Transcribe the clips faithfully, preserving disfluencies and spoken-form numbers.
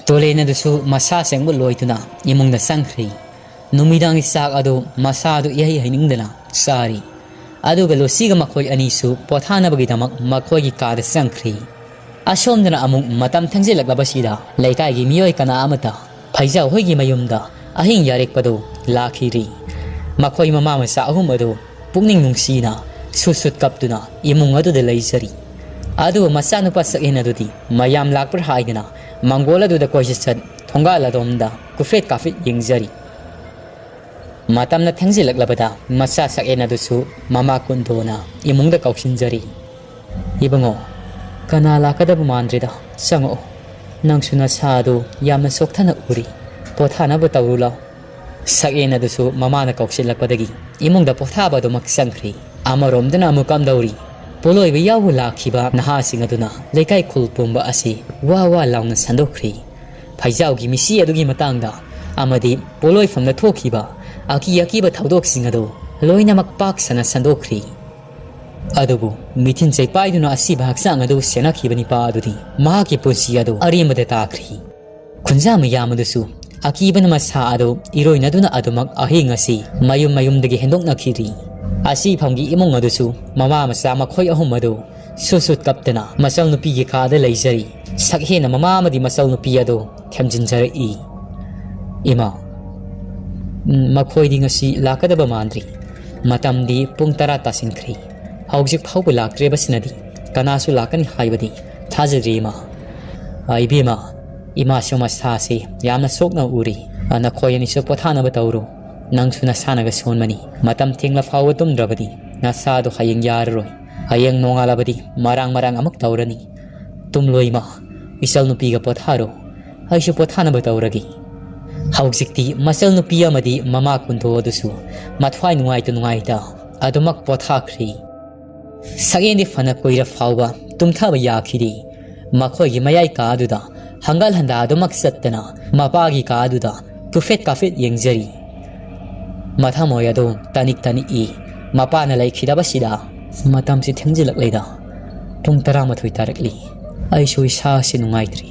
ꯇꯣꯂꯦꯟ ꯑꯗꯨꯁꯨ ꯃꯁꯥ ꯁꯦꯡꯕ ꯂꯣꯏꯗꯨꯅ ꯏꯃꯨꯡꯗ ꯆꯪꯈ꯭ꯔꯤ꯫ ꯅꯨꯃꯤꯗꯥꯡꯒꯤ ꯆꯥꯛ ꯑꯗꯨ ꯃꯁꯥ ꯑꯗꯨ ꯏꯍꯩ ꯍꯩꯅꯤꯡꯗꯅ ꯆꯥꯔꯤ꯫ ꯑꯗꯨꯒ ꯂꯨꯁꯤꯒ ꯃꯈꯣꯏ ꯑꯅꯤꯁꯨ ꯄꯣꯊꯥꯅꯕꯒꯤꯗꯃꯛ ꯃꯈꯣꯏꯒꯤ ꯀꯥꯗ ꯆꯪꯈ꯭ꯔꯤ꯫ ꯑꯁꯣꯝꯗꯅ ꯑꯃꯨꯛ ꯃꯇꯝ ꯊꯦꯡꯖꯤꯜꯂꯛꯂꯕꯁꯤꯗ ꯂꯩꯀꯥꯏꯒꯤ ꯃꯤꯑꯣꯏ ꯀꯅꯥ ꯑꯃꯠꯇ ꯐꯩꯖꯥꯎ ꯍꯣꯏꯒꯤ ꯃꯌꯨꯝꯗ ꯑꯍꯤꯡ ꯌꯥꯔꯦꯛꯄꯗꯨ ꯂꯥꯛꯈꯤꯗ꯭ꯔꯤ꯫ ꯃꯈꯣꯏ ꯃꯃꯥ ꯃꯆꯥ ꯑꯍꯨꯝ ꯑꯗꯨ ꯄꯨꯛꯅꯤꯡ ꯅꯨꯡꯁꯤꯅ ꯁꯨꯠ ꯁꯨꯠ ꯀꯞꯇꯨꯅ ꯏꯃꯨꯡ ꯑꯗꯨꯗ ꯂꯩꯖꯔꯤ꯫ ꯑꯗꯨꯕꯨ ꯃꯆꯥꯅꯨꯄꯥ ꯁꯛꯍꯦꯟ ꯑꯗꯨꯗꯤ ꯃꯌꯥꯝ ꯂꯥꯛꯄ꯭ꯔꯥ ꯍꯥꯏꯗꯅ ꯃꯪꯒꯣꯜ ꯑꯗꯨꯗ ꯀꯣꯏꯆꯠ ꯆꯠ ꯊꯣꯡꯒꯥꯜ ꯑꯗꯣꯝꯗ ꯀꯨꯐꯦꯠ ꯀꯥꯐꯦꯠ ꯌꯦꯡꯖꯔꯤ꯫ ꯃꯇꯝꯅ ꯊꯦꯡꯖꯤꯜꯂꯛꯂꯕꯗ ꯃꯆꯥ ꯁꯛꯍꯦꯟ ꯑꯗꯨꯁꯨ ꯃꯃꯥ ꯀꯨꯟꯗꯣꯅ ꯏꯃꯨꯡꯗ ꯀꯧꯁꯤꯟꯖꯔꯤ꯫ "ꯏꯕꯨꯡꯉꯣ, ꯀꯅꯥ ꯂꯥꯛꯀꯗꯕ ꯃꯥꯟꯗ꯭ꯔꯤꯗ, ꯆꯪꯉꯛꯑꯣ꯫ ꯅꯪꯁꯨ ꯅꯁꯥꯗꯨ ꯌꯥꯝꯅ ꯆꯣꯛꯊꯅ ꯎꯔꯤ, ꯄꯣꯊꯥꯅꯕ ꯇꯧꯔꯨ ꯂꯥꯎ꯫" ꯁꯛꯍꯦꯟ ꯑꯗꯨꯁꯨ ꯃꯃꯥꯅ ꯀꯧꯁꯤꯜꯂꯛꯄꯗꯒꯤ ꯏꯃꯨꯡꯗ ꯄꯣꯊꯥꯕ ꯑꯗꯨꯃꯛ ꯆꯪꯈ꯭ꯔꯤ꯫ ꯑꯃꯔꯣꯝꯗꯅ ꯑꯃꯨꯛ ꯀꯝꯗꯧꯔꯤ? ꯄꯣꯠꯂꯣꯏꯕ ꯌꯥꯎꯕ ꯂꯥꯛꯈꯤꯕ ꯅꯍꯥꯁꯤꯡ ꯑꯗꯨꯅ ꯂꯩꯀꯥꯏ ꯈꯨꯜ ꯄꯨꯝꯕ ꯑꯁꯤ ꯋꯥ ꯋꯥ ꯂꯥꯎꯅ ꯁꯟꯗꯣꯛꯈ꯭ꯔꯤ꯫ ꯐꯩꯖꯥꯎꯒꯤ ꯃꯤꯁꯤ ꯑꯗꯨꯒꯤ ꯃꯇꯥꯡꯗ ꯑꯃꯗꯤ ꯄꯣꯠꯂꯣꯏꯐꯝꯗ ꯊꯣꯛꯈꯤꯕ ꯑꯀꯤ ꯑꯀꯤꯕ ꯊꯧꯗꯣꯛꯁꯤꯡ ꯑꯗꯨ ꯂꯣꯏꯅꯃꯛ ꯄꯥꯛ ꯁꯟꯅ ꯁꯟꯗꯣꯛꯈ꯭ꯔꯤ꯫ ꯑꯗꯨꯕꯨ ꯃꯤꯊꯤꯟ ꯆꯩꯄꯥꯏꯗꯨꯅ ꯑꯁꯤꯕ ꯍꯛꯆꯥꯡ ꯑꯗꯨ ꯁꯦꯟꯅꯈꯤꯕ ꯅꯤꯄꯥ ꯑꯗꯨꯗꯤ ꯃꯍꯥꯛꯀꯤ ꯄꯨꯟꯁꯤ ꯑꯗꯨ ꯑꯔꯦꯝꯕꯗ ꯇꯥꯈ꯭ꯔꯤ꯫ ꯈꯨꯟꯖꯥ ꯃꯌꯥꯝ ꯑꯗꯨꯁꯨ ꯑꯀꯤꯕꯅ ꯃꯁꯥ ꯑꯗꯨ ꯏꯔꯣꯏꯅꯗꯨꯅ ꯑꯗꯨꯃꯛ ꯑꯍꯤꯡ ꯑꯁꯤ ꯃꯌꯨꯝ ꯃꯌꯨꯝꯗꯒꯤ ꯍꯦꯟꯗꯣꯛꯅꯈꯤꯗ꯭ꯔꯤ꯫ ꯑꯁꯤꯐꯝꯒꯤ ꯏꯃꯨꯡ ꯑꯗꯨꯁꯨ ꯃꯃꯥ ꯃꯆꯥ ꯃꯈꯣꯏ ꯑꯍꯨꯝ ꯑꯗꯨ ꯁꯨꯠ ꯁꯨꯠ ꯀꯞꯇꯅ ꯃꯆꯜ ꯅꯨꯄꯤꯒꯤ ꯀꯥꯗ ꯂꯩꯖꯔꯤ꯫ ꯁꯛꯍꯦꯟꯅ ꯃꯃꯥ ꯑꯃꯗꯤ ꯃꯆꯜ ꯅꯨꯄꯤ ꯑꯗꯨ ꯊꯦꯝꯖꯤꯟꯖꯔꯛꯏ꯫ "ꯏꯃꯥ, ꯎꯝ, ꯃꯈꯣꯏꯗꯤ ꯉꯁꯤ ꯂꯥꯛꯀꯗꯕ ꯃꯥꯟꯗ꯭ꯔꯤ꯫ ꯃꯇꯝꯗꯤ ꯄꯨꯡ ꯇꯔꯥ ꯇꯥꯁꯤꯟꯈ꯭ꯔꯦ꯫ ꯍꯧꯖꯤꯛ ꯐꯥꯎꯕ ꯂꯥꯛꯇ꯭ꯔꯤꯕꯁꯤꯅꯗꯤ ꯀꯅꯥꯁꯨ ꯂꯥꯛꯀꯅꯤ ꯍꯥꯏꯕꯗꯤ ꯊꯥꯖꯗ꯭ꯔꯤ, ꯏꯃꯥ꯫" "ꯑ, ꯏꯕꯦꯝꯃ, ꯏꯃꯥꯁꯨ ꯃꯁꯥꯁꯤ ꯌꯥꯝꯅ ꯁꯣꯛꯅ ꯎꯔꯤ꯫ ꯑ, ꯅꯈꯣꯏ ꯑꯅꯤꯁꯨ ꯄꯣꯊꯥꯅꯕ ꯇꯧꯔꯨ꯫ ꯅꯪꯁꯨ ꯅꯁꯥꯅꯒ ꯁꯣꯟꯕꯅꯤ꯫ ꯃꯇꯝ ꯊꯦꯡꯂ ꯐꯥꯎꯕ ꯇꯨꯝꯗ꯭ꯔꯕꯗꯤ ꯅꯁꯥꯗꯣ ꯍꯌꯦꯡ ꯌꯥꯔꯔꯣꯏ꯫ ꯍꯌꯦꯡ ꯅꯣꯡꯉꯥꯜꯂꯕꯗꯤ ꯃꯔꯥꯡ ꯃꯔꯥꯡ ꯑꯃꯨꯛ ꯇꯧꯔꯅꯤ꯫ ꯇꯨꯝꯂꯣ ꯏꯃꯥ, ꯏꯆꯜ ꯅꯨꯄꯤꯒ ꯄꯣꯊꯥꯔꯣ꯫ ꯑꯩꯁꯨ ꯄꯣꯊꯥꯅꯕ ꯇꯧꯔꯒꯦ꯫" ꯍꯧꯖꯤꯛꯇꯤ ꯃꯆꯜ ꯅꯨꯄꯤ ꯑꯃꯗꯤ ꯃꯃꯥ ꯀꯨꯟꯗꯣ ꯑꯗꯨꯁꯨ ꯃꯊ꯭ꯋꯥꯏ ꯅꯨꯡꯉꯥꯏꯇ ꯅꯨꯡꯉꯥꯏꯇ ꯑꯗꯨꯃꯛ ꯄꯣꯊꯥꯈ꯭ꯔꯤ꯫ ꯁꯛꯍꯦꯟꯗꯤ ꯐꯅ ꯀꯨꯏꯔ ꯐꯥꯎꯕ ꯇꯨꯝꯊꯕ ꯌꯥꯈꯤꯗꯦ꯫ ꯃꯈꯣꯏꯒꯤ ꯃꯌꯥꯏ ꯀꯥ ꯑꯗꯨꯗ ꯍꯪꯒꯠ ꯍꯟꯗꯥ ꯑꯗꯨꯃꯛ ꯆꯠꯇꯅ ꯃꯄꯥꯒꯤ ꯀꯥ ꯑꯗꯨꯗ ꯇꯨꯐꯦꯠ ꯀꯥꯐꯦꯠ ꯌꯦꯡꯖꯔꯤ꯫ ꯃꯊꯃꯣꯏ ꯑꯗꯨ ꯇꯅꯤꯛ ꯇꯅꯤꯛꯏ꯫ ꯃꯄꯥꯅ ꯂꯩꯈꯤꯗꯕꯁꯤꯗ ꯃꯇꯝꯁꯤ ꯊꯦꯡꯖꯤꯜꯂꯛꯂꯦꯗ꯫ ꯄꯨꯡ ꯇꯔꯥꯃꯥꯊꯣꯏ ꯇꯥꯔꯛꯂꯤ꯫ ꯑꯩꯁꯨ ꯏꯁꯥꯁꯤ ꯅꯨꯡꯉꯥꯏꯇ꯭ꯔꯤ꯫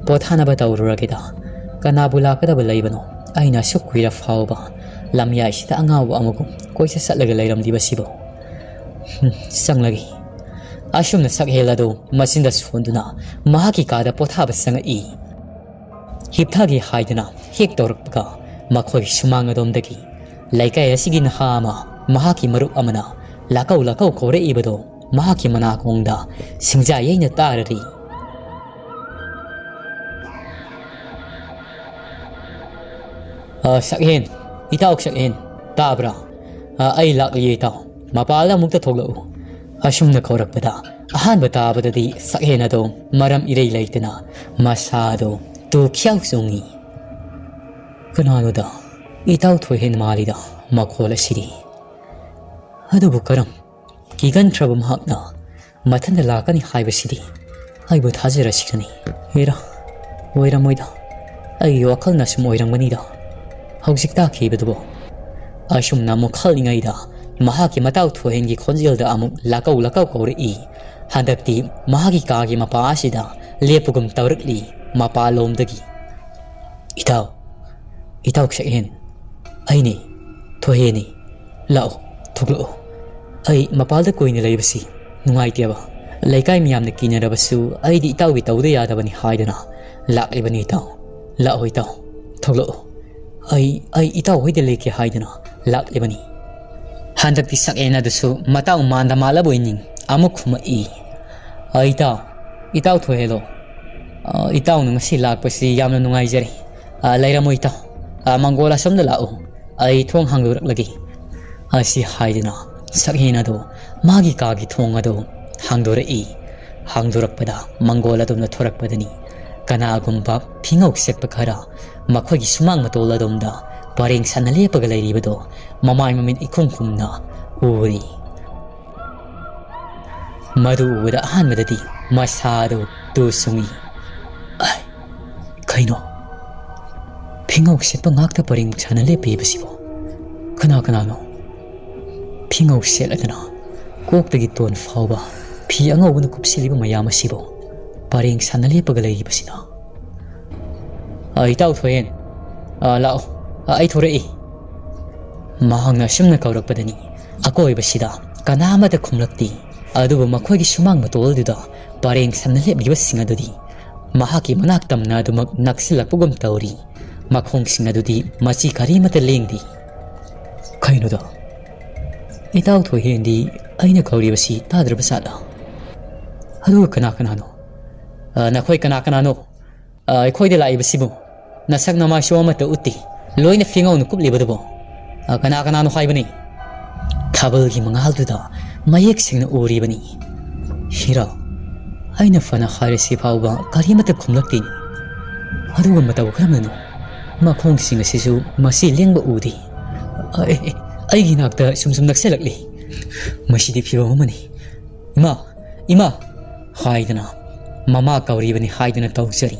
ꯄꯣꯊꯥꯅꯕ ꯇꯧꯔꯨꯔꯒꯦꯗ꯫ ꯀꯅꯥꯕꯨ ꯂꯥꯛꯀꯗꯕ ꯂꯩꯕꯅꯣ? ꯑꯩꯅ ꯑꯁꯨꯛ ꯀꯨꯏꯔ ꯐꯥꯎꯕ ꯂꯝꯌꯥꯏꯁꯤꯗ ꯑꯉꯥꯎꯕ ꯑꯃꯒꯨꯝ ꯀꯣꯏꯆꯠ ꯆꯠꯂꯒ ꯂꯩꯔꯝꯂꯤꯕꯁꯤꯕꯨ? ꯍꯨꯝ, ꯆꯪꯂꯒꯦ꯫ ꯑꯁꯨꯝꯅ ꯁꯛꯍꯦꯜ ꯑꯗꯨ ꯃꯆꯤꯟꯗ ꯁꯣꯟꯗꯨꯅ ꯃꯍꯥꯛꯀꯤ ꯀꯥꯗ ꯄꯣꯊꯥꯕ ꯆꯪꯉꯛꯏ꯫ ꯍꯤꯞꯊꯒꯦ ꯍꯥꯏꯗꯨꯅ ꯍꯦꯛ ꯇꯧꯔꯛꯄꯒ, ꯃꯈꯣꯏ ꯁꯨꯃꯥꯡ ꯑꯗꯣꯝꯗꯒꯤ ꯂꯩꯀꯥꯏ ꯑꯁꯤꯒꯤ ꯅꯍꯥ ꯑꯃ, ꯃꯍꯥꯛꯀꯤ ꯃꯔꯨꯞ ꯑꯃꯅ ꯂꯥꯛꯀꯧ ꯂꯥꯛꯀꯧ ꯀꯧꯔꯛꯏꯕꯗꯣ ꯃꯍꯥꯛꯀꯤ ꯃꯅꯥꯀꯣꯡꯗ ꯁꯤꯡꯖꯥ ꯌꯩꯅ ꯇꯥꯔꯔꯤ꯫ "ꯑ, ꯁꯛꯍꯦꯟ, ꯏꯇꯥꯎ ꯁꯛꯍꯦꯟ, ꯇꯥꯕ꯭ꯔꯥ? ꯑ, ꯑꯩ ꯂꯥꯛꯂꯤꯌꯦ ꯏꯇꯥꯎ, ꯃꯄꯥꯜꯗ ꯑꯃꯨꯛꯇ ꯊꯣꯛꯂꯛꯎ"꯫ ꯑꯁꯨꯝꯅ ꯀꯧꯔꯛꯄꯗ ꯑꯍꯥꯟꯕ ꯇꯥꯕꯗꯗꯤ ꯁꯛꯍꯦꯟ ꯑꯗꯣ ꯃꯔꯝ ꯏꯔꯩ ꯂꯩꯇꯅ ꯃꯁꯥꯗꯣ ꯇꯨ ꯈ꯭ꯌꯥꯎ ꯆꯣꯡꯉꯤ꯫ "ꯀꯅꯥꯅꯣꯗ? ꯏꯇꯥꯎ ꯊꯣꯏꯍꯦꯟ ꯃꯥꯜꯂꯤꯗ ꯃꯈꯣꯜ ꯑꯁꯤꯗꯤ꯫ ꯑꯗꯨꯕꯨ ꯀꯔꯝ ꯀꯤꯒꯟꯈ꯭ꯔꯕ ꯃꯍꯥꯛꯅ ꯃꯊꯟꯇ ꯂꯥꯛꯀꯅꯤ ꯍꯥꯏꯕꯁꯤꯗꯤ ꯑꯩꯕꯨ ꯊꯥꯖꯔꯁꯤꯔꯅꯤ? ꯍꯦꯔꯥ, ꯑꯣꯏꯔꯝꯃꯣꯏꯗ꯫ ꯑꯩꯒꯤ ꯋꯥꯈꯜꯅ ꯁꯨꯝ ꯑꯣꯏꯔꯝꯒꯅꯤꯗ꯫ ꯍꯧꯖꯤꯛ ꯇꯥꯈꯤꯕꯗꯨꯕꯨ?" ꯑꯁꯨꯝꯅ ꯑꯃꯨꯛ ꯈꯜꯂꯤꯉꯩꯗ ꯃꯍꯥꯛꯀꯤ ꯃꯇꯥꯎ ꯊꯣꯏꯍꯦꯟꯒꯤ ꯈꯣꯟꯖꯦꯜꯗ ꯑꯃꯨꯛ ꯂꯥꯀꯧ ꯂꯥꯀꯧ ꯀꯧꯔꯛꯏ꯫ ꯍꯟꯗꯛꯇꯤ ꯃꯍꯥꯛꯀꯤ ꯀꯥꯒꯤ ꯃꯄꯥ ꯑꯁꯤꯗ ꯂꯦꯞꯄꯒꯨꯝ ꯇꯧꯔꯛꯂꯤ ꯃꯄꯥꯂꯣꯝꯗꯒꯤ꯫ "ꯏꯇꯥꯎ, ꯏꯇꯥꯎ ꯁꯛꯍꯦꯟ, ꯑꯩꯅꯤ, ꯊꯣꯏꯍꯦꯟꯅꯤ꯫ ꯂꯥꯛꯑꯣ, ꯊꯣꯛꯂꯛꯑꯣ꯫ ꯑꯩ ꯃꯄꯥꯜꯗ ꯀꯨꯏꯅ ꯂꯩꯕꯁꯤ ꯅꯨꯡꯉꯥꯏꯇꯦꯕ꯫ ꯂꯩꯀꯥꯏ ꯃꯤꯌꯥꯝꯅ ꯀꯤꯅꯔꯕꯁꯨ ꯑꯩꯗꯤ ꯏꯇꯥꯎꯒꯤ ꯇꯧꯗ ꯌꯥꯗꯕꯅꯤ ꯍꯥꯏꯗꯨꯅ ꯂꯥꯛꯂꯤꯕꯅꯤ ꯏꯇꯥꯎ꯫ ꯂꯥꯛꯑꯣ ꯏꯇꯥꯎ, ꯊꯣꯛꯂꯛꯑꯣ꯫ ꯑꯩ, ꯑꯩ ꯏꯇꯥꯎ ꯍꯣꯏꯗ ꯂꯦꯛꯀꯦ ꯍꯥꯏꯗꯨꯅ ꯂꯥꯛꯂꯤꯕꯅꯤ"꯫ ꯍꯟꯗꯛꯇꯤ ꯁꯛꯍꯦꯟ ꯑꯗꯨꯁꯨ ꯃꯇꯥꯎ ꯃꯥꯟꯗ ꯃꯥꯜꯂꯕꯣꯏ ꯅꯤꯡ ꯑꯃꯨꯛ ꯈꯨꯝꯃꯛꯏ꯫ "ꯑ, ꯏꯇꯥꯎ, ꯏꯇꯥꯎ ꯊꯣꯏꯍꯦꯜꯂꯣ꯫ ꯑ, ꯏꯇꯥꯎꯅ ꯉꯁꯤ ꯂꯥꯛꯄꯁꯤ ꯌꯥꯝꯅ ꯅꯨꯡꯉꯥꯏꯖꯔꯦ꯫ ꯑ, ꯂꯩꯔꯝꯃꯣ ꯏꯇꯥꯎ꯫ ꯑ, ꯃꯪꯒꯣꯜ ꯑꯁꯣꯝꯗ ꯂꯥꯛꯎ꯫ ꯑꯩ ꯊꯣꯡ ꯍꯥꯡꯗꯣꯔꯛꯂꯒꯦ"꯫ ꯑꯁꯤ ꯍꯥꯏꯗꯨꯅ ꯁꯛꯍꯦꯟ ꯑꯗꯨ ꯃꯥꯒꯤ ꯀꯥꯒꯤ ꯊꯣꯡ ꯑꯗꯨ ꯍꯥꯡꯗꯣꯔꯛꯏ꯫ ꯍꯥꯡꯗꯣꯔꯛꯄꯗ ꯃꯪꯒꯣꯜ ꯑꯗꯨꯝꯅ ꯊꯣꯔꯛꯄꯗꯅꯤ ꯀꯅꯥꯒꯨꯝꯕ ꯐꯤꯉꯧ ꯁꯦꯠꯄ ꯈꯔ ꯃꯈꯣꯏꯒꯤ ꯁꯨꯃꯥꯡ ꯃꯇꯣꯜ ꯑꯗꯣꯝꯗ ꯄꯔꯦꯡ ꯁꯥꯟꯅ ꯂꯦꯞꯄꯒ ꯂꯩꯔꯤꯕꯗꯣ ꯃꯃꯥꯏ ꯃꯃꯤꯠ ꯏꯈꯨꯝ ꯈꯨꯝꯅ ꯎꯔꯤ꯫ ꯃꯗꯨ ꯎꯕꯗ ꯑꯍꯥꯟꯕꯗꯗꯤ ꯃꯁꯥꯗꯨ ꯇꯨ ꯁꯨꯡꯏ꯫ "ꯑꯥꯏ, ꯀꯩꯅꯣ? ꯐꯤꯉꯧ ꯁꯦꯠꯄ ꯉꯥꯛꯇ ꯄꯔꯦꯡ ꯁꯥꯟꯅ ꯂꯦꯞꯄꯤꯕꯁꯤꯕꯣ? ꯀꯅꯥ ꯀꯅꯥꯅꯣ? ꯐꯤꯉꯧ ꯁꯦꯠꯂꯗꯅ ꯀꯣꯛꯇꯒꯤ ꯇꯣꯟ ꯐꯥꯎꯕ ꯐꯤ ꯑꯉꯧꯕꯅ ꯀꯨꯞꯁꯤꯜꯂꯤꯕ ꯃꯌꯥꯝ ꯑꯁꯤꯕꯨ ꯄꯔꯦꯡ ꯁꯥꯟꯅ ꯂꯦꯞꯄꯒ ꯂꯩꯔꯤꯕꯁꯤꯅ?" "ꯑ, ꯏꯇꯥꯎ ꯊꯣꯏꯍꯦꯟ, ꯑ, ꯂꯥꯛꯑꯣ, ꯑ, ꯑꯩ ꯊꯣꯔꯛꯏ꯫" ꯃꯍꯥꯛꯅ ꯑꯁꯨꯝꯅ ꯀꯧꯔꯛꯄꯗꯅꯤ ꯑꯀꯣꯏꯕꯁꯤꯗ ꯀꯅꯥ ꯑꯃꯠꯇ ꯈꯨꯝꯂꯛꯇꯦ꯫ ꯑꯗꯨꯕꯨ ꯃꯈꯣꯏꯒꯤ ꯁꯨꯃꯥꯡ ꯃꯇꯣꯜꯗꯨꯗ ꯄꯔꯦꯡ ꯁꯝꯅ ꯂꯦꯞꯂꯤꯕꯁꯤꯡ ꯑꯗꯨꯗꯤ ꯃꯍꯥꯛꯀꯤ ꯃꯅꯥꯛ ꯇꯝꯅ ꯑꯗꯨꯃꯛ ꯅꯛꯁꯤꯜꯂꯛꯄꯒꯨꯝ ꯇꯧꯔꯤ꯫ ꯃꯈꯣꯡꯁꯤꯡ ꯑꯗꯨꯗꯤ ꯃꯆꯤ ꯀꯔꯤꯃꯠꯇ ꯂꯦꯡꯗꯦ꯫ "ꯀꯩꯅꯣꯗꯣ? ꯏꯇꯥꯎ ꯊꯣꯏꯍꯦꯟꯗꯤ ꯑꯩꯅ ꯀꯧꯔꯤꯕꯁꯤ ꯇꯥꯗ꯭ꯔꯕ ꯖꯥꯠꯂ? ꯑꯗꯨꯒ ꯀꯅꯥ ꯀꯅꯥꯅꯣ? ꯑ, ꯅꯈꯣꯏ ꯀꯅꯥ ꯀꯅꯥꯅꯣ? ꯑ, ꯑꯩꯈꯣꯏꯗ ꯂꯥꯛꯏꯕꯁꯤꯕꯨ ꯅꯁꯛ ꯅꯃꯥꯏꯁꯨ ꯑꯃꯠꯇ ꯎꯠꯇꯦ꯫ ꯂꯣꯏꯅ ꯐꯤꯉꯧꯅ ꯀꯨꯞꯂꯤꯕꯗꯨꯕꯨ, ꯑ, ꯀꯅꯥ ꯀꯅꯥꯅꯣ ꯍꯥꯏꯕꯅꯤ?" ꯊꯥꯕꯜꯒꯤ ꯃꯉꯥꯜꯗꯨꯗ ꯃꯌꯦꯛ ꯁꯦꯡꯅ ꯎꯔꯤꯕꯅꯤ꯫ ꯍꯤꯔꯥ, ꯑꯩꯅ ꯐꯅ ꯍꯥꯏꯔꯁꯤ ꯐꯥꯎꯕ ꯀꯔꯤꯃꯠꯇ ꯈꯨꯝꯂꯛꯇꯦꯅꯤ꯫ ꯑꯗꯨꯒ ꯃꯇꯧ ꯀꯔꯝꯅꯅꯣ? ꯃꯈꯣꯡꯁꯤꯡ ꯑꯁꯤꯁꯨ ꯃꯁꯤ ꯂꯦꯡꯕ ꯎꯗꯦ꯫ ꯑꯦ, ꯑꯦ, ꯑꯩꯒꯤ ꯅꯥꯛꯇ ꯁꯨꯝ ꯁꯨꯝ ꯅꯛꯁꯤꯜꯂꯛꯂꯤ꯫ ꯃꯁꯤꯗꯤ ꯐꯤꯕꯝ ꯑꯃꯅꯤ꯫ "ꯏꯃꯥ, ꯏꯃꯥ!" ꯍꯥꯏꯗꯅ ꯃꯃꯥ ꯀꯧꯔꯤꯕꯅꯤ ꯍꯥꯏꯗꯨꯅ ꯇꯧꯖꯔꯤ꯫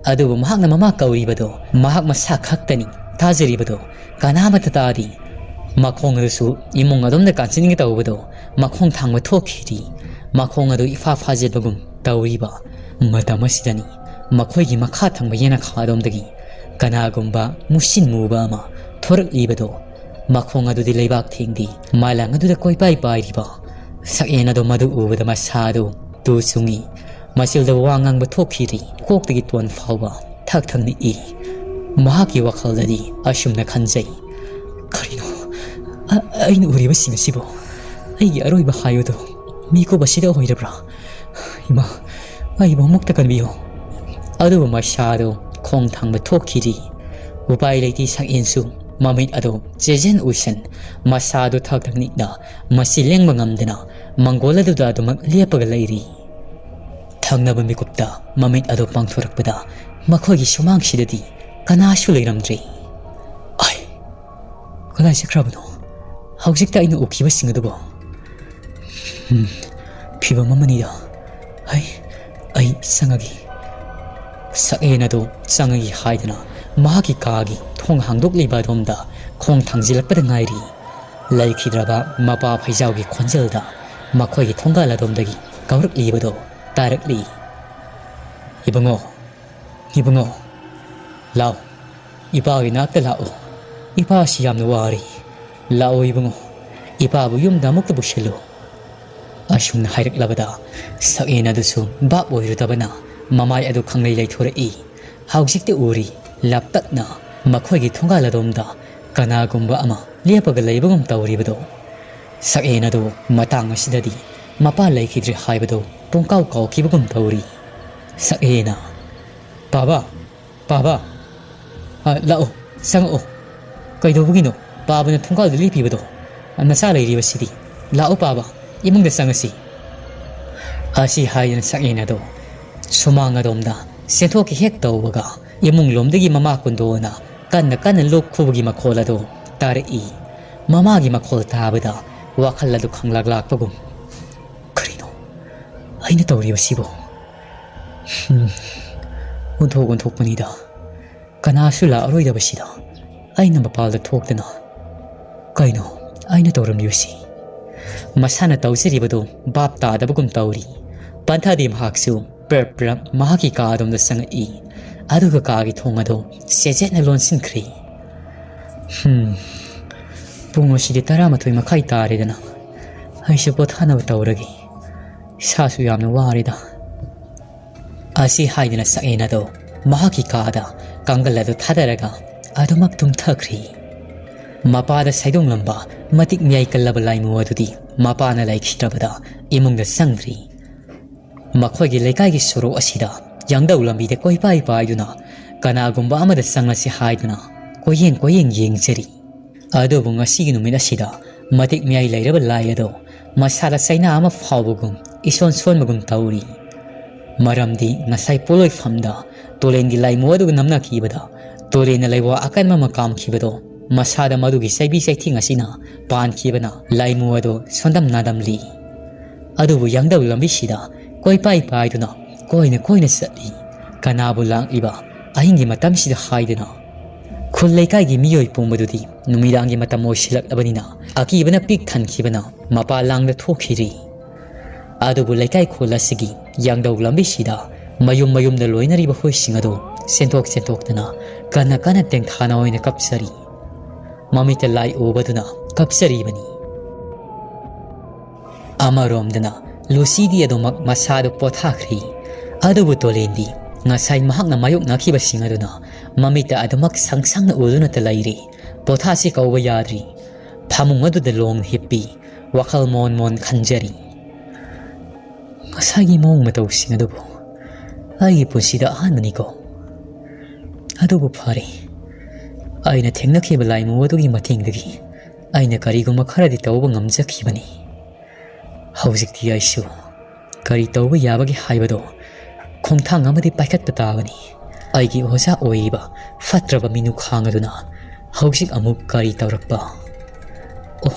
ꯑꯗꯨꯕꯨ ꯃꯍꯥꯛꯅ ꯃꯃꯥ ꯀꯧꯔꯤꯕꯗꯣ ꯃꯍꯥꯛ ꯃꯁꯥ ꯈꯛꯇꯅꯤ ꯇꯥꯖꯔꯤꯕꯗꯣ꯫ ꯀꯅꯥꯃꯠꯇ ꯇꯥꯗꯦ꯫ ꯃꯈꯣꯡ ꯑꯗꯨꯁꯨ ꯏꯃꯨꯡ ꯑꯗꯣꯝꯗ ꯀꯥꯟꯁꯤꯟꯒꯦ ꯇꯧꯕꯗꯣ ꯃꯈꯣꯡ ꯊꯥꯡꯕ ꯊꯣꯛꯈꯤꯗ꯭ꯔꯤ꯫ ꯃꯈꯣꯡ ꯑꯗꯨ ꯏꯐꯥ ꯐꯥꯖꯤꯟꯕꯒꯨꯝ ꯇꯧꯔꯤꯕ ꯃꯇꯝ ꯑꯁꯤꯗꯅꯤ ꯃꯈꯣꯏꯒꯤ ꯃꯈꯥ ꯊꯪꯕ ꯌꯦꯅꯈꯥ ꯑꯗꯣꯝꯗꯒꯤ ꯀꯅꯥꯒꯨꯝꯕ ꯃꯨꯁꯤꯟ ꯃꯨꯕ ꯑꯃ ꯊꯣꯔꯛꯂꯤꯕꯗꯣ꯫ ꯃꯈꯣꯡ ꯑꯗꯨꯗꯤ ꯂꯩꯕꯥꯛ ꯊꯦꯡꯗꯦ꯫ ꯃꯥꯂꯪ ꯑꯗꯨꯗ ꯀꯣꯏꯄꯥꯏ ꯄꯥꯏꯔꯤꯕ ꯁꯛꯌꯦꯟ ꯑꯗꯣ ꯃꯗꯨ ꯎꯕꯗ ꯃꯁꯥ ꯑꯗꯨ ꯇꯨ ꯆꯨꯡꯏ꯫ ꯃꯆꯤꯜꯗ ꯋꯥ ꯉꯥꯡꯕ ꯊꯣꯛꯈꯤꯗ꯭ꯔꯤ꯫ ꯀꯣꯛꯇꯒꯤ ꯇꯣꯟ ꯐꯥꯎꯕ ꯊꯛ ꯊꯛ ꯅꯤꯛꯏ꯫ ꯃꯍꯥꯛꯀꯤ ꯋꯥꯈꯜꯗꯗꯤ ꯑꯁꯨꯝꯅ ꯈꯟꯖꯩ, "ꯀꯔꯤꯅꯣ? ꯑ-, ꯑꯩꯅ ꯎꯔꯤꯕꯁꯤꯡ ꯑꯁꯤꯕꯨ ꯑꯩꯒꯤ ꯑꯔꯣꯏꯕ ꯍꯥꯏꯕꯗꯨ ꯃꯤꯀꯨꯞ ꯑꯁꯤꯗ ꯑꯣꯏꯔꯕ꯭ꯔꯥ? ꯏꯃꯥ, ꯑꯩꯕꯨ ꯑꯃꯨꯛꯇ ꯀꯟꯕꯤꯌꯨ꯫" ꯑꯗꯨꯕꯨ ꯃꯁꯥꯗꯨ ꯈꯣꯡ ꯊꯥꯡꯕ ꯊꯣꯛꯈꯤꯗꯦ꯫ ꯎꯄꯥꯏ ꯂꯩꯇꯦ ꯁꯛꯌꯦꯟꯁꯨ ꯃꯃꯤꯠ ꯑꯗꯨ ꯆꯦꯖꯦꯟ ꯎꯏꯁꯟ ꯃꯁꯥꯗꯨ ꯊꯛ ꯊꯛ ꯅꯤꯛꯅ ꯃꯁꯤ ꯂꯦꯡꯕ ꯉꯝꯗꯅ ꯃꯪꯒꯣꯜ ꯑꯗꯨꯗ ꯑꯗꯨꯃꯛ ꯂꯦꯞꯄꯒ ꯂꯩꯔꯤ꯫ ꯊꯪꯅꯕ ꯃꯤꯀꯨꯞꯇ ꯃꯃꯤꯠ ꯑꯗꯨ ꯄꯥꯡꯊꯣꯔꯛꯄꯗ ꯃꯈꯣꯏꯒꯤ ꯁꯨꯃꯥꯡꯁꯤꯗꯗꯤ ꯀꯅꯥꯁꯨ ꯂꯩꯔꯝꯗ꯭ꯔꯦ꯫ ꯑꯩ ꯀꯗꯥꯏ ꯆꯠꯈ꯭ꯔꯕꯅꯣ? ꯍꯧꯖꯤꯛꯇ ꯑꯩꯅ ꯎꯈꯤꯕꯁꯤꯡ ꯑꯗꯨꯕꯨ? ꯎꯝ, ꯐꯤꯕꯝ ꯑꯃꯅꯤꯗ꯫ ꯍꯩ, ꯑꯩ ꯆꯪꯉꯒꯦ꯫ ꯁꯛꯌꯦꯟ ꯑꯗꯨ ꯆꯪꯉꯒꯦ ꯍꯥꯏꯗꯨꯅ ꯃꯍꯥꯛꯀꯤ ꯀꯥꯒꯤ ꯊꯣꯡ ꯍꯥꯡꯗꯣꯛꯂꯤꯕ ꯑꯗꯣꯝꯗ ꯈꯣꯡ ꯊꯥꯡꯖꯤꯜꯂꯛꯄꯗ ꯉꯥꯏꯔꯤ꯫ ꯂꯩꯈꯤꯗ꯭ꯔꯕ ꯃꯄꯥ ꯐꯩꯖꯥꯎꯒꯤ ꯈꯣꯟꯖꯦꯜꯗ ꯃꯈꯣꯏꯒꯤ ꯊꯣꯡꯒꯥꯜ ꯑꯗꯣꯝꯗꯒꯤ ꯀꯧꯔꯛꯂꯤꯕꯗꯨ ꯇꯥꯔꯛꯂꯤ꯫ "ꯏꯕꯨꯡꯉꯣ, ꯏꯕꯨꯡꯉꯣ, "ꯂꯥꯛꯑꯣ, ꯏꯄꯥꯒꯤ ꯅꯥꯛꯇ ꯂꯥꯛꯑꯣ꯫ ꯏꯄꯥꯁꯤ ꯌꯥꯝꯅ ꯋꯥꯔꯤ꯫ ꯂꯥꯛꯑꯣ ꯏꯕꯨꯡꯉꯣ, ꯏꯄꯥꯕꯨ ꯌꯨꯝꯗ ꯑꯃꯨꯛꯇ ꯄꯨꯁꯤꯜꯂꯨ"꯫ ꯑꯁꯨꯝꯅ ꯍꯥꯏꯔꯛꯂꯕꯗ ꯁꯛꯑꯦꯟ ꯑꯗꯨꯁꯨ ꯚꯥꯞ ꯑꯣꯏꯔꯨꯗꯕꯅ ꯃꯃꯥꯏ ꯑꯗꯨ ꯈꯪꯂꯩ ꯂꯩꯊꯣꯔꯛꯏ꯫ ꯍꯧꯖꯤꯛꯇꯤ ꯎꯔꯤ, ꯂꯥꯞꯇꯛꯅ ꯃꯈꯣꯏꯒꯤ ꯊꯣꯡꯒꯥꯜ ꯑꯗꯣꯝꯗ ꯀꯅꯥꯒꯨꯝꯕ ꯑꯃ ꯂꯦꯞꯄꯒ ꯂꯩꯕꯒꯨꯝ ꯇꯧꯔꯤꯕꯗꯣ꯫ ꯁꯛꯑꯦꯟ ꯑꯗꯨ ꯃꯇꯥꯡ ꯑꯁꯤꯗꯗꯤ ꯃꯄꯥ ꯂꯩꯈꯤꯗ꯭ꯔꯦ ꯍꯥꯏꯕꯗꯨ ꯄꯨꯡꯀꯥꯎ ꯀꯥꯎꯈꯤꯕꯒꯨꯝ ꯇꯧꯔꯤ꯫ ꯁꯛꯑꯦꯟꯅ, "ꯄꯥꯕ, ꯄꯥꯕ, ꯑ, ꯂꯥꯛꯑꯣ, ꯆꯪꯉꯛꯑꯣ꯫ ꯀꯩꯗꯧꯕꯒꯤꯅꯣ ꯄꯥꯕꯅ ꯊꯣꯡꯒꯥꯜꯗ ꯂꯦꯞꯄꯤꯕꯗꯣ? ꯅꯆꯥ ꯂꯩꯔꯤꯕꯁꯤꯗꯤ꯫ ꯂꯥꯛꯑꯣ ꯄꯥꯕ, ꯏꯃꯨꯡꯗ ꯆꯪꯉꯁꯤ"꯫ ꯑꯁꯤ ꯍꯥꯏꯗꯨꯅ ꯁꯛꯑꯦꯟ ꯑꯗꯣ ꯁꯨꯃꯥꯡ ꯑꯗꯣꯝꯗ ꯆꯦꯟꯊꯣꯛꯀꯦ ꯍꯦꯛ ꯇꯧꯕꯒ, ꯏꯃꯨꯡ ꯂꯣꯝꯗꯒꯤ ꯃꯃꯥ ꯀꯨꯟꯗꯣꯅ ꯀꯟꯅ ꯀꯟꯅ ꯂꯣꯛ ꯈꯨꯕꯒꯤ ꯃꯈꯣꯜ ꯑꯗꯨ ꯇꯥꯔꯛꯏ꯫ ꯃꯃꯥꯒꯤ ꯃꯈꯣꯜ ꯇꯥꯕꯗ ꯋꯥꯈꯜ ꯑꯗꯨ ꯈꯪꯂꯥꯛ ꯂꯥꯛꯄꯒꯨꯝ, "ꯀꯔꯤꯅꯣ ꯑꯩꯅ ꯇꯧꯔꯤꯕꯁꯤꯕꯣ? ꯍꯝ, ꯑꯣꯟꯊꯣꯛ ꯑꯣꯟꯊꯣꯛꯄꯅꯤꯗ꯫ ꯀꯅꯥꯁꯨ ꯂꯥꯛꯑꯔꯣꯏꯗꯕꯁꯤꯗ ꯑꯩꯅ ꯃꯄꯥꯜꯗ ꯊꯣꯛꯇꯅ ꯀꯩꯅꯣ ꯑꯩꯅ ꯇꯧꯔꯝꯂꯤꯕꯁꯤ?" ꯃꯁꯥꯅ ꯇꯧꯖꯔꯤꯕꯗꯨ ꯚꯥꯞ ꯇꯥꯗꯕꯒꯨꯝ ꯇꯧꯔꯤ꯫ ꯄꯟꯊꯥꯗꯤ ꯃꯍꯥꯛꯁꯨ ꯄ꯭ꯔꯞ ꯄ꯭ꯔꯞ ꯃꯍꯥꯛꯀꯤ ꯀꯥ ꯑꯗꯣꯝꯗ ꯆꯪꯉꯛꯏ꯫ ꯑꯗꯨꯒ ꯀꯥꯒꯤ ꯊꯣꯡ ꯑꯗꯨ ꯆꯦꯠꯆꯦꯠꯅ ꯂꯣꯟꯁꯤꯟꯈ꯭ꯔꯤ꯫ "ꯍꯝ, ꯄꯨꯡ ꯑꯁꯤꯗꯤ ꯇꯔꯥꯃꯥꯊꯣꯏ ꯃꯈꯥꯏ ꯇꯥꯔꯦꯗꯅ꯫ ꯑꯩꯁꯨ ꯄꯣꯊꯥꯅꯕ ꯇꯧꯔꯒꯦ꯫ ꯏꯁꯥꯁꯨ ꯌꯥꯝꯅ ꯋꯥꯔꯦꯗ"꯫ ꯑꯁꯤ ꯍꯥꯏꯗꯨꯅ ꯁꯛꯑꯦꯟ ꯑꯗꯣ ꯃꯍꯥꯛꯀꯤ ꯀꯥꯗ ꯀꯥꯡꯒꯜ ꯑꯗꯨ ꯊꯥꯗꯔꯒ ꯑꯗꯨꯃꯛ ꯇꯨꯝꯊꯈ꯭ꯔꯤ꯫ ꯃꯄꯥꯗ ꯁꯩꯗꯣꯡꯂꯝꯕ ꯃꯇꯤꯛ ꯃꯌꯥꯏ ꯀꯜꯂꯕ ꯂꯥꯏꯃꯨ ꯑꯗꯨꯗꯤ ꯃꯄꯥꯅ ꯂꯩꯈꯤꯗ꯭ꯔꯕꯗ ꯏꯃꯨꯡꯗ ꯆꯪꯗ꯭ꯔꯤ꯫ ꯃꯈꯣꯏꯒꯤ ꯂꯩꯀꯥꯏꯒꯤ ꯁꯣꯔꯣꯛ ꯑꯁꯤꯗ ꯌꯥꯡꯗꯧ ꯂꯝꯕꯤꯗ ꯀꯣꯏꯄꯥꯏ ꯄꯥꯏꯗꯨꯅ ꯀꯅꯥꯒꯨꯝꯕ ꯑꯃꯗ ꯆꯪꯂꯁꯤ ꯍꯥꯏꯗꯨꯅ ꯀꯣꯏꯌꯦꯡ ꯀꯣꯏꯌꯦꯡ ꯌꯦꯡꯖꯔꯤ꯫ ꯑꯗꯨꯕꯨ ꯉꯁꯤꯒꯤ ꯅꯨꯃꯤꯠ ꯑꯁꯤꯗ ꯃꯇꯤꯛ ꯃꯌꯥꯏ ꯂꯩꯔꯕ ꯂꯥꯏ ꯑꯗꯣ ꯃꯁꯥꯗ ꯆꯩꯅꯥ ꯑꯃ ꯐꯥꯎꯕꯒꯨꯝ ꯏꯁꯣꯟ ꯁꯣꯟꯕꯒꯨꯝ ꯇꯧꯔꯤ꯫ ꯃꯔꯝꯗꯤ ꯉꯁꯥꯏ ꯄꯣꯠꯂꯣꯏꯐꯝꯗ ꯇꯨꯔꯦꯟꯒꯤ ꯂꯥꯏꯃꯨ ꯑꯗꯨꯒ ꯅꯝꯅꯈꯤꯕꯗ ꯇꯨꯔꯦꯟꯅ ꯂꯩꯋꯥ ꯑꯀꯟꯕ ꯑꯃ ꯀꯥꯝꯈꯤꯕꯗꯣ ꯃꯁꯥꯗ ꯃꯗꯨꯒꯤ ꯆꯩꯕꯤ ꯆꯩꯊꯦꯡ ꯑꯁꯤꯅ ꯄꯥꯟꯈꯤꯕꯅ ꯂꯥꯏꯃꯨ ꯑꯗꯣ ꯁꯣꯟꯗꯝ ꯅꯥꯗꯝꯂꯤ꯫ ꯑꯗꯨꯕꯨ ꯌꯥꯡꯗꯧ ꯂꯝꯕꯤꯁꯤꯗ ꯀꯣꯏꯄꯥꯏ ꯄꯥꯏꯗꯨꯅ ꯀꯣꯏꯅ ꯀꯣꯏꯅ ꯆꯠꯂꯤ꯫ ꯀꯅꯥꯕꯨ ꯂꯥꯛꯂꯤꯕ ꯑꯍꯤꯡꯒꯤ ꯃꯇꯝꯁꯤꯗ ꯍꯥꯏꯗꯨꯅ? ꯈꯨꯜ ꯂꯩꯀꯥꯏꯒꯤ ꯃꯤꯑꯣꯏ ꯄꯨꯝꯕꯗꯨꯗꯤ ꯅꯨꯃꯤꯗꯥꯡꯒꯤ ꯃꯇꯝ ꯑꯣꯏꯁꯤꯜꯂꯛꯂꯕꯅꯤꯅ ꯑꯀꯤꯕꯅ ꯄꯤꯛ ꯊꯟꯈꯤꯕꯅ ꯃꯄꯥ ꯂꯥꯡꯗ ꯊꯣꯛꯈꯤꯔꯤ꯫ ꯑꯗꯨꯕꯨ ꯂꯩꯀꯥꯏ ꯈꯨꯜ ꯑꯁꯤꯒꯤ ꯌꯥꯡꯗꯧ ꯂꯝꯕꯤꯁꯤꯗ ꯃꯌꯨꯝ ꯃꯌꯨꯝꯗ ꯂꯣꯏꯅꯔꯤꯕ ꯍꯨꯏꯁꯤꯡ ꯑꯗꯨ ꯆꯦꯟꯊꯣꯛ ꯆꯦꯟꯊꯣꯛꯇꯨꯅ ꯀꯟꯅ ꯀꯟꯅ ꯇꯦꯡꯊꯥꯅ ꯑꯣꯏꯅ ꯀꯞꯆꯔꯤ꯫ ꯃꯃꯤꯠꯇ ꯂꯥꯏ ꯎꯕꯗꯨꯅ ꯀꯞꯆꯔꯤꯕꯅꯤ꯫ ꯑꯃꯔꯣꯝꯗꯅ ꯂꯨꯁꯤꯗꯤ ꯑꯗꯨꯃꯛ ꯃꯁꯥꯗꯨ ꯄꯣꯊꯥꯈ꯭ꯔꯤ꯫ ꯑꯗꯨꯕꯨ ꯇꯣꯂꯦꯟꯗꯤ ꯉꯁꯥꯏ ꯃꯍꯥꯛꯅ ꯃꯥꯌꯣꯛꯅꯈꯤꯕꯁꯤꯡ ꯑꯗꯨꯅ ꯃꯃꯤꯠꯇ ꯑꯗꯨꯃꯛ ꯁꯪ ꯁꯪꯅ ꯎꯗꯨꯅꯇ ꯂꯩꯔꯤ꯫ ꯄꯣꯊꯥꯁꯤ ꯀꯧꯕ ꯌꯥꯗ꯭ꯔꯤ꯫ ꯐꯃꯨꯡ ꯑꯗꯨꯗ ꯂꯣꯡꯅ ꯍꯤꯞꯄꯤ꯫ ꯋꯥꯈꯜ ꯃꯣꯟ ꯃꯣꯟ ꯈꯟꯖꯔꯤ꯫ ꯉꯁꯥꯏꯒꯤ ꯃꯑꯣꯡ ꯃꯇꯧꯁꯤꯡ ꯑꯗꯨꯕꯨ ꯑꯩꯒꯤ ꯄꯨꯟꯁꯤꯗ ꯑꯍꯥꯟꯕꯅꯤꯀꯣ꯫ ꯑꯗꯨꯕꯨ ꯐꯔꯦ, ꯑꯩꯅ ꯊꯦꯡꯅꯈꯤꯕ ꯂꯥꯏꯃꯨ ꯑꯗꯨꯒꯤ ꯃꯇꯦꯡꯗꯒꯤ ꯑꯩꯅ ꯀꯔꯤꯒꯨꯝꯕ ꯈꯔꯗꯤ ꯇꯧꯕ ꯉꯝꯖꯈꯤꯕꯅꯤ꯫ ꯍꯧꯖꯤꯛꯇꯤ ꯑꯩꯁꯨ ꯀꯔꯤ ꯇꯧꯕ ꯌꯥꯕꯒꯦ ꯍꯥꯏꯕꯗꯣ ꯈꯣꯡꯊꯥꯡ ꯑꯃꯗꯤ ꯄꯥꯏꯈꯠꯄ ꯇꯥꯕꯅꯤ꯫ ꯑꯩꯒꯤ ꯑꯣꯖꯥ ꯑꯣꯏꯔꯤꯕ ꯐꯠꯇ꯭ꯔꯕ ꯃꯤꯅꯨꯈꯥꯡ ꯑꯗꯨꯅ ꯍꯧꯖꯤꯛ ꯑꯃꯨꯛ ꯀꯔꯤ ꯇꯧꯔꯛꯄ? ꯑꯣ,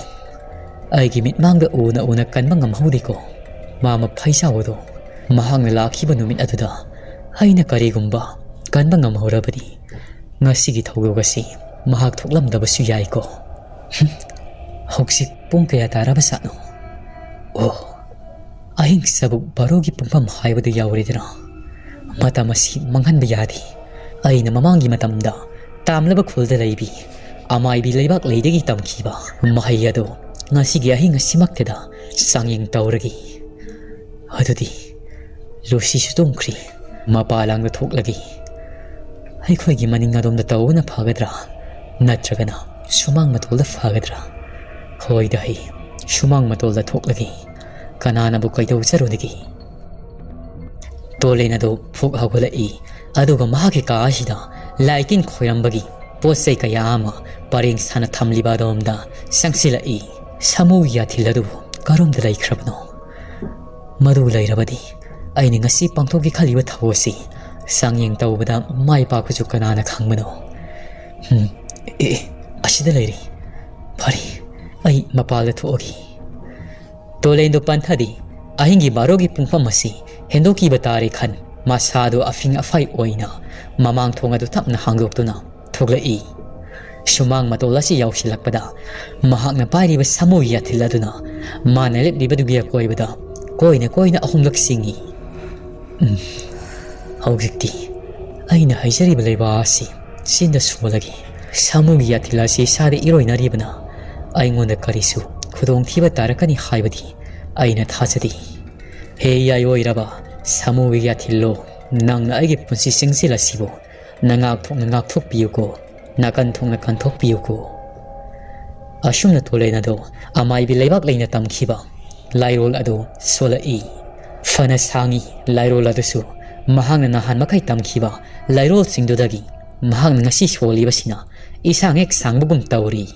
ꯑꯩꯒꯤ ꯃꯤꯠꯃꯥꯡꯗ ꯎꯅ ꯎꯅ ꯀꯟꯕ ꯉꯝꯍꯧꯗꯦꯀꯣ꯫ ꯃꯥ ꯃꯐꯩꯖꯥꯎ ꯑꯗꯣ ꯃꯍꯥꯛꯅ ꯂꯥꯛꯈꯤꯕ ꯅꯨꯃꯤꯠ ꯑꯗꯨꯗ ꯑꯩꯅ ꯀꯔꯤꯒꯨꯝꯕ ꯀꯟꯕ ꯉꯝꯍꯧꯔꯕꯗꯤ ꯉꯁꯤꯒꯤ ꯊꯧꯗꯣꯛ ꯑꯁꯤ ꯃꯍꯥꯛ ꯊꯣꯛꯂꯝꯗꯕꯁꯨ ꯌꯥꯏꯀꯣ꯫ ꯍꯝ, ꯍꯧꯖꯤꯛ ꯄꯨꯡ ꯀꯌꯥ ꯇꯥꯔꯕꯖꯥꯠꯅꯣ? ꯑꯣ, ꯑꯍꯤꯡ ꯆꯕꯨꯛ ꯕꯥꯔꯣꯒꯤ ꯄꯨꯡꯐꯝ ꯍꯥꯏꯕꯗꯨ ꯌꯧꯔꯦꯗꯅ꯫ ꯃꯇꯝ ꯑꯁꯤ ꯃꯥꯡꯍꯟꯕ ꯌꯥꯗꯦ꯫ ꯑꯩꯅ ꯃꯃꯥꯡꯒꯤ ꯃꯇꯝꯗ ꯇꯥꯝꯂꯕ ꯈꯨꯜꯗ ꯂꯩꯕꯤ ꯑꯃꯥꯏꯕꯤ ꯂꯩꯕꯥꯛ ꯂꯩꯗꯒꯤ ꯇꯝꯈꯤꯕ ꯃꯍꯩ ꯑꯗꯨ ꯉꯁꯤꯒꯤ ꯑꯍꯤꯡ ꯑꯁꯤꯃꯛꯇꯗ ꯆꯥꯡꯌꯦꯡ ꯇꯧꯔꯒꯦ꯫ ꯑꯗꯨꯗꯤ ꯂꯨꯁꯤꯁꯨ ꯇꯨꯝꯈ꯭ꯔꯤ꯫ ꯃꯄꯥ ꯂꯥꯡꯗ ꯊꯣꯛꯂꯒꯦ꯫ ꯑꯩꯈꯣꯏꯒꯤ ꯃꯅꯤꯡ ꯑꯗꯣꯝꯗ ꯇꯧꯕꯅ ꯐꯒꯗ꯭ꯔꯥ? ꯅꯠꯇ꯭ꯔꯒꯅ ꯁꯨꯃꯥꯡ ꯃꯇꯣꯜꯗ ꯐꯒꯗ꯭ꯔꯥ? ꯍꯣꯏꯗ ꯍꯩ, ꯁꯨꯃꯥꯡ ꯃꯇꯣꯜꯗ ꯊꯣꯛꯂꯒꯦ꯫ ꯀꯅꯥꯅꯕꯨ ꯀꯩꯗꯧꯖꯔꯨꯅꯤꯒꯦ? ꯇꯣꯂꯦꯟ ꯑꯗꯨ ꯐꯨꯛ ꯍꯧꯒꯠꯂꯛꯏ, ꯑꯗꯨꯒ ꯃꯍꯥꯛꯀꯤ ꯀꯥ ꯑꯁꯤꯗ ꯂꯥꯏ ꯇꯤꯟ ꯈꯣꯏꯔꯝꯕꯒꯤ ꯄꯣꯠ ꯆꯩ ꯀꯌꯥ ꯑꯃ ꯄꯔꯦꯡ ꯁꯥꯅ ꯊꯝꯂꯤꯕ ꯑꯗꯣꯝꯗ ꯆꯪꯁꯤꯜꯂꯛꯏ꯫ ꯁꯥꯃꯨꯒꯤ ꯌꯥꯊꯤꯜ ꯑꯗꯨ ꯀꯔꯣꯝꯗ ꯂꯩꯈ꯭ꯔꯕꯅꯣ? ꯃꯗꯨ ꯂꯩꯔꯕꯗꯤ ꯑꯩꯅ ꯉꯁꯤ ꯄꯥꯡꯊꯣꯛꯀꯦ ꯈꯜꯂꯤꯕ ꯊꯧ ꯑꯁꯤ ꯆꯥꯡꯌꯦꯡ ꯇꯧꯕꯗ ꯃꯥꯏ ꯄꯥꯛꯄꯁꯨ ꯀꯅꯥꯅ ꯈꯪꯕꯅꯣ? ꯍꯝ, ꯑꯦ, ꯑꯦ, ꯑꯁꯤꯗ ꯂꯩꯔꯤ꯫ ꯐꯔꯦ, ꯑꯩ ꯃꯄꯥꯜꯗ ꯊꯣꯛꯑꯒꯦ꯫ ꯇꯣꯂꯦꯟꯗꯨ ꯄꯟꯊꯗꯤ ꯑꯍꯤꯡꯒꯤ ꯕꯥꯔꯣꯒꯤ ꯄꯨꯡꯐꯝ ꯑꯁꯤ ꯍꯦꯟꯗꯣꯛꯈꯤꯕ ꯇꯥꯔꯦ ꯈꯟ ꯃꯁꯥꯗꯨ ꯑꯐꯤꯡ ꯑꯐꯥꯏ ꯑꯣꯏꯅ ꯃꯃꯥꯡ ꯊꯣꯡ ꯑꯗꯨ ꯇꯞꯅ ꯍꯥꯡꯗꯣꯛꯇꯨꯅ ꯊꯣꯛꯂꯛꯏ꯫ ꯁꯨꯃꯥꯡ ꯃꯇꯣꯜ ꯑꯁꯤ ꯌꯧꯁꯤꯜꯂꯛꯄꯗ ꯃꯍꯥꯛꯅ ꯄꯥꯏꯔꯤꯕ ꯁꯥꯃꯨꯒꯤ ꯌꯥꯊꯤꯜ ꯑꯗꯨꯅ ꯃꯥꯅ ꯂꯦꯞꯂꯤꯕꯗꯨꯒꯤ ꯑꯀꯣꯏꯕꯗ ꯀꯣꯏꯅ ꯀꯣꯏꯅ ꯑꯍꯨꯝꯂꯛ ꯆꯤꯡꯏ꯫ ꯎꯝ, ꯍꯧꯖꯤꯛꯇꯤ ꯑꯩꯅ ꯍꯥꯏꯖꯔꯤꯕ ꯂꯩꯕꯥꯛ ꯑꯁꯤ ꯆꯤꯟꯗ ꯁꯣꯜꯂꯒꯦ꯫ ꯁꯥꯃꯨꯒꯤ ꯌꯥꯊꯤꯜ ꯑꯁꯤ ꯏꯁꯥꯗ ꯏꯔꯣꯏꯅꯔꯤꯕꯅ ꯑꯩꯉꯣꯟꯗ ꯀꯔꯤꯁꯨ ꯈꯨꯗꯣꯡꯊꯤꯕ ꯇꯥꯔꯛꯀꯅꯤ ꯍꯥꯏꯕꯗꯤ ꯑꯩꯅ ꯊꯥꯖꯗꯦ꯫ ꯍꯦ ꯌꯥꯏꯑꯣꯏꯔꯕ ꯁꯥꯃꯨꯒꯤ ꯌꯥꯊꯤꯜꯂꯣ, ꯅꯪꯅ ꯑꯩꯒꯤ ꯄꯨꯟꯁꯤ ꯆꯤꯡꯖꯤꯜ ꯑꯁꯤꯕꯨ ꯅꯉꯥꯛ ꯊꯣꯛꯅ ꯉꯥꯛꯊꯣꯛꯄꯤꯌꯨꯀꯣ, ꯅꯥꯀꯟ ꯊꯣꯛꯅ ꯀꯟꯊꯣꯛꯄꯤꯌꯨꯀꯣ꯫ ꯑꯁꯨꯝꯅ ꯇꯣꯂꯦꯟ ꯑꯗꯣ ꯑꯃꯥꯏꯕꯤ ꯂꯩꯕꯥꯛ ꯂꯩꯅ ꯇꯝꯈꯤꯕ ꯂꯥꯏꯔꯣꯜ ꯑꯗꯨ ꯁꯣꯜꯂꯛꯏ꯫ ꯐꯅ ꯁꯥꯡꯉꯤ ꯂꯥꯏꯔꯣꯜ ꯑꯗꯨꯁꯨ ꯃꯍꯥꯛꯅ ꯅꯍꯥꯟ ꯃꯈꯩ ꯇꯝꯈꯤꯕ ꯂꯥꯏꯔꯣꯜꯁꯤꯡꯗꯨꯗꯒꯤ ꯃꯍꯥꯛꯅ ꯉꯁꯤ ꯁꯣꯜꯂꯤꯕꯁꯤꯅ ꯏꯁꯥꯡ ꯍꯦꯛ ꯁꯥꯡꯕꯒꯨꯝ ꯇꯧꯔꯤ꯫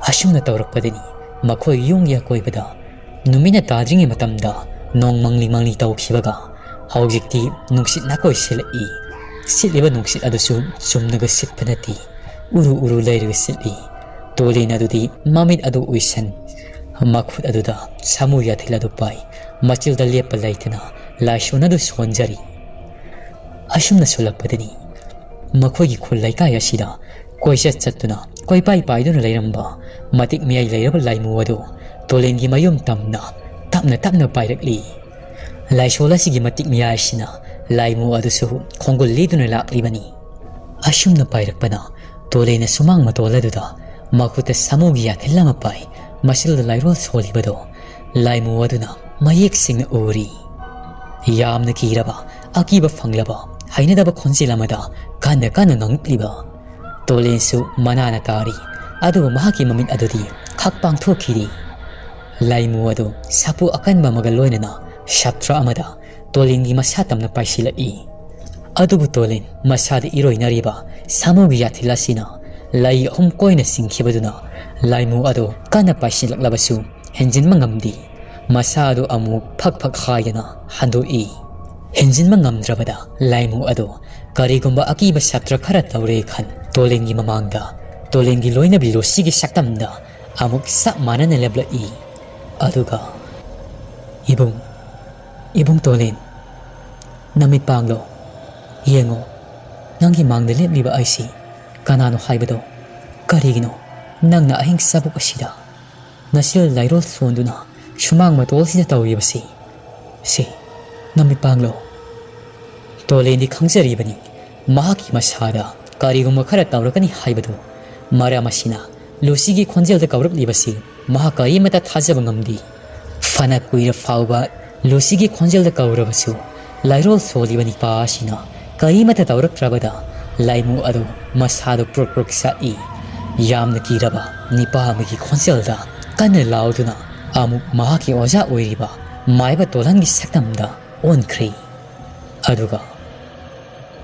ꯑꯁꯨꯝꯅ ꯇꯧꯔꯛꯄꯗꯅꯤ ꯃꯈꯣꯏ ꯌꯨꯝꯒꯤ ꯑꯀꯣꯏꯕꯗ ꯅꯨꯃꯤꯠꯅ ꯇꯥꯗ꯭ꯔꯤꯉꯩ ꯃꯇꯝꯗ ꯅꯣꯡ ꯃꯪꯂꯤ ꯃꯪꯂꯤ ꯇꯧꯈꯤꯕꯒ ꯍꯧꯖꯤꯛꯇꯤ ꯅꯨꯡꯁꯤꯠ ꯅꯥꯀꯣꯏ ꯁꯤꯜꯂꯛꯏ꯫ ꯁꯤꯠꯂꯤꯕ ꯅꯨꯡꯁꯤꯠ ꯑꯗꯨꯁꯨ ꯆꯨꯝꯅꯒ ꯁꯤꯠꯄ ꯅꯠꯇꯦ, ꯎꯔꯨ ꯎꯔꯨ ꯂꯩꯔꯒ ꯁꯤꯠꯂꯤ꯫ ꯇꯣꯂꯦꯟ ꯑꯗꯨꯗꯤ ꯃꯃꯤꯠ ꯑꯗꯨ ꯎꯏꯁꯟ, ꯃꯈꯨꯠ ꯑꯗꯨꯗ ꯁꯥꯃꯨ ꯌꯥꯊꯤꯜ ꯑꯗꯨ ꯄꯥꯏ, ꯃꯆꯤꯜꯗ ꯂꯦꯞꯄ ꯂꯩꯇꯅ ꯂꯥꯏꯁꯣꯟ ꯑꯗꯨ ꯁꯣꯟꯖꯔꯤ꯫ ꯑꯁꯨꯝꯅ ꯁꯣꯜꯂꯛꯄꯗꯅꯤ ꯃꯈꯣꯏꯒꯤ ꯈꯨꯜ ꯂꯩꯀꯥꯏ ꯑꯁꯤꯗ ꯀꯣꯏꯆꯠ ꯆꯠꯇꯨꯅ ꯀꯣꯏꯄꯥꯏ ꯄꯥꯏꯗꯨꯅ ꯂꯩꯔꯝꯕ ꯃꯇꯤꯛ ꯃꯌꯥꯏ ꯂꯩꯔꯕ ꯂꯥꯏꯃꯨ ꯑꯗꯨ ꯇꯣꯂꯦꯟꯒꯤ ꯃꯌꯨꯝ ꯇꯝꯅ ꯇꯞꯅ ꯇꯞꯅ ꯄꯥꯏꯔꯛꯂꯤ꯫ ꯂꯥꯏꯁꯣꯜ ꯑꯁꯤꯒꯤ ꯃꯇꯤꯛ ꯃꯌꯥꯏꯁꯤꯅ ꯂꯥꯏꯃꯨ ꯑꯗꯨꯁꯨ ꯈꯣꯡꯒꯨꯜ ꯂꯤꯗꯨꯅ ꯂꯥꯛꯂꯤꯕꯅꯤ꯫ ꯑꯁꯨꯝꯅ ꯄꯥꯏꯔꯛꯄꯅ ꯇꯣꯂꯦꯟꯅ ꯁꯨꯃꯥꯡ ꯃꯇꯣꯜ ꯑꯗꯨꯗ ꯃꯈꯨꯠꯇ ꯁꯥꯃꯨꯒꯤ ꯌꯥꯊꯤꯜ ꯑꯃ ꯄꯥꯏ, ꯃꯆꯤꯜꯗ ꯂꯥꯏꯔꯣꯜ ꯁꯣꯜꯂꯤꯕꯗꯣ ꯂꯥꯏꯃꯨ ꯑꯗꯨꯅ ꯃꯌꯦꯛ ꯁꯦꯡꯅ ꯎꯔꯤ꯫ ꯌꯥꯝꯅ ꯀꯤꯔꯕ, ꯑꯀꯤꯕ ꯐꯪꯂꯕ, ꯍꯩꯅꯗꯕ ꯈꯣꯟꯖꯦꯜ ꯑꯃꯗ ꯀꯟꯅ ꯀꯟꯅ ꯉꯥꯡꯂꯛꯂꯤꯕ ꯇꯣꯂꯦꯟꯁꯨ ꯃꯅꯥꯅ ꯇꯥꯔꯤ꯫ ꯑꯗꯨꯕꯨ ꯃꯍꯥꯛꯀꯤ ꯃꯃꯤꯠ ꯑꯗꯨꯗꯤ ꯈꯛ ꯄꯥꯡꯊꯣꯛꯈꯤꯗꯦ꯫ ꯂꯥꯏꯃꯨ ꯑꯗꯨ ꯁꯥꯐꯨ ꯑꯀꯟꯕ ꯑꯃꯒ ꯂꯣꯏꯅꯅ ꯁꯥꯇ꯭ꯔ ꯑꯃꯗ ꯇꯣꯂꯦꯟꯒꯤ ꯃꯁꯥ ꯇꯝꯅ ꯄꯥꯏꯁꯤꯜꯂꯛꯏ꯫ ꯑꯗꯨꯕꯨ ꯇꯣꯂꯦꯟ ꯃꯁꯥꯗ ꯏꯔꯣꯏꯅꯔꯤꯕ ꯁꯥꯃꯨꯒꯤ ꯌꯥꯊꯤꯜ ꯑꯁꯤꯅ ꯂꯩ ꯑꯍꯨꯝ ꯀꯣꯏꯅ ꯆꯤꯡꯈꯤꯕꯗꯨꯅ ꯂꯥꯏꯃꯨ ꯑꯗꯨ ꯀꯟꯅ ꯄꯥꯏꯁꯤꯜꯂꯛꯂꯕꯁꯨ ꯍꯦꯟꯖꯤꯟꯕ ꯉꯝꯗꯦ꯫ ꯃꯁꯥ ꯑꯗꯨ ꯑꯃꯨꯛ ꯐꯛ ꯐꯛ ꯍꯥꯏꯗꯅ ꯍꯟꯗꯣꯛꯏ꯫ ꯍꯦꯟꯖꯤꯟꯕ ꯉꯝꯗ꯭ꯔꯕꯗ ꯂꯥꯏꯃꯨ ꯑꯗꯨ ꯀꯔꯤꯒꯨꯝꯕ ꯑꯀꯤꯕ ꯁꯥꯇ꯭ꯔ ꯈꯔ ꯇꯧꯔꯦ ꯈꯟ ꯇꯣꯂꯦꯟꯒꯤ ꯃꯃꯥꯡꯗ ꯇꯣꯂꯦꯟꯒꯤ ꯂꯣꯏꯅꯕꯤ ꯂꯣꯁꯤꯒꯤ ꯁꯛꯇꯝꯗ ꯑꯃꯨꯛ ꯆꯞ ꯃꯥꯟꯅꯅ ꯂꯦꯞꯂꯛꯏ꯫ ꯑꯗꯨꯒ, "ꯏꯕꯨꯡ, ꯏꯕꯨꯡ ꯇꯣꯂꯦꯟ, ꯅꯃꯤꯠ ꯄꯥꯡꯂꯣ꯫ ꯌꯦꯡꯉꯣ, ꯅꯪꯒꯤ ꯃꯥꯡꯗ ꯂꯦꯞꯂꯤꯕ ꯑꯩꯁꯤ ꯀꯅꯥꯅꯣ ꯍꯥꯏꯕꯗꯣ꯫ ꯀꯔꯤꯒꯤꯅꯣ ꯅꯪꯅ ꯑꯍꯤꯡ ꯆꯥꯕꯣꯛ ꯑꯁꯤꯗ ꯅꯆꯤꯜ ꯂꯥꯏꯔꯣꯜ ꯁꯣꯟꯗꯨꯅ ꯁꯨꯃꯥꯡ ꯃꯇꯣꯜꯁꯤꯗ ꯇꯧꯔꯤꯕꯁꯤ? ꯁꯤ, ꯅꯃꯤꯠ ꯄꯥꯡꯂꯣ꯫" ꯇꯣꯂꯦꯟꯗꯤ ꯈꯪꯖꯔꯤꯕꯅꯤ, ꯃꯍꯥꯛꯀꯤ ꯃꯁꯥꯗ ꯀꯔꯤꯒꯨꯝꯕ ꯈꯔ ꯇꯧꯔꯛꯀꯅꯤ ꯍꯥꯏꯕꯗꯨ꯫ ꯃꯔꯝ ꯑꯁꯤꯅ ꯂꯨꯁꯤꯒꯤ ꯈꯣꯟꯖꯦꯜꯗ ꯀꯧꯔꯛꯂꯤꯕꯁꯤ ꯃꯍꯥꯛ ꯀꯔꯤꯃꯠꯇ ꯊꯥꯖꯕ ꯉꯝꯗꯦ꯫ ꯐꯅ ꯀꯨꯏꯔ ꯐꯥꯎꯕ ꯂꯨꯁꯤꯒꯤ ꯈꯣꯟꯖꯦꯜꯗ ꯀꯧꯔꯕꯁꯨ, ꯂꯥꯏꯔꯣꯜ ꯁꯣꯜꯂꯤꯕ ꯅꯤꯄꯥ ꯑꯁꯤꯅ ꯀꯔꯤꯃꯠꯇ ꯇꯧꯔꯛꯇ꯭ꯔꯕꯗ, ꯂꯥꯏꯃꯨ ꯑꯗꯨ ꯃꯁꯥꯗꯨ ꯄ꯭ꯔꯨꯛ ꯄ꯭ꯔꯨꯛ ꯁꯛꯏ꯫ ꯌꯥꯝꯅ ꯀꯤꯔꯕ ꯅꯤꯄꯥ ꯑꯃꯒꯤ ꯈꯣꯟꯖꯦꯜꯗ ꯀꯟꯅ ꯂꯥꯎꯗꯨꯅ ꯑꯃꯨꯛ ꯃꯍꯥꯛꯀꯤ ꯑꯣꯖꯥ ꯑꯣꯏꯔꯤꯕ ꯃꯥꯏꯕ ꯇꯣꯂꯟꯒꯤ ꯁꯛꯇꯝꯗ ꯑꯣꯟꯈ꯭ꯔꯦ꯫ ꯑꯗꯨꯒ,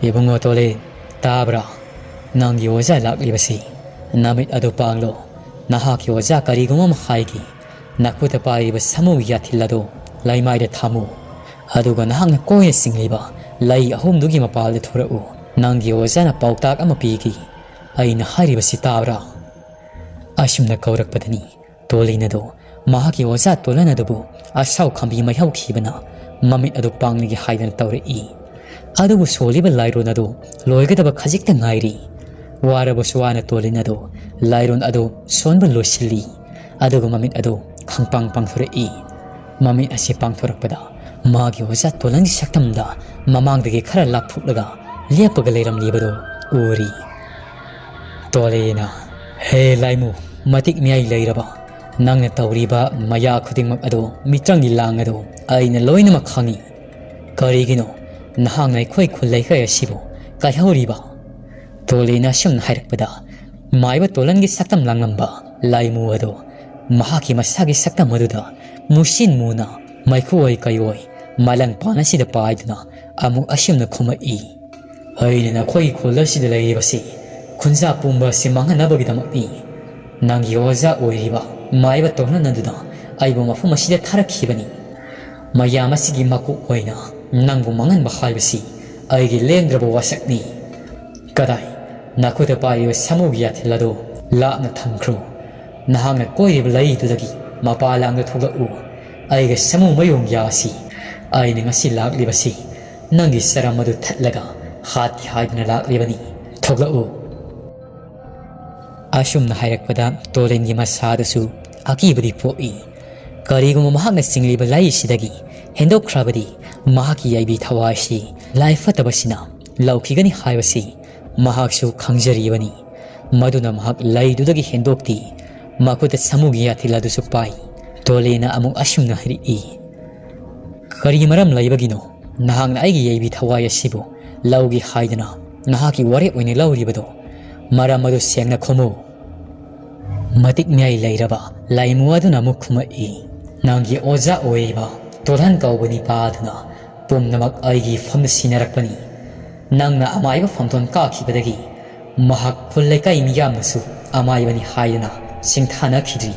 "ꯏꯕꯨꯡꯉꯣ ꯇꯣꯂꯦ, ꯇꯥꯕ꯭ꯔꯥ? ꯅꯪꯒꯤ ꯑꯣꯖꯥ ꯂꯥꯛꯂꯤꯕꯁꯤ꯫ ꯅꯃꯤꯠ ꯑꯗꯨ ꯄꯥꯡꯂꯣ꯫ ꯅꯍꯥꯛꯀꯤ ꯑꯣꯖꯥ ꯀꯔꯤꯒꯨꯝꯕ ꯑꯃ ꯍꯥꯏꯒꯦ꯫ ꯅꯈꯨꯠꯇ ꯄꯥꯏꯔꯤꯕ ꯁꯥꯃꯨꯒꯤ ꯌꯥꯊꯤꯜ ꯑꯗꯨ ꯂꯩꯃꯥꯏꯗ ꯊꯝꯃꯨ꯫ ꯑꯗꯨꯒ ꯅꯍꯥꯛꯅ ꯀꯣꯏꯅ ꯆꯤꯡꯂꯤꯕ ꯂꯩ ꯑꯍꯨꯝꯗꯨꯒꯤ ꯃꯄꯥꯜꯗ ꯊꯣꯔꯛꯎ꯫ ꯅꯪꯒꯤ ꯑꯣꯖꯥꯅ ꯄꯥꯎꯇꯥꯛ ꯑꯃ ꯄꯤꯒꯦ꯫ ꯑꯩꯅ ꯍꯥꯏꯔꯤꯕꯁꯤ ꯇꯥꯕ꯭ꯔꯥ?" ꯑꯁꯨꯝꯅ ꯀꯧꯔꯛꯄꯗꯅꯤ ꯇꯣꯂꯤꯟ ꯑꯗꯨ ꯃꯍꯥꯛꯀꯤ ꯑꯣꯖꯥ ꯇꯣꯂꯟ ꯑꯗꯨꯕꯨ ꯑꯁꯥꯎ ꯈꯥꯝꯕꯤ ꯃꯩꯍꯧꯈꯤꯕꯅ ꯃꯃꯤꯠ ꯑꯗꯨ ꯄꯥꯡꯂꯒꯦ ꯍꯥꯏꯗꯅ ꯇꯧꯔꯛꯏ꯫ ꯑꯗꯨꯕꯨ ꯁꯣꯜꯂꯤꯕ ꯂꯥꯏꯔꯣꯟ ꯑꯗꯨ ꯂꯣꯏꯒꯗꯕ ꯈꯖꯤꯛꯇ ꯉꯥꯏꯔꯤ꯫ ꯋꯥꯔꯕꯁꯨ ꯋꯥꯅ ꯇꯣꯂꯤꯟ ꯑꯗꯨ ꯂꯥꯏꯔꯣꯟ ꯑꯗꯨ ꯁꯣꯟꯕ ꯂꯣꯏꯁꯤꯜꯂꯤ꯫ ꯑꯗꯨꯒ ꯃꯃꯤꯠ ꯑꯗꯨ ꯈꯪꯄꯥꯡ ꯄꯥꯡꯊꯣꯔꯛꯏ꯫ ꯃꯃꯤꯠ ꯑꯁꯤ ꯄꯥꯡꯊꯣꯔꯛꯄꯗ ꯃꯥꯒꯤ ꯑꯣꯖꯥ ꯇꯣꯂꯟꯒꯤ ꯁꯛꯇꯝꯗ ꯃꯃꯥꯡꯗꯒꯤ ꯈꯔ ꯂꯥꯞꯊꯣꯛꯂꯒ ꯂꯦꯞꯄꯒ ꯂꯩꯔꯝꯂꯤꯕꯗꯨ ꯎꯔꯤ꯫ ꯇꯣꯂꯦꯅ, "ꯍꯦ ꯂꯥꯏꯃꯨ, ꯃꯇꯤꯛ ꯃꯤꯌꯥꯏ ꯂꯩꯔꯕ, ꯅꯪꯅ ꯇꯧꯔꯤꯕ ꯃꯌꯥ ꯈꯨꯗꯤꯡꯃꯛ ꯑꯗꯨ, ꯃꯤꯇ꯭ꯔꯪꯒꯤ ꯂꯥꯡ ꯑꯗꯨ ꯑꯩꯅ ꯂꯣꯏꯅꯃꯛ ꯈꯪꯏ꯫ ꯀꯔꯤꯒꯤꯅꯣ ꯅꯍꯥꯛꯅ ꯑꯩꯈꯣꯏ ꯈꯨꯜ ꯂꯩꯀꯥꯏ ꯑꯁꯤꯕꯨ ꯀꯥꯏꯍꯧꯔꯤꯕ?" ꯇꯣꯂꯦꯅ ꯑꯁꯨꯝꯅ ꯍꯥꯏꯔꯛꯄꯗ, ꯃꯥꯏꯕ ꯇꯣꯂꯟꯒꯤ ꯁꯛꯇꯝ ꯂꯥꯡꯂꯝꯕ ꯂꯥꯏꯃꯨ ꯑꯗꯨ ꯃꯍꯥꯛꯀꯤ ꯃꯁꯥꯒꯤ ꯁꯛꯇꯝ ꯑꯗꯨꯗ ꯃꯨꯁꯤꯟ ꯃꯨꯅ ꯃꯩꯈꯨ ꯑꯣꯏ ꯀꯩ ꯑꯣꯏ ꯃꯂꯪ ꯄꯥꯟ ꯑꯁꯤꯗ ꯄꯥꯏꯗꯨꯅ ꯑꯃꯨꯛ ꯑꯁꯨꯝꯅ ꯈꯨꯝꯃꯛꯏ꯫ "ꯑꯩꯅ ꯅꯈꯣꯏꯒꯤ ꯈꯨꯜ ꯑꯁꯤꯗ ꯂꯩꯔꯤꯕꯁꯤ ꯈꯨꯟꯖꯥ ꯄꯨꯝꯕ ꯑꯁꯤ ꯃꯥꯡꯍꯟꯅꯕꯒꯤꯗꯃꯛꯅꯤ꯫ ꯅꯪꯒꯤ ꯑꯣꯖꯥ ꯑꯣꯏꯔꯤꯕ ꯃꯥꯏꯕ ꯇꯣꯂꯟ ꯑꯗꯨꯅ ꯑꯩꯕꯨ ꯃꯐꯝ ꯑꯁꯤꯗ ꯊꯥꯔꯛꯈꯤꯕꯅꯤ꯫ ꯃꯌꯥꯝ ꯑꯁꯤꯒꯤ ꯃꯀꯣꯛ ꯑꯣꯏꯅ ꯅꯪꯕꯨ ꯃꯥꯡꯍꯟꯕ ꯍꯥꯏꯕꯁꯤ ꯑꯩꯒꯤ ꯂꯦꯡꯗ꯭ꯔꯕ ꯋꯥꯁꯛꯅꯤ꯫ ꯀꯗꯥꯏ? ꯅꯈꯨꯠꯇ ꯄꯥꯏꯔꯤꯕ ꯁꯥꯃꯨꯒꯤ ꯌꯥꯊꯤꯜ ꯑꯗꯨ ꯂꯥꯞꯅ ꯊꯝꯈ꯭ꯔꯣ꯫ ꯅꯍꯥꯛꯅ ꯀꯣꯏꯔꯤꯕ ꯂꯩꯗꯨꯗꯒꯤ ꯃꯄꯥ ꯂꯥꯡꯗ ꯊꯣꯛꯂꯛꯎ꯫ ꯑꯩꯒ ꯁꯥꯃꯨ ꯃꯌꯣꯡ ꯌꯥꯁꯤ꯫ ꯑꯩꯅ ꯉꯁꯤ ꯂꯥꯛꯂꯤꯕꯁꯤ ꯅꯪꯒꯤ ꯆꯔꯝ ꯑꯗꯨ ꯊꯠꯂꯒ ꯍꯥꯠꯀꯦ ꯍꯥꯏꯗꯨꯅ ꯂꯥꯛꯂꯤꯕꯅꯤ꯫ ꯊꯣꯛꯂꯛꯎ꯫" ꯑꯁꯨꯝꯅ ꯍꯥꯏꯔꯛꯄꯗ ꯇꯣꯂꯦꯟꯒꯤ ꯃꯁꯥꯗꯁꯨ ꯑꯀꯤꯕꯗꯤ ꯄꯣꯛꯏ꯫ ꯀꯔꯤꯒꯨꯝꯕ ꯃꯍꯥꯛꯅ ꯆꯤꯡꯂꯤꯕ ꯂꯩꯁꯤꯗꯒꯤ ꯍꯦꯟꯗꯣꯛꯈ꯭ꯔꯕꯗꯤ ꯃꯍꯥꯛꯀꯤ ꯌꯥꯏꯕꯤ ꯊꯋꯥꯏꯁꯤ ꯂꯥꯏ ꯐꯠꯇꯕꯁꯤꯅ ꯂꯧꯈꯤꯒꯅꯤ ꯍꯥꯏꯕꯁꯤ ꯃꯍꯥꯛꯁꯨ ꯈꯪꯖꯔꯤꯕꯅꯤ꯫ ꯃꯗꯨꯅ ꯃꯍꯥꯛ ꯂꯩꯗꯨꯗꯒꯤ ꯍꯦꯟꯗꯣꯛꯇꯦ꯫ ꯃꯈꯨꯠꯇ ꯁꯥꯃꯨꯒꯤ ꯌꯥꯊꯤꯜ ꯑꯗꯨꯁꯨ ꯄꯥꯏ꯫ ꯇꯣꯂꯦꯅ ꯑꯃꯨꯛ ꯑꯁꯨꯝꯅ ꯍꯥꯏꯔꯛꯏ, "ꯀꯔꯤ ꯃꯔꯝ ꯂꯩꯕꯒꯤꯅꯣ ꯅꯍꯥꯛꯅ ꯑꯩꯒꯤ ꯌꯥꯏꯕꯤ ꯊꯋꯥꯏ ꯑꯁꯤꯕꯨ ꯂꯧꯒꯦ ꯍꯥꯏꯗꯨꯅ ꯅꯍꯥꯛꯀꯤ ꯋꯥꯔꯦꯞ ꯑꯣꯏꯅ ꯂꯧꯔꯤꯕꯗꯣ? ꯃꯔꯝ ꯑꯗꯨ ꯁꯦꯡꯅ ꯈꯨꯝꯃꯨ꯫" ꯃꯇꯤꯛ ꯃꯌꯥꯏ ꯂꯩꯔꯕ ꯂꯥꯏꯃꯨ ꯑꯗꯨꯅ ꯑꯃꯨꯛ ꯈꯨꯝꯃꯛꯏ, "ꯅꯪꯒꯤ ꯑꯣꯖꯥ ꯑꯣꯏꯔꯤꯕ ꯇꯣꯂꯟ ꯀꯧꯕ ꯅꯤꯄꯥ ꯑꯗꯨꯅ ꯄꯨꯝꯅꯃꯛ ꯑꯩꯒꯤ ꯐꯝꯗ ꯁꯤꯟꯅꯔꯛꯄꯅꯤ꯫ ꯅꯪꯅ ꯑꯃꯥꯏꯕ ꯐꯝꯗꯣꯟ ꯀꯥꯈꯤꯕꯗꯒꯤ ꯃꯍꯥꯛ ꯈꯨꯜ ꯂꯩꯀꯥꯏ ꯃꯤꯌꯥꯝꯅꯁꯨ ꯑꯃꯥꯏꯕꯅꯤ ꯍꯥꯏꯗꯨꯅ ꯁꯤꯡꯊꯥꯅꯈꯤꯗ꯭ꯔꯤ꯫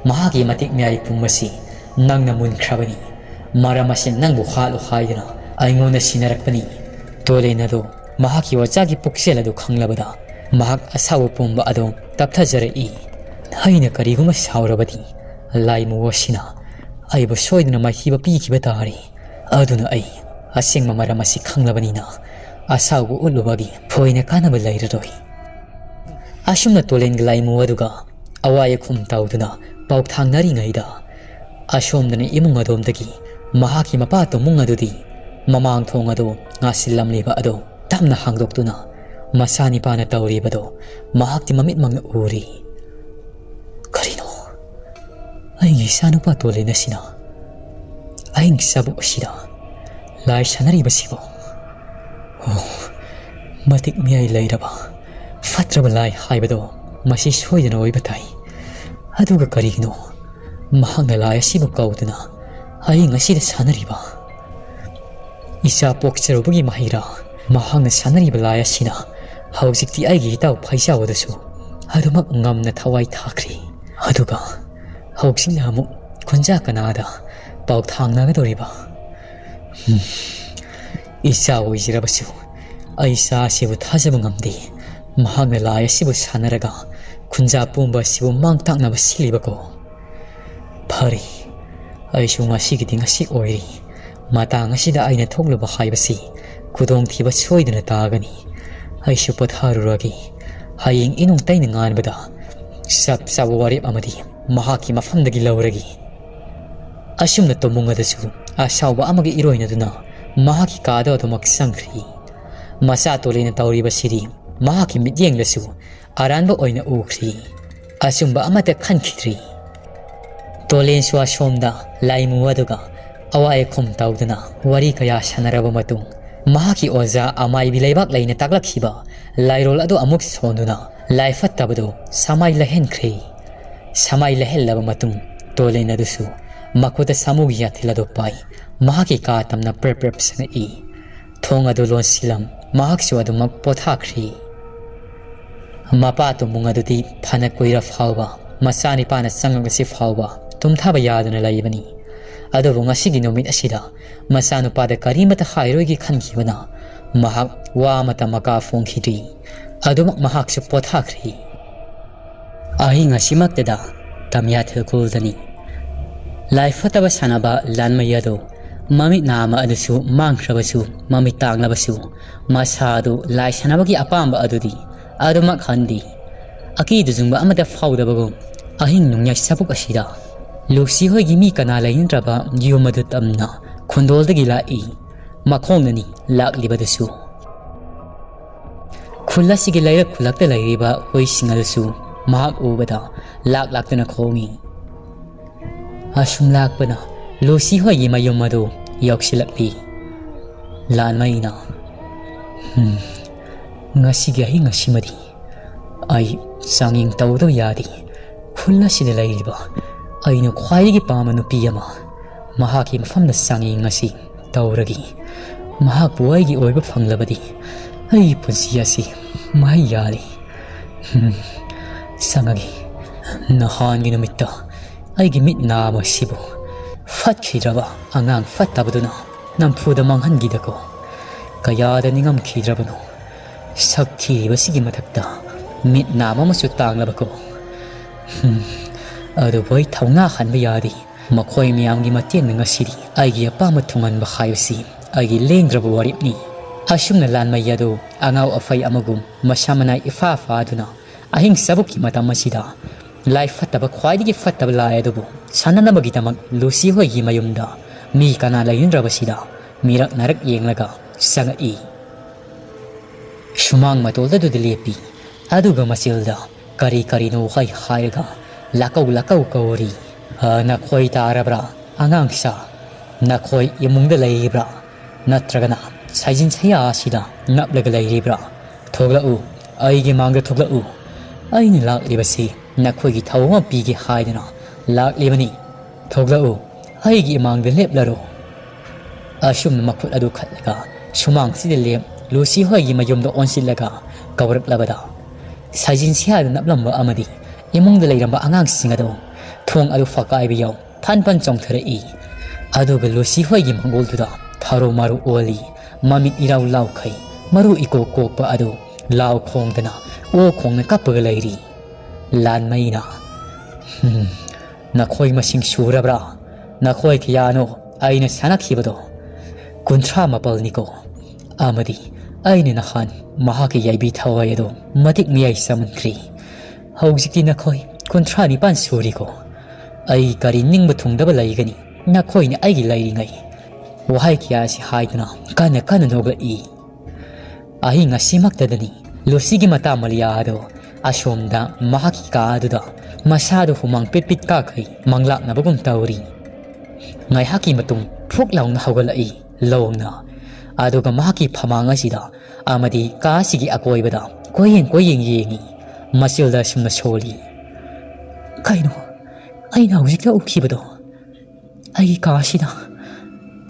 ꯃꯍꯥꯛꯀꯤ ꯃꯇꯤꯛ ꯃꯌꯥꯏ ꯄꯨꯝꯕꯁꯤ ꯅꯪꯅ ꯃꯨꯟꯈ꯭ꯔꯕꯅꯤ꯫ ꯃꯔꯝ ꯑꯁꯤꯅ ꯅꯪꯕꯨ ꯍꯥꯠꯂꯨ ꯍꯥꯏꯗꯨꯅ ꯑꯩꯉꯣꯟꯗ ꯁꯤꯟꯅꯔꯛꯄꯅꯤ꯫" ꯇꯣꯂꯦꯟ ꯑꯗꯨ ꯃꯍꯥꯛꯀꯤ ꯑꯣꯖꯥꯒꯤ ꯄꯨꯛꯆꯦꯜ ꯑꯗꯨ ꯈꯪꯂꯕꯗ ꯃꯍꯥꯛ ꯑꯁꯥꯎꯕ ꯄꯨꯝꯕ ꯑꯗꯨ ꯇꯞꯊꯖꯔꯛꯏ꯫ "ꯑꯩꯅ ꯀꯔꯤꯒꯨꯝꯕ ꯁꯥꯎꯔꯕꯗꯤ ꯂꯥꯏꯃꯨ ꯑꯁꯤꯅ ꯑꯩꯕꯨ ꯁꯣꯏꯗꯅ ꯃꯥꯏꯊꯤꯕ ꯄꯤꯈꯤꯕ ꯇꯥꯔꯦ꯫ ꯑꯗꯨꯅ ꯑꯩ ꯑꯁꯦꯡꯕ ꯃꯔꯝ ꯑꯁꯤ ꯈꯪꯂꯕꯅꯤꯅ ꯑꯁꯥꯎꯕ ꯎꯠꯂꯨꯕꯒꯤ ꯊꯣꯏꯅ ꯀꯥꯟꯅꯕ ꯂꯩꯔꯔꯣꯏ꯫" ꯑꯁꯨꯝꯅ ꯇꯣꯂꯦꯟꯒ ꯂꯥꯏꯃꯨ ꯑꯗꯨꯒ ꯑꯋꯥꯏ ꯑꯈꯨꯝ ꯇꯧꯗꯨꯅ ꯄꯥꯎ ꯊꯥꯡꯅꯔꯤꯉꯩꯗ, ꯑꯁꯣꯝꯗꯅ ꯏꯃꯨꯡ ꯑꯗꯣꯝꯗꯒꯤ ꯃꯍꯥꯛꯀꯤ ꯃꯄꯥ ꯇꯣꯃꯨꯡ ꯑꯗꯨꯗꯤ ꯃꯃꯥꯡ ꯊꯣꯡ ꯑꯗꯨ ꯉꯥꯁꯤꯜꯂꯝꯂꯤꯕ ꯑꯗꯨ ꯇꯞꯅ ꯍꯥꯡꯗꯣꯛꯇꯨꯅ ꯃꯆꯥꯅꯤꯄꯥꯅ ꯇꯧꯔꯤꯕꯗꯨ ꯃꯍꯥꯛꯇꯤ ꯃꯃꯤꯠꯃꯛꯅ ꯎꯔꯤ꯫ "ꯀꯔꯤꯅꯣ? ꯑꯩꯒꯤ ꯏꯆꯥꯅꯨꯄꯥ ꯇꯣꯂꯦꯟ ꯑꯁꯤꯅ ꯑꯍꯤꯡ ꯆꯥꯕꯣꯛ ꯑꯁꯤꯗ ꯂꯥꯏ ꯁꯥꯟꯅꯔꯤꯕꯁꯤꯕꯨ? ꯑꯣ, ꯃꯇꯤꯛ ꯃꯌꯥꯏ ꯂꯩꯔꯕ ꯐꯠꯇ꯭ꯔꯕ ꯂꯥꯏ ꯍꯥꯏꯕꯗꯣ ꯃꯁꯤ ꯁꯣꯏꯗꯅ ꯑꯣꯏꯕ ꯇꯥꯏ꯫ ꯑꯗꯨꯒ ꯀꯔꯤꯒꯤꯅꯣ ꯃꯍꯥꯛꯅ ꯂꯥꯏ ꯑꯁꯤꯕꯨ ꯀꯧꯗꯨꯅ ꯑꯍꯤꯡ ꯑꯁꯤꯗ ꯁꯥꯟꯅꯔꯤꯕ? ꯏꯆꯥ ꯄꯣꯛꯆꯔꯨꯕꯒꯤ ꯃꯍꯩꯔꯥ ꯃꯍꯥꯛꯅ ꯁꯥꯟꯅꯔꯤꯕ ꯂꯥꯏ ꯑꯁꯤꯅ ꯍꯧꯖꯤꯛꯇꯤ ꯑꯩꯒꯤ ꯏꯇꯥꯎ ꯐꯩꯖꯥꯎ ꯑꯗꯨꯁꯨ ꯑꯗꯨꯃꯛ ꯉꯝꯅ ꯊꯋꯥꯏ ꯊꯥꯈ꯭ꯔꯦ꯫ ꯑꯗꯨꯒ ꯍꯧꯖꯤꯛꯅ ꯑꯃꯨꯛ ꯈꯨꯟꯖꯥ ꯀꯅꯥꯗ ꯄꯥꯎ ꯊꯥꯡꯅꯒꯗꯧꯔꯤꯕ? ꯍꯨꯝ, ꯏꯆꯥ ꯑꯣꯏꯖꯔꯕꯁꯨ ꯑꯩ ꯏꯆꯥ ꯑꯁꯤꯕꯨ ꯊꯥꯖꯕ ꯉꯝꯗꯦ꯫ ꯃꯍꯥꯛꯅ ꯂꯥꯏ ꯑꯁꯤꯕꯨ ꯁꯥꯟꯅꯔꯒ ꯈꯨꯟꯖꯥ ꯄꯨꯝꯕ ꯑꯁꯤꯕꯨ ꯃꯥꯡ ꯇꯥꯛꯅꯕ ꯁꯤꯜꯂꯤꯕꯀꯣ꯫ ꯐꯔꯦ, ꯑꯩꯁꯨ ꯉꯁꯤꯒꯤꯗꯤ ꯉꯁꯤ ꯑꯣꯏꯔꯦ꯫ ꯃꯇꯥꯡ ꯑꯁꯤꯗ ꯑꯩꯅ ꯊꯣꯛꯂꯨꯕ ꯍꯥꯏꯕꯁꯤ ꯈꯨꯗꯣꯡꯊꯤꯕ ꯁꯣꯏꯗꯅ ꯇꯥꯒꯅꯤ꯫ ꯑꯩꯁꯨ ꯄꯣꯊꯥꯔꯨꯔꯒꯦ꯫ ꯍꯌꯦꯡ ꯏꯅꯨꯡ ꯇꯩꯅ ꯉꯥꯟꯕꯗ ꯆꯞ ꯆꯥꯕ ꯋꯥꯔꯦꯞ ꯑꯃꯗꯤ ꯃꯍꯥꯛꯀꯤ ꯃꯐꯝꯗꯒꯤ ꯂꯧꯔꯒꯦ꯫" ꯑꯁꯨꯝꯅ ꯇꯣꯃꯨꯡ ꯑꯗꯨꯁꯨ ꯑꯁꯥꯎꯕ ꯑꯃꯒꯤ ꯏꯔꯣꯏꯅꯗꯨꯅ ꯃꯍꯥꯛꯀꯤ ꯀꯥꯗ ꯑꯗꯨꯃꯛ ꯆꯪꯈ꯭ꯔꯤ꯫ ꯃꯆꯥ ꯇꯣꯂꯦꯟꯅ ꯇꯧꯔꯤꯕꯁꯤꯗꯤ ꯃꯍꯥꯛꯀꯤ ꯃꯤꯠꯌꯦꯡꯗꯁꯨ ꯑꯔꯥꯟꯕ ꯑꯣꯏꯅ ꯎꯈ꯭ꯔꯤ꯫ ꯑꯆꯨꯝꯕ ꯑꯃꯠꯇ ꯈꯟꯈꯤꯗ꯭ꯔꯤ꯫ ꯇꯣꯂꯦꯟꯁꯨ ꯑꯁꯣꯝꯗ ꯂꯥꯏꯃꯨ ꯑꯗꯨꯒ ꯑꯋꯥꯏ ꯑꯈꯨꯝ ꯇꯧꯗꯨꯅ ꯋꯥꯔꯤ ꯀꯌꯥ ꯁꯥꯟꯅꯔꯕ ꯃꯇꯨꯡ, ꯃꯍꯥꯛꯀꯤ ꯑꯣꯖꯥ ꯑꯃꯥꯏꯕꯤ ꯂꯩꯕꯥꯛ ꯂꯩꯅ ꯇꯥꯛꯂꯛꯈꯤꯕ ꯂꯥꯏꯔꯣꯜ ꯑꯗꯨ ꯑꯃꯨꯛ ꯁꯣꯟꯗꯨꯅ ꯂꯥꯏ ꯐꯠꯇꯕꯗꯨ ꯁꯃꯥꯏ ꯂꯩꯍꯟꯈ꯭ꯔꯦ꯫ ꯁꯃꯥꯏ ꯂꯩꯍꯜꯂꯕ ꯃꯇꯨꯡ, ꯇꯣꯂꯦꯟ ꯑꯗꯨꯁꯨ ꯃꯈꯨꯠꯇ ꯁꯥꯃꯨꯒꯤ ꯌꯥꯊꯤꯜ ꯑꯗꯨ ꯄꯥꯏ ꯃꯍꯥꯛꯀꯤ ꯀꯥ ꯇꯝꯅ ꯄ꯭ꯔꯞ ꯄ꯭ꯔꯞ ꯁꯪꯉꯛꯏ꯫ ꯊꯣꯡ ꯑꯗꯨ ꯂꯣꯟꯁꯤꯜꯂꯝ ꯃꯍꯥꯛꯁꯨ ꯑꯗꯨꯃꯛ ꯄꯣꯊꯥꯈ꯭ꯔꯤ꯫ ꯃꯄꯥ ꯇꯨꯝꯕꯨꯡ ꯑꯗꯨꯗꯤ ꯐꯅ ꯀꯨꯏꯔ ꯐꯥꯎꯕ, ꯃꯆꯥꯅꯤꯄꯥꯅ ꯆꯪꯂꯛꯂꯁꯤ ꯐꯥꯎꯕ ꯇꯨꯝꯊꯕ ꯌꯥꯗꯅ ꯂꯩꯕꯅꯤ꯫ ꯑꯗꯨꯕꯨ ꯉꯁꯤꯒꯤ ꯅꯨꯃꯤꯠ ꯑꯁꯤꯗ ꯃꯆꯥꯅꯨꯄꯥꯗ ꯀꯔꯤꯃꯠꯇ ꯍꯥꯏꯔꯣꯏꯒꯦ ꯈꯟꯈꯤꯕꯅ ꯃꯍꯥꯛ ꯋꯥ ꯑꯃꯠꯇ ꯃꯀꯥ ꯐꯣꯡꯈꯤꯗ꯭ꯔꯤ꯫ ꯑꯗꯨꯃꯛ ꯃꯍꯥꯛꯁꯨ ꯄꯣꯊꯥꯈ꯭ꯔꯤ꯫ ꯑꯍꯤꯡ ꯑꯁꯤꯃꯛꯇꯗ ꯇꯝꯌꯥꯊꯦꯜ ꯈꯨꯜꯗꯅꯤ꯫ ꯂꯥꯏ ꯐꯠꯇꯕ ꯁꯥꯟꯅꯕ ꯂꯥꯟꯃꯩ ꯑꯗꯨ ꯃꯃꯤꯠ ꯅꯥꯃ ꯑꯗꯨꯁꯨ ꯃꯥꯡꯈ꯭ꯔꯕꯁꯨ, ꯃꯃꯤꯠ ꯇꯥꯡꯂꯕꯁꯨ, ꯃꯁꯥ ꯑꯗꯨ ꯂꯥꯏ ꯁꯥꯟꯅꯕꯒꯤ ꯑꯄꯥꯝꯕ ꯑꯗꯨꯗꯤ ꯑꯗꯨꯃꯛ ꯍꯟꯗꯦ꯫ ꯑꯀꯤ ꯇꯨꯖꯨꯡꯕ ꯑꯃꯠꯇ ꯐꯥꯎꯗꯕꯒꯨꯝ ꯑꯍꯤꯡ ꯅꯣꯡꯌꯥꯏ ꯆꯕꯨꯛ ꯑꯁꯤꯗ ꯂꯨꯁꯤ ꯍꯣꯏꯒꯤ ꯃꯤ ꯀꯅꯥ ꯂꯩꯅꯗ꯭ꯔꯕ ꯌꯨꯝ ꯑꯗꯨ ꯇꯝꯅ ꯈꯨꯟꯗꯣꯜꯗꯒꯤ ꯂꯥꯛꯏ꯫ ꯃꯈꯣꯡꯅꯅꯤ ꯂꯥꯛꯂꯤꯕꯗꯨꯁꯨ꯫ ꯈꯨꯜ ꯑꯁꯤꯒꯤ ꯂꯩꯔꯛ ꯈꯨꯜꯂꯛꯇ ꯂꯩꯔꯤꯕ ꯍꯨꯏꯁꯤꯡ ꯑꯗꯨꯁꯨ ꯃꯍꯥꯛ ꯎꯕꯗ ꯂꯥꯛ ꯂꯥꯛꯇꯨꯅ ꯈꯣꯡꯏ꯫ ꯑꯁꯨꯝ ꯂꯥꯛꯄꯅ ꯂꯨꯁꯤ ꯍꯣꯏꯒꯤ ꯃꯌꯨꯝ ꯑꯗꯨ ꯌꯧꯁꯤꯜꯂꯛꯂꯤ꯫ ꯂꯥꯟꯃꯩꯅ, "ꯍꯝ, ꯉꯁꯤꯒꯤ ꯑꯍꯤꯡ ꯑꯁꯤꯃꯗꯤ ꯑꯩ ꯆꯥꯡꯌꯦꯡ ꯇꯧꯗꯕ ꯌꯥꯗꯦ꯫ ꯈꯨꯜ ꯑꯁꯤꯗ ꯂꯩꯔꯤꯕ ꯑꯩꯅ ꯈ꯭ꯋꯥꯏꯗꯒꯤ ꯄꯥꯝꯕ ꯅꯨꯄꯤ ꯑꯃ, ꯃꯍꯥꯛꯀꯤ ꯃꯐꯝꯗ ꯆꯥꯡꯌꯦꯡ ꯑꯁꯤ ꯇꯧꯔꯒꯦ꯫ ꯃꯍꯥꯛꯄꯨ ꯑꯩꯒꯤ ꯑꯣꯏꯕ ꯐꯪꯂꯕꯗꯤ ꯑꯩꯒꯤ ꯄꯨꯟꯁꯤ ꯑꯁꯤ ꯃꯍꯩ ꯌꯥꯜꯂꯤ꯫ ꯍꯝ, ꯆꯪꯉꯒꯦ꯫ ꯅꯍꯥꯟꯒꯤ ꯅꯨꯃꯤꯠꯇ ꯑꯩꯒꯤ ꯃꯤꯠ ꯅꯥꯕ ꯑꯁꯤꯕꯨ ꯐꯠꯈꯤꯗ꯭ꯔꯕ ꯑꯉꯥꯡ ꯐꯠꯇꯕꯗꯨꯅ ꯅꯝꯐꯨꯗ ꯃꯥꯡꯍꯟꯈꯤꯗꯀꯣ꯫ ꯀꯌꯥꯗ ꯅꯤꯡꯉꯝꯈꯤꯗ꯭ꯔꯕꯅꯣ꯫ ꯁꯛ ꯊꯤꯔꯤꯕꯁꯤꯒꯤ ꯃꯊꯛꯇ ꯃꯤꯠ ꯅꯥꯕ ꯑꯃꯁꯨ ꯇꯥꯡꯂꯕꯀꯣ꯫ ꯍꯝ, ꯑꯗꯨꯕꯨ ꯑꯩ ꯊꯧꯅꯥ ꯍꯟꯕ ꯌꯥꯗꯦ꯫ ꯃꯈꯣꯏ ꯃꯌꯥꯝꯒꯤ ꯃꯇꯦꯡꯅ ꯉꯁꯤꯗꯤ ꯑꯩꯒꯤ ꯑꯄꯥꯝꯕ ꯊꯨꯡꯍꯟꯕ ꯍꯥꯏꯕꯁꯤ ꯑꯩꯒꯤ ꯂꯦꯡꯗ꯭ꯔꯕ ꯋꯥꯔꯦꯞꯅꯤ꯫" ꯑꯁꯨꯝꯅ ꯂꯥꯟꯃꯩ ꯑꯗꯨ ꯑꯉꯥꯎ ꯑꯐꯩ ꯑꯃꯒꯨꯝ ꯃꯁꯥ ꯃꯅꯥꯏ ꯏꯐꯥ ꯐꯥꯗꯨꯅ ꯑꯍꯤꯡ ꯆꯕꯨꯛꯀꯤ ꯃꯇꯝ ꯑꯁꯤꯗ ꯂꯥꯏ ꯐꯠꯇꯕ, ꯈ꯭ꯋꯥꯏꯗꯒꯤ ꯐꯠꯇꯕ ꯂꯥꯏ ꯑꯗꯨꯕꯨ ꯁꯥꯟꯅꯅꯕꯒꯤꯗꯃꯛ ꯂꯨꯁꯤ ꯍꯣꯏꯒꯤ ꯃꯌꯨꯝꯗ ꯃꯤ ꯀꯅꯥ ꯂꯩꯅꯗ꯭ꯔꯕꯁꯤꯗ ꯃꯤꯔꯛ ꯅꯥꯔꯛ ꯌꯦꯡꯂꯒ ꯆꯪꯉꯛꯏ꯫ ꯁꯨꯃꯥꯡ ꯃꯇꯣꯜꯗꯗꯨꯗ ꯂꯦꯞꯄꯤ꯫ ꯑꯗꯨꯒ ꯃꯆꯤꯜꯗ ꯀꯔꯤ ꯀꯔꯤꯅꯣ ꯍꯥꯏ ꯍꯥꯏꯔꯒ ꯂꯥꯛꯀꯧ ꯂꯥꯛꯀꯧ ꯀꯧꯔꯤ꯫ "ꯑ, ꯅꯈꯣꯏ ꯇꯥꯔꯕ꯭ꯔꯥ ꯑꯉꯥꯡꯁꯥ? ꯅꯈꯣꯏ ꯏꯃꯨꯡꯗ ꯂꯩꯔꯤꯕ꯭ꯔꯥ? ꯅꯠꯇ꯭ꯔꯒꯅ ꯁꯥꯏꯖꯤꯟ ꯁꯌꯥ ꯑꯁꯤꯗ ꯅꯞꯂꯒ ꯂꯩꯔꯤꯕ꯭ꯔꯥ? ꯊꯣꯛꯂꯛꯎ, ꯑꯩꯒꯤ ꯃꯥꯡꯗ ꯊꯣꯛꯂꯛꯎ꯫ ꯑꯩꯅ ꯂꯥꯛꯂꯤꯕꯁꯤ ꯅꯈꯣꯏꯒꯤ ꯊꯧ ꯑꯃ ꯄꯤꯒꯦ ꯍꯥꯏꯗꯅ ꯂꯥꯛꯂꯤꯕꯅꯤ꯫ ꯊꯣꯛꯂꯛꯎ, ꯑꯩꯒꯤ ꯏꯃꯥꯡꯗ ꯂꯦꯞꯂꯔꯣ꯫" ꯑꯁꯨꯝꯅ ꯃꯈꯨꯠ ꯑꯗꯨ ꯈꯠꯂꯒ ꯁꯨꯃꯥꯡꯁꯤꯗ ꯂꯦꯞ ꯂꯨꯁꯤ ꯍꯣꯏꯒꯤ ꯃꯌꯨꯝꯗ ꯑꯣꯟꯁꯤꯜꯂꯒ ꯀꯧꯔꯛꯂꯕꯗ, ꯁꯥꯏꯖꯤꯟ ꯁꯤꯌꯥꯗ ꯅꯞꯂꯝꯕ ꯑꯃꯗꯤ ꯏꯃꯨꯡꯗ ꯂꯩꯔꯝꯕ ꯑꯉꯥꯡꯁꯤꯡ ꯑꯗꯨ ꯊꯣꯡ ꯑꯗꯨ ꯐꯛꯀꯥꯏꯕ ꯌꯥꯎ ꯐꯟ ꯐꯟ ꯆꯣꯡꯊꯔꯛꯏ꯫ ꯑꯗꯨꯒ ꯂꯨꯁꯤ ꯍꯣꯏꯒꯤ ꯃꯪꯒꯣꯜꯗꯨꯗ ꯊꯥꯔꯨ ꯃꯥꯔꯨ ꯑꯣꯜꯂꯤ꯫ ꯃꯃꯤꯠ ꯏꯔꯥꯎ ꯂꯥꯎꯈꯩ, ꯃꯔꯨ ꯏꯀꯣꯛ ꯀꯣꯛꯄ ꯑꯗꯨ ꯂꯥꯎ ꯈꯣꯡꯗꯅ ꯑꯣ ꯈꯣꯡꯅ ꯀꯞꯄꯒ ꯂꯩꯔꯤ꯫ ꯂꯥꯟꯃꯩꯅ, "ꯍꯝ, ꯅꯈꯣꯏ ꯃꯁꯤꯡ ꯁꯨꯔꯕ꯭ꯔꯥ? ꯅꯈꯣꯏ ꯀꯌꯥꯅꯣ? ꯑꯩꯅ ꯁꯥꯟꯅꯈꯤꯕꯗꯣ ꯀꯨꯟꯊ꯭ꯔꯥ ꯃꯥꯄꯜꯅꯤꯀꯣ꯫ ꯑꯃꯗꯤ ꯑꯩꯅ ꯅꯍꯥꯟ ꯃꯍꯥꯛꯀꯤ ꯌꯥꯏꯕꯤ ꯊꯋꯥꯏ ꯑꯗꯨ ꯃꯇꯤꯛ ꯃꯌꯥꯏ ꯆꯥꯃꯟꯈ꯭ꯔꯦ꯫ ꯍꯧꯖꯤꯛꯇꯤ ꯅꯈꯣꯏ ꯀꯨꯟꯊ꯭ꯔꯥ ꯅꯤꯄꯥꯟ ꯁꯨꯔꯤꯀꯣ꯫ ꯑꯩ ꯀꯔꯤ ꯅꯤꯡꯕ ꯊꯨꯡꯗꯕ ꯂꯩꯒꯅꯤ ꯅꯈꯣꯏꯅ ꯑꯩꯒꯤ ꯂꯩꯔꯤꯉꯩ?" ꯋꯥꯍꯩ ꯀꯌꯥ ꯑꯁꯤ ꯍꯥꯏꯗꯨꯅ ꯀꯟꯅ ꯀꯟꯅ ꯅꯣꯛꯂꯛꯏ꯫ ꯑꯍꯤꯡ ꯑꯁꯤꯃꯛꯇꯗꯅꯤ ꯂꯨꯁꯤꯒꯤ ꯃꯇꯥ ꯃꯂꯤꯌꯥ ꯑꯗꯨ ꯑꯁꯣꯝꯗ ꯃꯍꯥꯛꯀꯤ ꯀꯥ ꯑꯗꯨꯗ ꯃꯁꯥꯗꯨ ꯍꯨꯃꯥꯡ ꯄꯤꯠ ꯄꯤꯠ ꯀꯥꯈꯩ ꯃꯪꯂꯥꯛꯅꯕꯒꯨꯝ ꯇꯧꯔꯤ꯫ ꯉꯥꯏꯍꯥꯛꯀꯤ ꯃꯇꯨꯡ ꯐꯨꯛ ꯂꯥꯎꯅ ꯍꯧꯒꯠꯂꯛꯏ ꯂꯣꯡꯅ꯫ ꯑꯗꯨꯒ ꯃꯍꯥꯛꯀꯤ ꯐꯃꯥꯡ ꯑꯁꯤꯗ ꯑꯃꯗꯤ ꯀꯥ ꯑꯁꯤꯒꯤ ꯑꯀꯣꯏꯕꯗ ꯀꯣꯏꯌꯦꯡ ꯀꯣꯏꯌꯦꯡ ꯌꯦꯡꯉꯤ꯫ ꯃꯆꯤꯜꯗ ꯑꯁꯨꯝꯅ ꯁꯣꯜꯂꯤ, "ꯀꯩꯅꯣ ꯑꯩꯅ ꯍꯧꯖꯤꯛꯇ ꯎꯈꯤꯕꯗꯣ? ꯑꯩꯒꯤ ꯀꯥ ꯑꯁꯤꯗ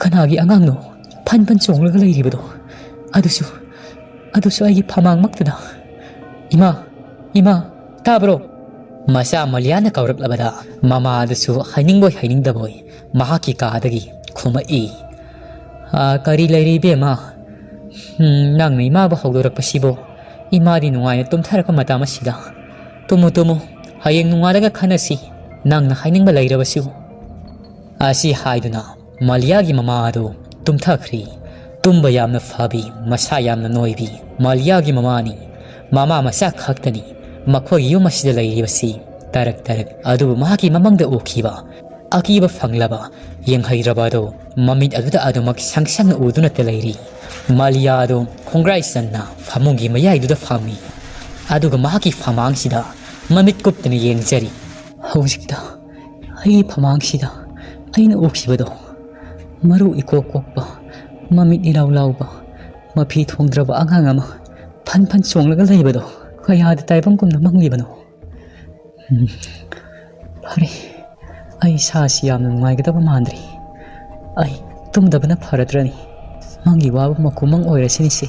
ꯀꯅꯥꯒꯤ ꯑꯉꯥꯡꯅꯣ ꯐꯟ ꯐꯟ ꯆꯣꯡꯂꯒ ꯂꯩꯔꯤꯕꯗꯣ? ꯑꯗꯨꯁꯨ, ꯑꯗꯨꯁꯨ ꯑꯩꯒꯤ ꯐꯃꯥꯡꯃꯛꯇꯗ꯫ ꯏꯃꯥ, ꯏꯃꯥ, ꯇꯥꯕ꯭ꯔꯣ?" ꯃꯆꯥ ꯃꯂꯤꯌꯥꯅ ꯀꯧꯔꯛꯂꯕꯗ ꯃꯃꯥ ꯑꯗꯨꯁꯨ ꯍꯥꯏꯅꯤꯡꯕꯣꯏ ꯍꯥꯏꯅꯤꯡꯗꯕꯣꯏ ꯃꯍꯥꯛꯀꯤ ꯀꯥꯗꯒꯤ ꯈꯨꯝꯃꯛꯏ꯫ "ꯑꯥ, ꯀꯔꯤ ꯂꯩꯔꯦ ꯏꯕꯦꯝꯃ? ꯎꯝ, ꯅꯪꯅ ꯏꯃꯥꯕꯨ ꯍꯧꯗꯣꯔꯛꯄꯁꯤꯕꯨ? ꯏꯃꯥꯗꯤ ꯅꯨꯡꯉꯥꯏꯅ ꯇꯨꯝꯊꯔꯛꯄ ꯃꯇꯝ ꯑꯁꯤꯗ꯫ ꯇꯨꯝꯃꯨ, ꯇꯨꯝꯃꯨ, ꯍꯌꯦꯡ ꯅꯣꯡꯉꯥꯜꯂꯒ ꯈꯟꯅꯁꯤ, ꯅꯪꯅ ꯍꯥꯏꯅꯤꯡꯕ ꯂꯩꯔꯕꯁꯨ꯫" ꯑꯁꯤ ꯍꯥꯏꯗꯨꯅ ꯃꯂꯤꯌꯥꯒꯤ ꯃꯃꯥ ꯑꯗꯨ ꯇꯨꯝꯊꯈ꯭ꯔꯤ꯫ ꯇꯨꯝꯕ ꯌꯥꯝꯅ ꯐꯕꯤ, ꯃꯁꯥ ꯌꯥꯝꯅ ꯅꯣꯏꯕꯤ ꯃꯂꯤꯌꯥꯒꯤ ꯃꯃꯥꯅꯤ꯫ ꯃꯃꯥ ꯃꯆꯥ ꯈꯛꯇꯅꯤ ꯃꯈꯣꯏꯒꯤ ꯌꯨꯝ ꯑꯁꯤꯗ ꯂꯩꯔꯤꯕꯁꯤ꯫ ꯇꯔꯛ ꯇꯔꯛ ꯑꯗꯨꯕꯨ ꯃꯍꯥꯛꯀꯤ ꯃꯃꯪꯗ ꯎꯈꯤꯕ ꯑꯀꯤꯕ ꯐꯪꯂꯕ ꯌꯦꯡꯍꯩꯗ꯭ꯔꯕ ꯑꯗꯨ ꯃꯃꯤꯠ ꯑꯗꯨꯗ ꯑꯗꯨꯃꯛ ꯁꯪ ꯁꯪꯅ ꯎꯗꯨꯅꯇ ꯂꯩꯔꯤ꯫ ꯃꯥꯂꯤꯌꯥ ꯑꯗꯨ ꯈꯣꯡꯒ꯭ꯔꯥꯏ ꯆꯟꯅ ꯐꯃꯨꯡꯒꯤ ꯃꯌꯥꯏꯗꯨꯗ ꯐꯝꯃꯤ꯫ ꯑꯗꯨꯒ ꯃꯍꯥꯛꯀꯤ ꯐꯃꯥꯡꯁꯤꯗ ꯃꯃꯤꯠ ꯀꯨꯞꯇꯅ ꯌꯦꯡꯖꯔꯤ꯫ ꯍꯧꯖꯤꯛꯇ ꯑꯩꯒꯤ ꯐꯃꯥꯡꯁꯤꯗ ꯑꯩꯅ ꯎꯈꯤꯕꯗꯣ, ꯃꯔꯨ ꯏꯀꯣꯛ ꯀꯣꯛꯄ, ꯃꯃꯤꯠ ꯏꯔꯥꯎ ꯂꯥꯎꯕ, ꯃꯐꯤ ꯊꯣꯡꯗ꯭ꯔꯕ ꯑꯉꯥꯡ ꯑꯃ ꯐꯟ ꯐꯟ ꯆꯣꯡꯂꯒ ꯂꯩꯕꯗꯣ ꯀꯌꯥꯗ ꯇꯥꯏꯕꯪ ꯀꯨꯝꯅ ꯃꯪꯂꯤꯕꯅꯣ? ꯎꯝ, ꯐꯔꯦ, ꯑꯩ ꯏꯁꯥꯁꯤ ꯌꯥꯝꯅ ꯅꯨꯡꯉꯥꯏꯒꯗꯕ ꯃꯥꯟꯗ꯭ꯔꯤ꯫ ꯑꯩ ꯇꯨꯝꯗꯕꯅ ꯐꯔꯗ꯭ꯔꯅꯤ꯫ ꯃꯪꯒꯤ ꯋꯥꯕ ꯃꯀꯨ ꯃꯪ ꯑꯣꯏꯔꯁꯤꯅꯤꯁꯦ꯫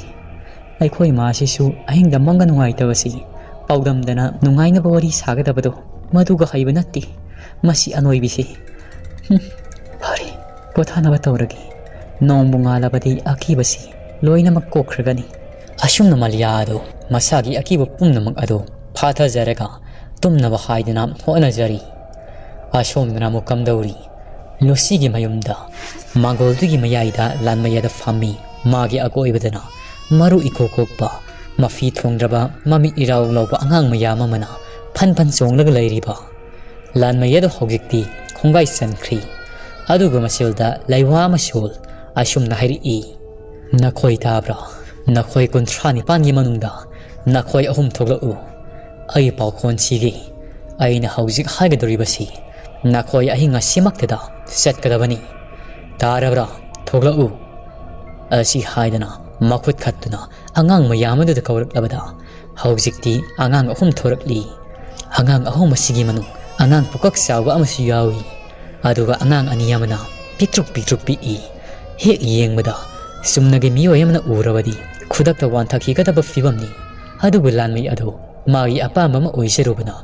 ꯑꯩꯈꯣꯏ ꯏꯃꯥꯁꯤꯁꯨ ꯑꯍꯤꯡꯗ ꯃꯪꯒ ꯅꯨꯡꯉꯥꯏꯇꯕꯁꯤ ꯄꯥꯎꯗꯝꯗꯅ ꯅꯨꯡꯉꯥꯏꯅꯕ ꯋꯥꯔꯤ ꯁꯥꯒꯗꯕꯗꯣ ꯃꯗꯨꯒ ꯍꯩꯕ ꯅꯠꯇꯦ꯫ ꯃꯁꯤ ꯑꯅꯣꯏꯕꯤꯁꯤ꯫ ꯍꯨꯝ, ꯐꯔꯦ, ꯄꯣꯊꯥꯅꯕ ꯇꯧꯔꯒꯦ꯫ ꯅꯣꯡꯕꯨ ꯉꯥꯜꯂꯕꯗꯤ ꯑꯀꯤꯕꯁꯤ ꯂꯣꯏꯅꯃꯛ ꯀꯣꯛꯈ꯭ꯔꯒꯅꯤ꯫ ꯑꯁꯨꯝꯅ ꯃꯥꯂꯤꯌꯥ ꯑꯗꯨ ꯃꯁꯥꯒꯤ ꯑꯀꯤꯕ ꯄꯨꯝꯅꯃꯛ ꯑꯗꯨ ꯐꯥꯊꯖꯔꯒ ꯇꯨꯝꯅꯕ ꯍꯥꯏꯗꯨꯅ ꯍꯣꯠꯅꯖꯔꯤ꯫ ꯑꯁꯣꯝꯗꯅ ꯑꯃꯨꯛ ꯀꯝꯗꯧꯔꯤ? ꯂꯨꯁꯤꯒꯤ ꯃꯌꯨꯝꯗ ꯃꯥꯡꯒꯣꯜꯗꯨꯒꯤ ꯃꯌꯥꯏꯗ ꯂꯥꯟꯃꯩ ꯑꯗꯨ ꯐꯝꯃꯤ꯫ ꯃꯥꯒꯤ ꯑꯀꯣꯏꯕꯗꯅ ꯃꯔꯨ ꯏꯀꯣꯛ ꯀꯣꯛꯄ, ꯃꯐꯤ ꯊꯣꯡꯗ꯭ꯔꯕ, ꯃꯃꯤꯠ ꯏꯔꯥꯎ ꯂꯥꯎꯕ ꯑꯉꯥꯡ ꯃꯌꯥꯝ ꯑꯃꯅ ꯐꯟ ꯐꯟ ꯆꯣꯡꯂꯒ ꯂꯩꯔꯤꯕ꯫ ꯂꯥꯟꯃꯩ ꯑꯗꯨ ꯍꯧꯖꯤꯛꯇꯤ ꯈꯣꯡꯒꯥꯏ ꯆꯟꯈ꯭ꯔꯤ꯫ ꯑꯗꯨꯒ ꯃꯁꯤꯜꯗ ꯂꯩꯋꯥ ꯑꯃ ꯁꯣꯜ ꯑꯁꯨꯝꯅ ꯍꯥꯏꯔꯛꯏ, "ꯅꯈꯣꯏ ꯇꯥꯕ꯭ꯔꯥ? ꯅꯈꯣꯏ ꯀꯨꯟꯊ꯭ꯔꯥ ꯅꯤꯄꯥꯟꯒꯤ ꯃꯅꯨꯡꯗ ꯅꯈꯣꯏ ꯑꯍꯨꯝ ꯊꯣꯛꯂꯛꯎ꯫ ꯑꯩ ꯄꯥꯎꯈꯣꯟ ꯁꯤꯒꯦ꯫ ꯑꯩꯅ ꯍꯧꯖꯤꯛ ꯍꯥꯏꯒꯗꯧꯔꯤꯕꯁꯤ ꯅꯈꯣꯏ ꯑꯍꯤꯡ ꯑꯁꯤꯃꯛꯇꯗ ꯆꯠꯀꯗꯕꯅꯤ꯫ ꯇꯥꯔꯕ꯭ꯔꯥ? ꯊꯣꯛꯂꯛꯎ!" ꯑꯁꯤ ꯍꯥꯏꯗꯅ ꯃꯈꯨꯠ ꯈꯠꯇꯨꯅ ꯑꯉꯥꯡ ꯃꯌꯥꯝ ꯑꯗꯨꯗ ꯀꯧꯔꯛꯂꯕꯗ, ꯍꯧꯖꯤꯛꯇꯤ ꯑꯉꯥꯡ ꯑꯍꯨꯝ ꯊꯣꯔꯛꯂꯤ꯫ ꯑꯉꯥꯡ ꯑꯍꯨꯝ ꯑꯁꯤꯒꯤ ꯃꯅꯨꯡ ꯑꯉꯥꯡ ꯄꯨꯀꯛ ꯆꯥꯎꯕ ꯑꯃꯁꯨ ꯌꯥꯎꯏ꯫ ꯑꯗꯨꯒ ꯑꯉꯥꯡ ꯑꯅꯤ ꯑꯃꯅ ꯄꯤꯛꯇ꯭ꯔꯨꯛ ꯄꯤꯛꯇ꯭ꯔꯨꯛ ꯄꯤꯛꯏ꯫ ꯍꯦꯛ ꯌꯦꯡꯕꯗ ꯆꯨꯝꯅꯒꯤ ꯃꯤꯑꯣꯏ ꯑꯃꯅ ꯎꯔꯕꯗꯤ ꯈꯨꯗꯛꯇ ꯋꯥꯟꯊꯈꯤꯒꯗꯕ ꯐꯤꯕꯝꯅꯤ꯫ ꯑꯗꯨꯕꯨ ꯂꯥꯟꯃꯤ ꯑꯗꯨ ꯃꯥꯒꯤ ꯑꯄꯥꯝꯕ ꯑꯃ ꯑꯣꯏꯖꯔꯨꯕꯅ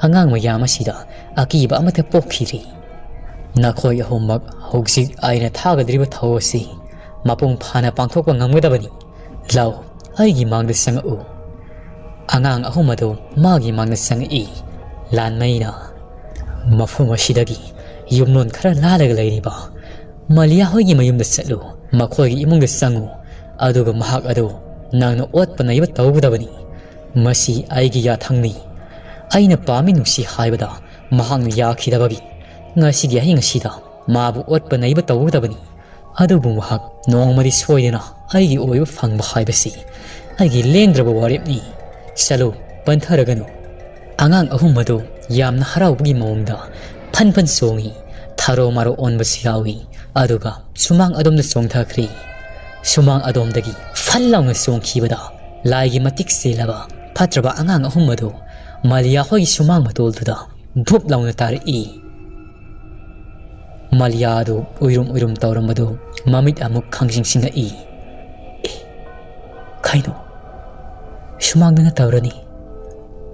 ꯑꯉꯥꯡ ꯃꯌꯥꯝ ꯑꯁꯤꯗ ꯑꯀꯤꯕ ꯑꯃꯠꯇ ꯄꯣꯛꯈꯤꯗ꯭ꯔꯤ꯫ "ꯅꯈꯣꯏ ꯑꯍꯨꯝꯃꯛ ꯍꯧꯖꯤꯛ ꯑꯩꯅ ꯊꯥꯒꯗꯧꯔꯤꯕ ꯊꯧ ꯑꯁꯤ ꯃꯄꯨꯡ ꯐꯥꯅ ꯄꯥꯡꯊꯣꯛꯄ ꯉꯝꯒꯗꯕꯅꯤ꯫ ꯂꯥꯎ, ꯑꯩꯒꯤ ꯃꯥꯡꯗ ꯆꯪꯉꯛꯎ꯫" ꯑꯉꯥꯡ ꯑꯍꯨꯝ ꯑꯗꯨ ꯃꯥꯒꯤ ꯃꯥꯡꯗ ꯆꯪꯉꯛꯏ꯫ ꯂꯥꯟꯃꯩꯅ, "ꯃꯐꯝ ꯑꯁꯤꯗꯒꯤ ꯌꯨꯝꯂꯣꯟ ꯈꯔ ꯂꯥꯜꯂꯒ ꯂꯩꯔꯤꯕ ꯃꯥꯂꯤꯌꯥ ꯍꯣꯏꯒꯤ ꯃꯌꯨꯝꯗ ꯆꯠꯂꯨ꯫ ꯃꯈꯣꯏꯒꯤ ꯏꯃꯨꯡꯗ ꯆꯪꯉꯨ꯫ ꯑꯗꯨꯒ ꯃꯍꯥꯛ ꯑꯗꯨ ꯅꯪꯅ ꯑꯣꯠꯄ ꯅꯩꯕ ꯇꯧꯒꯗꯕꯅꯤ꯫ ꯃꯁꯤ ꯑꯩꯒꯤ ꯌꯥꯊꯪꯅꯤ꯫" ꯑꯩꯅ "ꯄꯥꯝꯃꯤ ꯅꯨꯡꯁꯤ" ꯍꯥꯏꯕꯗ ꯃꯍꯥꯛꯅ ꯌꯥꯈꯤꯗꯕꯒꯤ ꯉꯁꯤꯒꯤ ꯑꯍꯤꯡ ꯑꯁꯤꯗ ꯃꯥꯕꯨ ꯑꯣꯠꯄ ꯅꯩꯕ ꯇꯧꯒꯗꯕꯅꯤ꯫ ꯑꯗꯨꯕꯨ ꯃꯍꯥꯛ ꯅꯣꯡꯃꯗꯤ ꯁꯣꯏꯗꯅ ꯑꯩꯒꯤ ꯑꯣꯏꯕ ꯐꯪꯕ ꯍꯥꯏꯕꯁꯤ ꯑꯩꯒꯤ ꯂꯦꯡꯗ꯭ꯔꯕ ꯋꯥꯔꯦꯞꯅꯤ꯫ ꯆꯠꯂꯨ, ꯄꯟꯊꯔꯒꯅꯨ꯫ ꯑꯉꯥꯡ ꯑꯍꯨꯝ ꯑꯗꯨ ꯌꯥꯝꯅ ꯍꯔꯥꯎꯕꯒꯤ ꯃꯑꯣꯡꯗ ꯐꯟ ꯐꯟ ꯆꯣꯡꯏ꯫ ꯊꯥꯔꯣ ꯃꯥꯔꯣ ꯑꯣꯟꯕꯁꯨ ꯌꯥꯎꯏ꯫ ꯑꯗꯨꯒ ꯁꯨꯃꯥꯡ ꯑꯗꯣꯝꯗ ꯆꯣꯡꯊꯈ꯭ꯔꯤ꯫ ꯁꯨꯃꯥꯡ ꯑꯗꯣꯝꯗꯒꯤ ꯐꯟ ꯂꯥꯎꯅ ꯆꯣꯡꯈꯤꯕꯗ ꯂꯥꯏꯒꯤ ꯃꯇꯤꯛ ꯆꯦꯜꯂꯕ ꯐꯠꯇ꯭ꯔꯕ ꯑꯉꯥꯡ ꯑꯍꯨꯝ ꯑꯗꯨ ꯃꯥꯂꯤꯌꯥ ꯍꯣꯏꯒꯤ ꯁꯨꯃꯥꯡ ꯃꯇꯣꯜꯗꯨꯗ ꯚꯨꯞ ꯂꯥꯎꯅ ꯇꯥꯔꯛꯏ꯫ ꯃꯥꯂꯤꯌꯥ ꯑꯗꯨ ꯎꯏꯔꯨꯝ ꯎꯏꯔꯨꯝ ꯇꯧꯔꯝꯕꯗꯨ ꯃꯃꯤꯠ ꯑꯃꯨꯛ ꯈꯪꯁꯤꯡ ꯁꯤꯡꯉꯛꯏ꯫ ꯑꯦ, ꯀꯩꯅꯣ? ꯁꯨꯃꯥꯡꯗꯅ ꯇꯧꯔꯅꯤ꯫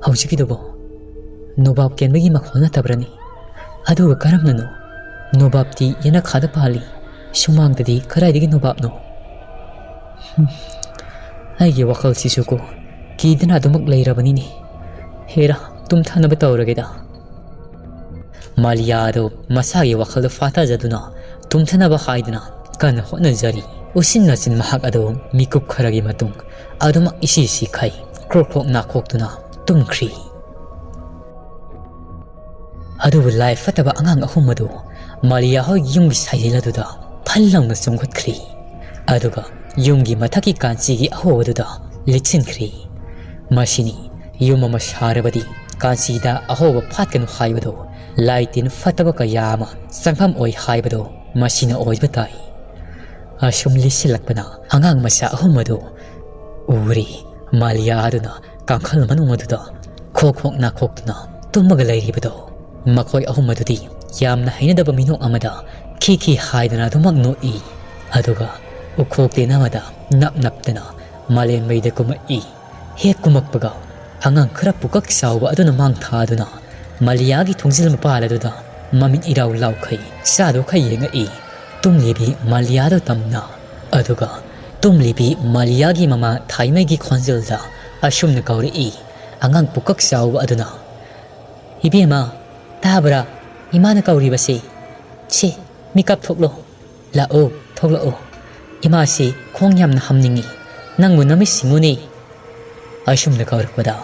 ꯍꯧꯖꯤꯛꯀꯤꯗꯨꯕꯣ ꯅꯣꯕꯥꯞ ꯀꯦꯟꯕꯒꯤ ꯃꯈꯣꯜ ꯅꯠꯇꯕ꯭ꯔꯅꯤ? ꯑꯗꯨꯒ ꯀꯔꯝꯅꯅꯣ? ꯅꯣꯕꯥꯞꯇꯤ ꯌꯦꯅꯈꯥꯗ ꯄꯥꯜꯂꯤ꯫ ꯁꯨꯃꯥꯡꯗꯗꯤ ꯀꯗꯥꯏꯗꯒꯤ ꯅꯣꯕꯥꯞꯅꯣ? ꯍꯨꯝ, ꯑꯩꯒꯤ ꯋꯥꯈꯜꯁꯤꯁꯨꯀꯣ, ꯀꯤꯗꯅ ꯑꯗꯨꯃꯛ ꯂꯩꯔꯕꯅꯤꯅꯦ꯫ ꯍꯦꯔꯥ, ꯇꯨꯝꯊꯅꯕ ꯇꯧꯔꯒꯦꯗ꯫ ꯃꯥꯂꯤꯌꯥ ꯑꯗꯨ ꯃꯁꯥꯒꯤ ꯋꯥꯈꯜꯗ ꯐꯥꯊꯖꯗꯨꯅ ꯇꯨꯝꯊꯅꯕ ꯍꯥꯏꯗꯨꯅ ꯀꯟꯅ ꯍꯣꯠꯅꯖꯔꯤ꯫ ꯎꯆꯤꯟ ꯅꯥꯆꯤꯟ ꯃꯍꯥꯛ ꯑꯗꯨ ꯃꯤꯀꯨꯞ ꯈꯔꯒꯤ ꯃꯇꯨꯡ ꯑꯗꯨꯃꯛ ꯏꯁꯤ ꯁꯤꯈꯩ ꯀ꯭ꯔꯣꯛ ꯀ꯭ꯔꯣꯛ ꯅꯥꯈꯣꯛꯇꯨꯅ ꯇꯨꯝꯈ꯭ꯔꯤ꯫ ꯑꯗꯨꯕꯨ ꯂꯥꯏ ꯐꯠꯇꯕ ꯑꯉꯥꯡ ꯑꯍꯨꯝ ꯑꯗꯨ ꯃꯥꯂꯤꯌꯥ ꯍꯣꯏꯒꯤ ꯌꯨꯝꯒꯤ ꯁꯥꯏꯖꯤꯜ ꯑꯗꯨꯗ ꯐꯟ ꯂꯥꯎꯅ ꯆꯣꯡꯈꯠꯈ꯭ꯔꯤ꯫ ꯑꯗꯨꯒ ꯌꯨꯝꯒꯤ ꯃꯊꯛꯀꯤ ꯀꯥꯟꯆꯤꯒꯤ ꯑꯍꯣꯕꯗꯨꯗ ꯂꯤꯠꯁꯤꯟꯈ꯭ꯔꯤ꯫ ꯃꯁꯤꯅꯤ ꯌꯨꯝ ꯑꯃ ꯁꯥꯔꯕꯗꯤ ꯀꯥꯟꯆꯤꯗ ꯑꯍꯣꯕ ꯐꯥꯠꯀꯅꯨ ꯍꯥꯏꯕꯗꯨ ꯂꯥꯏ ꯇꯤꯟ ꯐꯠꯇꯕ ꯀꯌꯥ ꯑꯃ ꯆꯪꯐꯝ ꯑꯣꯏ ꯍꯥꯏꯕꯗꯨ ꯃꯁꯤꯅ ꯑꯣꯏꯕ ꯇꯥꯏ꯫ ꯑꯁꯨꯝ ꯂꯤꯠꯁꯤꯜꯂꯛꯄꯅ ꯑꯉꯥꯡ ꯃꯆꯥ ꯑꯍꯨꯝ ꯑꯗꯨ ꯎꯔꯤ꯫ ꯃꯥꯂꯤꯌꯥ ꯑꯗꯨꯅ ꯀꯥꯡꯈꯜ ꯃꯅꯨꯡ ꯑꯗꯨꯗ ꯈꯣꯛ ꯈꯣꯛ ꯅꯥꯈꯣꯛꯇꯨꯅ ꯇꯨꯝꯃꯒ ꯂꯩꯔꯤꯕꯗꯣ꯫ ꯃꯈꯣꯏ ꯑꯍꯨꯝ ꯑꯗꯨꯗꯤ ꯌꯥꯝꯅ ꯍꯩꯅꯗꯕ ꯃꯤꯅꯣꯛ ꯑꯃꯗ ꯈꯤ ꯈꯤ ꯍꯥꯏꯗꯅ ꯑꯗꯨꯃꯛ ꯅꯣꯛꯏ꯫ ꯑꯗꯨꯒ ꯎꯈꯣꯛ ꯇꯦꯟ ꯑꯃꯗ ꯅꯞ ꯅꯞꯇꯅ ꯃꯥꯂꯦꯝ ꯃꯩꯗ ꯀꯨꯝꯃꯛꯏ꯫ ꯍꯦꯛ ꯀꯨꯝꯃꯛꯄꯒ ꯑꯉꯥꯡ ꯈꯔ ꯄꯨꯀꯛ ꯆꯥꯎꯕ ꯑꯗꯨꯅ ꯃꯥꯡ ꯊꯥꯗꯨꯅ ꯃꯥꯂꯤꯌꯥꯒꯤ ꯊꯣꯡꯖꯤꯜ ꯃꯄꯥꯜ ꯑꯗꯨꯗ ꯃꯃꯤꯠ ꯏꯔꯥꯎ ꯂꯥꯎꯈꯩ ꯆꯥꯗꯣꯛꯈꯩ ꯌꯦꯡꯉꯛꯏ꯫ ꯇꯨꯝꯂꯤꯕꯤ ꯃꯥꯂꯤꯌꯥꯗꯨ ꯇꯝꯅ꯫ ꯑꯗꯨꯒ ꯇꯨꯝꯂꯤꯕꯤ ꯃꯥꯂꯤꯌꯥꯒꯤ ꯃꯃꯥ ꯊꯥꯏꯃꯩꯒꯤ ꯈꯣꯟꯖꯦꯜꯗ ꯑꯁꯨꯝꯅ ꯀꯧꯔꯛꯏ, ꯑꯉꯥꯡ ꯄꯨꯀꯛ ꯆꯥꯎꯕ ꯑꯗꯨꯅ, "ꯏꯕꯦꯝꯃ, ꯇꯥꯕ꯭ꯔꯥ? ꯏꯃꯥꯅ ꯀꯧꯔꯤꯕꯁꯦ꯫ ꯁꯦ, ꯃꯤꯀꯞ ꯊꯣꯛꯂꯣ꯫ ꯂꯥꯛꯑꯣ, ꯊꯣꯛꯂꯛꯑꯣ꯫ ꯏꯃꯥꯁꯤ ꯈꯣꯡ ꯌꯥꯝꯅ ꯍꯥꯝꯅꯤꯡꯉꯤ꯫ ꯅꯪꯕꯨ ꯅꯃꯤꯠ ꯁꯤꯡꯉꯨꯅꯦ꯫" ꯑꯁꯨꯝꯅ ꯀꯧꯔꯛꯄꯗ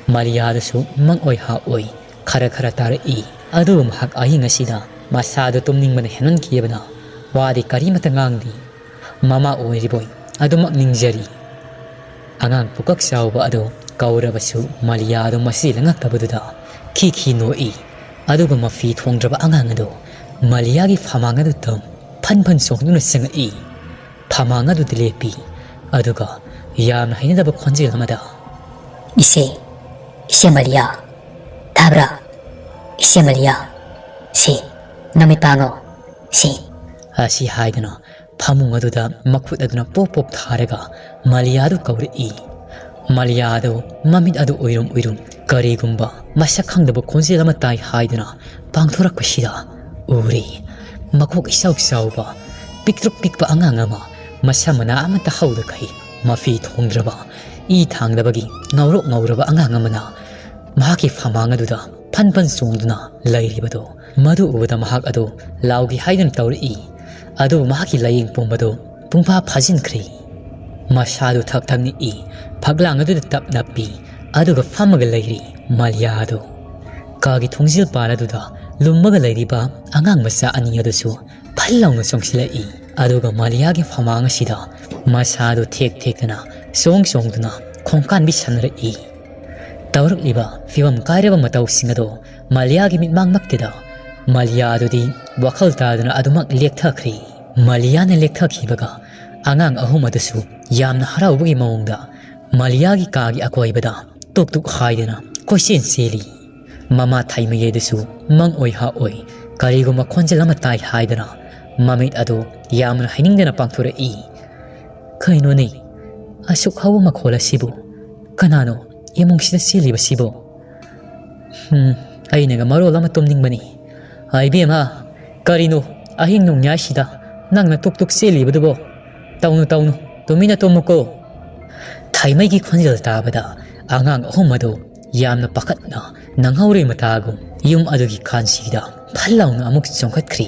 ꯃꯥꯂꯤꯌꯥꯗꯁꯨ ꯃꯪ ꯑꯣꯏ ꯍꯥ ꯑꯣꯏ ꯈꯔ ꯈꯔ ꯇꯥꯔꯛꯏ꯫ ꯑꯗꯨꯕꯨ ꯃꯍꯥꯛ ꯑꯍꯤꯡ ꯑꯁꯤꯗ ꯃꯁꯥꯗꯨ ꯇꯨꯝꯅꯤꯡꯕꯅ ꯍꯦꯟꯃꯟꯈꯤꯕꯅ ꯋꯥꯗꯤ ꯀꯔꯤꯃꯠꯇ ꯉꯥꯡꯗꯦ꯫ ꯃꯃꯥ ꯑꯣꯏꯔꯤꯕꯣꯏ ꯑꯗꯨꯃꯛ ꯅꯤꯡꯖꯔꯤ꯫ ꯑꯉꯥꯡ ꯄꯨꯀꯛ ꯆꯥꯎꯕ ꯑꯗꯨ ꯀꯧꯔꯕꯁꯨ ꯃꯂꯤꯌꯥ ꯑꯗꯨ ꯃꯁꯤ ꯂꯪꯉꯛꯇꯕꯗꯨꯗ ꯈꯤ ꯈꯤ ꯅꯣꯛꯏ꯫ ꯑꯗꯨꯒ ꯃꯐꯤ ꯊꯣꯡꯗ꯭ꯔꯕ ꯑꯉꯥꯡ ꯑꯗꯨ ꯃꯂꯤꯌꯥꯒꯤ ꯐꯃꯥꯡ ꯑꯗꯨꯗ ꯐꯟ ꯐꯟ ꯆꯣꯡꯗꯨꯅ ꯆꯪꯉꯛꯏ꯫ ꯐꯃꯥꯡ ꯑꯗꯨꯗ ꯂꯦꯞꯄꯤ꯫ ꯑꯗꯨꯒ ꯌꯥꯝꯅ ꯍꯩꯅꯗꯕ ꯈꯣꯟꯖꯦꯜ ꯑꯃꯗ, "ꯏꯆꯦ, ꯏꯆꯦ ꯃꯂꯤꯌꯥ, ꯇꯥꯕ꯭ꯔꯥ? ꯏꯆꯦ ꯃꯂꯤꯌꯥ, ꯁꯤ, ꯅꯃꯤꯠ ꯄꯥꯡꯉꯣ, ꯁꯤ," ꯑꯁꯤ ꯍꯥꯏꯗꯨꯅ ꯐꯃꯨꯡ ꯑꯗꯨꯗ ꯃꯈꯨꯠ ꯑꯗꯨꯅ ꯄꯣꯞ ꯄꯣꯞ ꯊꯥꯔꯒ ꯃꯂꯤꯌꯥꯗꯨ ꯀꯧꯔꯛꯏ꯫ ꯃꯂꯤꯌꯥꯗꯨ ꯃꯃꯤꯠ ꯑꯗꯨ ꯎꯏꯔꯨꯝ ꯎꯏꯔꯨꯝ ꯀꯔꯤꯒꯨꯝꯕ ꯃꯁꯛ ꯈꯪꯗꯕ ꯈꯣꯟꯖꯦꯜ ꯑꯃ ꯇꯥꯏ ꯍꯥꯏꯗꯨꯅ ꯄꯥꯡꯊꯣꯔꯛꯄꯁꯤꯗ ꯎꯔꯦ꯫ ꯃꯀꯣꯛ ꯏꯆꯥꯎ ꯆꯥꯎꯕ, ꯄꯤꯛꯇ꯭ꯔꯨꯛ ꯄꯤꯛꯄ ꯑꯉꯥꯡ ꯑꯃ, ꯃꯁꯝ ꯃꯅꯥ ꯑꯃꯠꯇ ꯍꯧꯗꯈꯩ, ꯃꯐꯤ ꯊꯣꯡꯗ꯭ꯔꯕ, ꯏ ꯊꯥꯡꯗꯕꯒꯤ ꯉꯧꯔꯣꯛ ꯉꯧꯔꯕ ꯑꯉꯥꯡ ꯑꯃꯅ ꯃꯍꯥꯛꯀꯤ ꯐꯃꯥꯡ ꯑꯗꯨꯗ ꯐꯟ ꯐꯟ ꯆꯣꯡꯗꯨꯅ ꯂꯩꯔꯤꯕꯗꯨ, ꯃꯗꯨ ꯎꯕꯗ ꯃꯍꯥꯛ ꯑꯗꯨ ꯂꯥꯎꯒꯦ ꯍꯥꯏꯗꯨꯅ ꯇꯧꯔꯛꯏ꯫ ꯑꯗꯨꯕꯨ ꯃꯍꯥꯛꯀꯤ ꯂꯥꯏꯌꯦꯡ ꯄꯨꯝꯕꯗꯨ ꯄꯨꯡꯐꯥ ꯐꯥꯖꯤꯟꯈ꯭ꯔꯦ꯫ ꯃꯁꯥꯗꯨ ꯊꯛ ꯊꯛ ꯅꯤꯛꯏ꯫ ꯐꯛꯂꯥꯡ ꯑꯗꯨꯗ ꯇꯞ ꯅꯞꯄꯤ꯫ ꯑꯗꯨꯒ ꯐꯝꯃꯒ ꯂꯩꯔꯤ ꯃꯥꯂꯤꯌꯥ ꯑꯗꯨ꯫ ꯀꯥꯒꯤ ꯊꯣꯡꯖꯤꯜ ꯄꯥꯟ ꯑꯗꯨꯗ ꯂꯨꯝꯃꯒ ꯂꯩꯔꯤꯕ ꯑꯉꯥꯡ ꯃꯆꯥ ꯑꯅꯤ ꯑꯗꯨꯁꯨ ꯐꯜ ꯂꯥꯎꯅ ꯆꯣꯡꯁꯤꯜꯂꯛꯏ꯫ ꯑꯗꯨꯒ ꯃꯥꯂꯤꯌꯥꯒꯤ ꯐꯃꯥꯡ ꯑꯁꯤꯗ ꯃꯁꯥꯗꯨ ꯊꯦꯛ ꯊꯦꯛꯇꯅ, ꯆꯣꯡ ꯆꯣꯡꯗꯨꯅ ꯈꯣꯡꯀꯥꯟꯕꯤ ꯁꯥꯟꯅꯔꯛꯏ꯫ ꯇꯧꯔꯛꯂꯤꯕ ꯐꯤꯕꯝ ꯀꯥꯏꯔꯕ ꯃꯇꯧꯁꯤꯡ ꯑꯗꯨ ꯃꯥꯂꯤꯌꯥꯒꯤ ꯃꯤꯠꯃꯥꯡꯃꯛꯇꯗ, ꯃꯥꯂꯤꯌꯥ ꯑꯗꯨꯗꯤ ꯋꯥꯈꯜ ꯇꯥꯗꯅ ꯑꯗꯨꯃꯛ ꯂꯦꯛꯊꯈ꯭ꯔꯦ꯫ ꯃꯥꯂꯤꯌꯥꯅ ꯂꯦꯛꯊꯈꯤꯕꯒ ꯑꯉꯥꯡ ꯑꯍꯨꯝ ꯑꯗꯨꯁꯨ ꯌꯥꯝꯅ ꯍꯔꯥꯎꯕꯒꯤ ꯃꯑꯣꯡꯗ ꯃꯥꯂꯤꯌꯥꯒꯤ ꯀꯥꯒꯤ ꯑꯀꯣꯏꯕꯗ ꯇꯨꯛ ꯇꯨꯛ ꯍꯥꯏꯗꯅ ꯀꯣꯏꯆꯦꯟ ꯆꯦꯜꯂꯤ꯫ ꯃꯃꯥ ꯊꯥꯏꯃꯌꯦꯗꯨꯁꯨ ꯃꯪ ꯑꯣꯏ ꯍꯥ ꯑꯣꯏ ꯀꯔꯤꯒꯨꯝꯕ ꯈꯣꯟꯖꯦꯜ ꯑꯃ ꯇꯥꯏ ꯍꯥꯏꯗꯅ ꯃꯃꯤꯠ ꯑꯗꯨ ꯌꯥꯝꯅ ꯍꯩꯅꯤꯡꯗꯅ ꯄꯥꯡꯊꯣꯔꯛꯏ꯫ "ꯀꯩꯅꯣꯅꯦ, ꯑꯁꯨꯛ ꯍꯧꯕ ꯃꯈꯣꯜ ꯑꯁꯤꯕꯨ? ꯀꯅꯥꯅꯣ ꯏꯃꯨꯡꯁꯤꯗ ꯆꯦꯜꯂꯤꯕꯁꯤꯕꯨ?" "ꯍꯝ, ꯑꯩꯅꯒ ꯃꯔꯣꯜ ꯑꯃ ꯇꯨꯝꯅꯤꯡꯕꯅꯤ꯫ ꯏꯕꯦꯝꯃ, ꯀꯔꯤꯅꯣ ꯑꯍꯤꯡ ꯅꯣꯡꯌꯥꯏꯁꯤꯗ ꯅꯪꯅ ꯇꯨꯛ ꯇꯨꯛ ꯆꯦꯜꯂꯤꯕꯗꯨꯕꯣ? ꯇꯧꯅꯨ, ꯇꯧꯅꯨ, ꯇꯨꯃꯤꯟꯅ ꯇꯨꯝꯃꯨꯀꯣ꯫" ꯊꯥꯏꯃꯩꯒꯤ ꯈꯣꯟꯖꯦꯜ ꯇꯥꯕꯗ ꯑꯉꯥꯡ ꯑꯍꯨꯝ ꯑꯗꯨ ꯌꯥꯝꯅ ꯄꯥꯈꯠꯅ ꯅꯪꯍꯧꯔꯣꯏ ꯃꯇꯥꯒꯨꯝ ꯌꯨꯝ ꯑꯗꯨꯒꯤ ꯀꯥꯟꯁꯤꯗ ꯐꯜ ꯂꯥꯎꯅ ꯑꯃꯨꯛ ꯆꯣꯡꯈꯠꯈ꯭ꯔꯤ꯫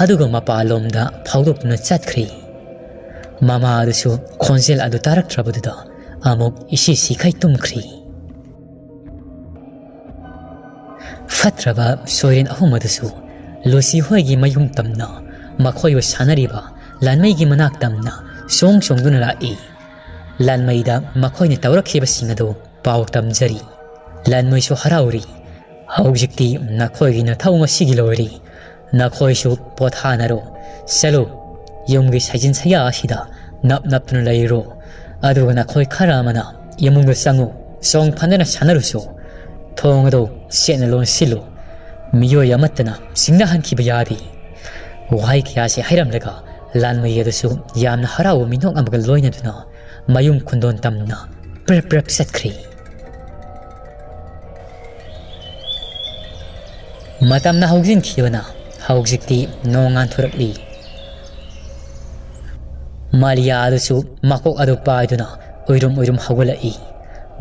ꯑꯗꯨꯒ ꯃꯄꯥꯟꯂꯣꯝꯗ ꯐꯥꯎꯗꯣꯛꯇꯨꯅ ꯆꯠꯈ꯭ꯔꯤ꯫ ꯃꯃꯥ ꯑꯗꯨꯁꯨ ꯈꯣꯟꯖꯦꯜ ꯑꯗꯨ ꯇꯥꯔꯛꯇ꯭ꯔꯕꯗꯨꯗ ꯑꯃꯨꯛ ꯏꯁꯤ ꯁꯤꯈꯩ ꯇꯨꯝꯈ꯭ꯔꯤ꯫ ꯐꯠꯇ꯭ꯔꯕ ꯁꯣꯏꯔꯦꯟ ꯑꯍꯨꯝ ꯑꯗꯨꯁꯨ ꯂꯨꯁꯤ ꯍꯣꯏꯒꯤ ꯃꯌꯨꯝ ꯇꯝꯅ ꯃꯈꯣꯏꯕꯨ ꯁꯥꯟꯅꯔꯤꯕ ꯂꯥꯟꯃꯩꯒꯤ ꯃꯅꯥꯛ ꯇꯝꯅ ꯆꯣꯡ ꯆꯣꯡꯗꯨꯅ ꯂꯥꯛꯏ꯫ ꯂꯥꯟꯃꯩꯗ ꯃꯈꯣꯏꯅ ꯇꯧꯔꯛꯈꯤꯕꯁꯤꯡ ꯑꯗꯨ ꯄꯥꯎ ꯇꯝꯖꯔꯤ꯫ ꯂꯥꯟꯃꯩꯁꯨ ꯍꯔꯥꯎꯔꯤ꯫ "ꯍꯧꯖꯤꯛꯇꯤ ꯅꯈꯣꯏꯒꯤ ꯅꯊꯧ ꯉꯁꯤꯒꯤ ꯂꯣꯏꯔꯦ꯫ ꯅꯈꯣꯏꯁꯨ ꯄꯣꯊꯥꯅꯔꯣ꯫ ꯆꯠꯂꯨ, ꯌꯨꯝꯒꯤ ꯁꯥꯏꯖꯤꯟ ꯁꯌꯥ ꯑꯁꯤꯗ ꯅꯞ ꯅꯞꯇꯨꯅ ꯂꯩꯔꯣ꯫ ꯑꯗꯨꯒ ꯅꯈꯣꯏ ꯈꯔ ꯑꯃꯅ ꯏꯃꯨꯡꯗ ꯆꯪꯉꯨ꯫ ꯆꯣꯡ ꯐꯟꯗꯅ ꯁꯥꯟꯅꯔꯨꯁꯨ꯫ ꯊꯣꯡ ꯑꯗꯨ ꯆꯦꯠꯅ ꯂꯣꯟꯁꯤꯜꯂꯨ꯫ ꯃꯤꯑꯣꯏ ꯑꯃꯠꯇꯅ ꯁꯤꯡꯅꯍꯟꯈꯤꯕ ꯌꯥꯗꯦ"꯫ ꯋꯥꯍꯩ ꯀꯌꯥꯁꯤ ꯍꯥꯏꯔꯝꯂꯒ ꯂꯥꯟꯃꯩ ꯑꯗꯨꯁꯨ ꯌꯥꯝꯅ ꯍꯔꯥꯎꯕ ꯃꯤꯅꯣꯛ ꯑꯃꯒ ꯂꯣꯏꯅꯗꯨꯅ ꯃꯌꯨꯝ ꯈꯨꯟꯗꯣꯟ ꯇꯝꯅ ꯄ꯭ꯔꯞ ꯄ꯭ꯔꯞ ꯆꯠꯈ꯭ꯔꯦ꯫ ꯃꯇꯝꯅ ꯍꯧꯖꯤꯟꯈꯤꯕꯅ ꯍꯧꯖꯤꯛꯇꯤ ꯅꯣꯡ ꯉꯥꯟꯊꯣꯔꯛꯂꯤ꯫ ꯃꯥꯂꯤꯌꯥ ꯑꯗꯨꯁꯨ ꯃꯀꯣꯛ ꯑꯗꯨ ꯄꯥꯏꯗꯨꯅ ꯎꯏꯔꯨꯝ ꯎꯏꯔꯨꯝ ꯍꯧꯒꯠꯂꯛꯏ꯫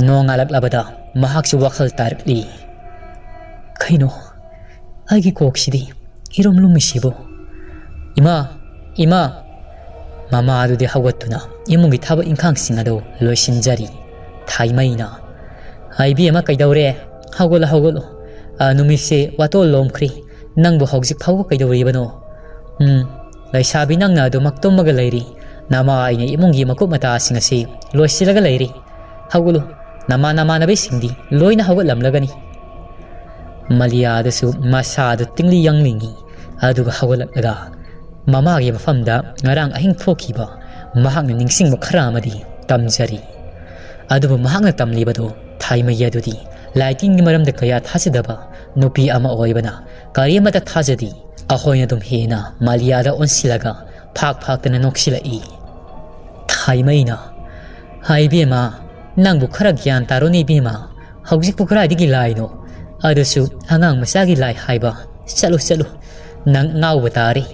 ꯅꯣꯡ ꯉꯥꯜꯂꯛꯂꯕꯗ ꯃꯍꯥꯛꯁꯨ ꯋꯥꯈꯜ ꯇꯥꯔꯛꯂꯤ꯫ "ꯀꯩꯅꯣ, ꯑꯩꯒꯤ ꯀꯣꯛꯁꯤꯗꯤ ꯏꯔꯨꯝ ꯂꯨꯝꯃꯤꯁꯤꯕꯨ? ꯏꯃꯥ! ꯏꯃꯥ!" ꯃꯃꯥ ꯑꯗꯨꯗꯤ ꯍꯧꯒꯠꯇꯨꯅ ꯏꯃꯨꯡꯒꯤ ꯊꯕꯛ ꯏꯪꯈꯥꯡꯁꯤꯡ ꯑꯗꯨ ꯂꯣꯏꯁꯤꯟꯖꯔꯤ꯫ ꯊꯥꯏꯃꯩꯅ, "ꯏꯕꯦꯝꯃ, ꯀꯩꯗꯧꯔꯦ? ꯍꯧꯒꯠꯂꯣ, ꯍꯧꯒꯠꯂꯣ꯫ ꯑ, ꯅꯨꯃꯤꯠꯁꯦ ꯋꯥꯇꯣꯜ ꯂꯣꯝꯈ꯭ꯔꯦ꯫ ꯅꯪꯕꯨ ꯍꯧꯖꯤꯛ ꯐꯥꯎꯕ ꯀꯩꯗꯧꯔꯤꯕꯅꯣ? ꯎꯝ, ꯂꯩꯁꯥꯕꯤ, ꯅꯪꯅ ꯑꯗꯨꯃꯛ ꯇꯨꯝꯃꯒ ꯂꯩꯔꯤ꯫ ꯅꯃꯥ ꯑꯩꯅ ꯏꯃꯨꯡꯒꯤ ꯃꯀꯨꯞ ꯃꯇꯥꯁꯤꯡ ꯑꯁꯤ ꯂꯣꯏꯁꯤꯜꯂꯒ ꯂꯩꯔꯤ꯫ ꯍꯧꯒꯠꯂꯨ, ꯅꯃꯥꯟ ꯅꯃꯥꯟꯅꯕꯤꯁꯤꯡꯗꯤ ꯂꯣꯏꯅ ꯍꯧꯒꯠꯂꯝꯂꯒꯅꯤ"꯫ ꯃꯥꯂꯤꯌꯥ ꯑꯗꯨꯁꯨ ꯃꯁꯥꯗꯨ ꯇꯤꯡꯂꯤ ꯌꯥꯡꯂꯤꯡꯉꯤ꯫ ꯑꯗꯨꯒ ꯍꯧꯒꯠꯂꯛꯂꯒ ꯃꯃꯥꯒꯤ ꯃꯐꯝꯗ ꯉꯔꯥꯡ ꯑꯍꯤꯡ ꯊꯣꯛꯈꯤꯕ ꯃꯍꯥꯛꯅ ꯅꯤꯡꯁꯤꯡꯕ ꯈꯔ ꯑꯃꯗꯤ ꯇꯝꯖꯔꯤ꯫ ꯑꯗꯨꯕꯨ ꯃꯍꯥꯛꯅ ꯇꯝꯂꯤꯕꯗꯨ ꯊꯥꯏꯃꯩ ꯑꯗꯨꯗꯤ ꯂꯥꯏꯇꯤꯟꯒꯤ ꯃꯔꯝꯗ ꯀꯌꯥ ꯊꯥꯖꯗꯕ ꯅꯨꯄꯤ ꯑꯃ ꯑꯣꯏꯕꯅ ꯀꯔꯤꯃꯠꯇ ꯊꯥꯖꯗꯦ꯫ ꯑꯩꯈꯣꯏꯅ ꯑꯗꯨꯝ ꯍꯦꯟꯅ ꯃꯥꯂꯤꯌꯥꯗ ꯑꯣꯟꯁꯤꯜꯂꯒ ꯐꯥꯛ ꯐꯥꯛꯇꯅ ꯅꯣꯛꯁꯤꯜꯂꯛꯏ꯫ ꯊꯥꯏꯃꯩꯅ, "ꯍꯥꯏ ꯏꯕꯦꯝꯃ, ꯅꯪꯕꯨ ꯈꯔ ꯒ꯭ꯌꯥꯟ ꯇꯥꯔꯣꯅꯦ ꯏꯕꯦꯝꯃ, ꯍꯧꯖꯤꯛꯄꯨ ꯀꯗꯥꯏꯗꯒꯤ ꯂꯥꯏꯅꯣ? ꯑꯗꯨꯁꯨ ꯑꯉꯥꯡ ꯃꯆꯥꯒꯤ ꯂꯥꯏ ꯍꯥꯏꯕ꯫ ꯆꯠꯂꯨ, ꯆꯠꯂꯨ, ꯅꯪ ꯉꯥꯎꯕ ꯇꯥꯔꯦ꯫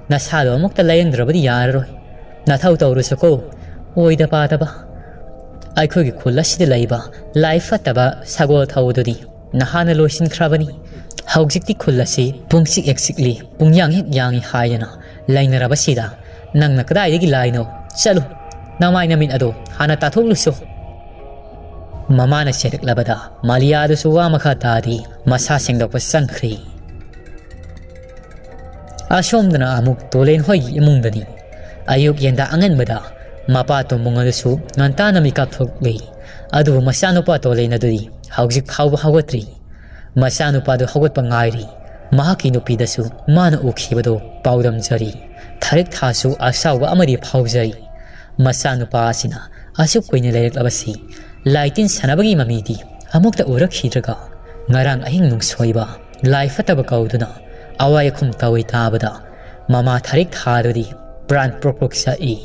ꯅꯁꯥꯗꯣ ꯑꯃꯨꯛꯇ ꯂꯥꯌꯦꯡꯗ꯭ꯔꯕꯗꯤ ꯌꯥꯔꯔꯣꯏ꯫ ꯅꯊꯧ ꯇꯧꯔꯨꯁꯨꯀꯣ, ꯑꯣꯏꯗ ꯄꯥꯗꯕ꯫ ꯑꯩꯈꯣꯏꯒꯤ ꯈꯨꯜ ꯑꯁꯤꯗ ꯂꯩꯕ ꯂꯥꯏ ꯐꯠꯇꯕ ꯁꯒꯣꯜ ꯊꯧꯕꯗꯨꯗꯤ ꯅꯍꯥꯟꯅ ꯂꯣꯏꯁꯤꯟꯈ꯭ꯔꯕꯅꯤ꯫ ꯍꯧꯖꯤꯛꯇꯤ ꯈꯨꯜ ꯑꯁꯤ ꯄꯨꯡꯆꯤꯛ ꯍꯦꯛ ꯆꯤꯛꯂꯤ, ꯄꯨꯡꯌꯥꯡ ꯍꯦꯛ ꯌꯥꯡꯏ ꯍꯥꯏꯗꯅ ꯂꯩꯅꯔꯕꯁꯤꯗ ꯅꯪꯅ ꯀꯗꯥꯏꯗꯒꯤ ꯂꯥꯏꯅꯣ? ꯆꯠꯂꯨ, ꯅꯃꯥꯏ ꯅꯃꯤꯠ ꯑꯗꯣ ꯍꯥꯟꯅ ꯇꯥꯊꯣꯛꯂꯨꯁꯨ"꯫ ꯃꯃꯥꯅ ꯆꯩꯔꯛꯂꯕꯗ ꯃꯥꯂꯤꯌꯥꯗꯨꯁꯨ ꯋꯥ ꯃꯈꯥ ꯇꯥꯗꯦ꯫ ꯃꯁꯥ ꯁꯦꯡꯗꯣꯛꯄ ꯆꯪꯈ꯭ꯔꯦ꯫ ꯑꯁꯣꯝꯗꯅ ꯑꯃꯨꯛ ꯇꯣꯂꯦꯟ ꯍꯣꯏꯒꯤ ꯏꯃꯨꯡꯗꯅꯤ꯫ ꯑꯌꯨꯛ ꯌꯦꯟꯗꯥ ꯑꯉꯟꯕꯗ ꯃꯄꯥ ꯇꯣꯝꯕꯨꯡ ꯑꯗꯨꯁꯨ ꯉꯟꯇꯥꯅ ꯃꯤꯀꯞ ꯊꯣꯛꯂꯤ꯫ ꯑꯗꯨꯕꯨ ꯃꯆꯥꯅꯨꯄꯥ ꯇꯣꯂꯦꯟ ꯑꯗꯨꯗꯤ ꯍꯧꯖꯤꯛ ꯐꯥꯎꯕ ꯍꯧꯒꯠꯇ꯭ꯔꯤ꯫ ꯃꯆꯥꯅꯨꯄꯥꯗꯨ ꯍꯧꯒꯠꯄ ꯉꯥꯏꯔꯤ꯫ ꯃꯍꯥꯛꯀꯤ ꯅꯨꯄꯤꯗꯁꯨ ꯃꯥꯅ ꯎꯈꯤꯕꯗꯨ ꯄꯥꯎꯗꯝꯖꯔꯤ꯫ ꯊꯔꯤꯛ ꯊꯥꯁꯨ ꯑꯁꯥꯎꯕ ꯑꯃꯗꯤ ꯐꯥꯎꯖꯩ꯫ ꯃꯆꯥꯅꯨꯄꯥ ꯑꯁꯤꯅ ꯑꯁꯨꯛ ꯀꯨꯏꯅ ꯂꯩꯔꯛꯂꯕꯁꯤ ꯂꯥꯏꯇꯤꯟ ꯁꯥꯟꯅꯕꯒꯤ ꯃꯃꯤꯗꯤ ꯑꯃꯨꯛꯇ ꯎꯔꯛꯈꯤꯗ꯭ꯔꯒ, ꯉꯔꯥꯡ ꯑꯍꯤꯡ ꯅꯨꯡꯁꯣꯏꯕ ꯂꯥꯏ ꯐꯠꯇꯕ ꯀꯧꯗꯨꯅ ꯑꯋꯥꯏ ꯑꯈꯨꯝ ꯇꯧꯏ ꯇꯥꯕꯗ, ꯃꯃꯥ ꯊꯔꯤꯛ ꯊꯥꯗꯨꯗꯤ ꯄ꯭ꯔꯥꯟ ꯄ꯭ꯔꯣꯛ ꯄ꯭ꯔꯣꯛ ꯆꯥꯛꯏ꯫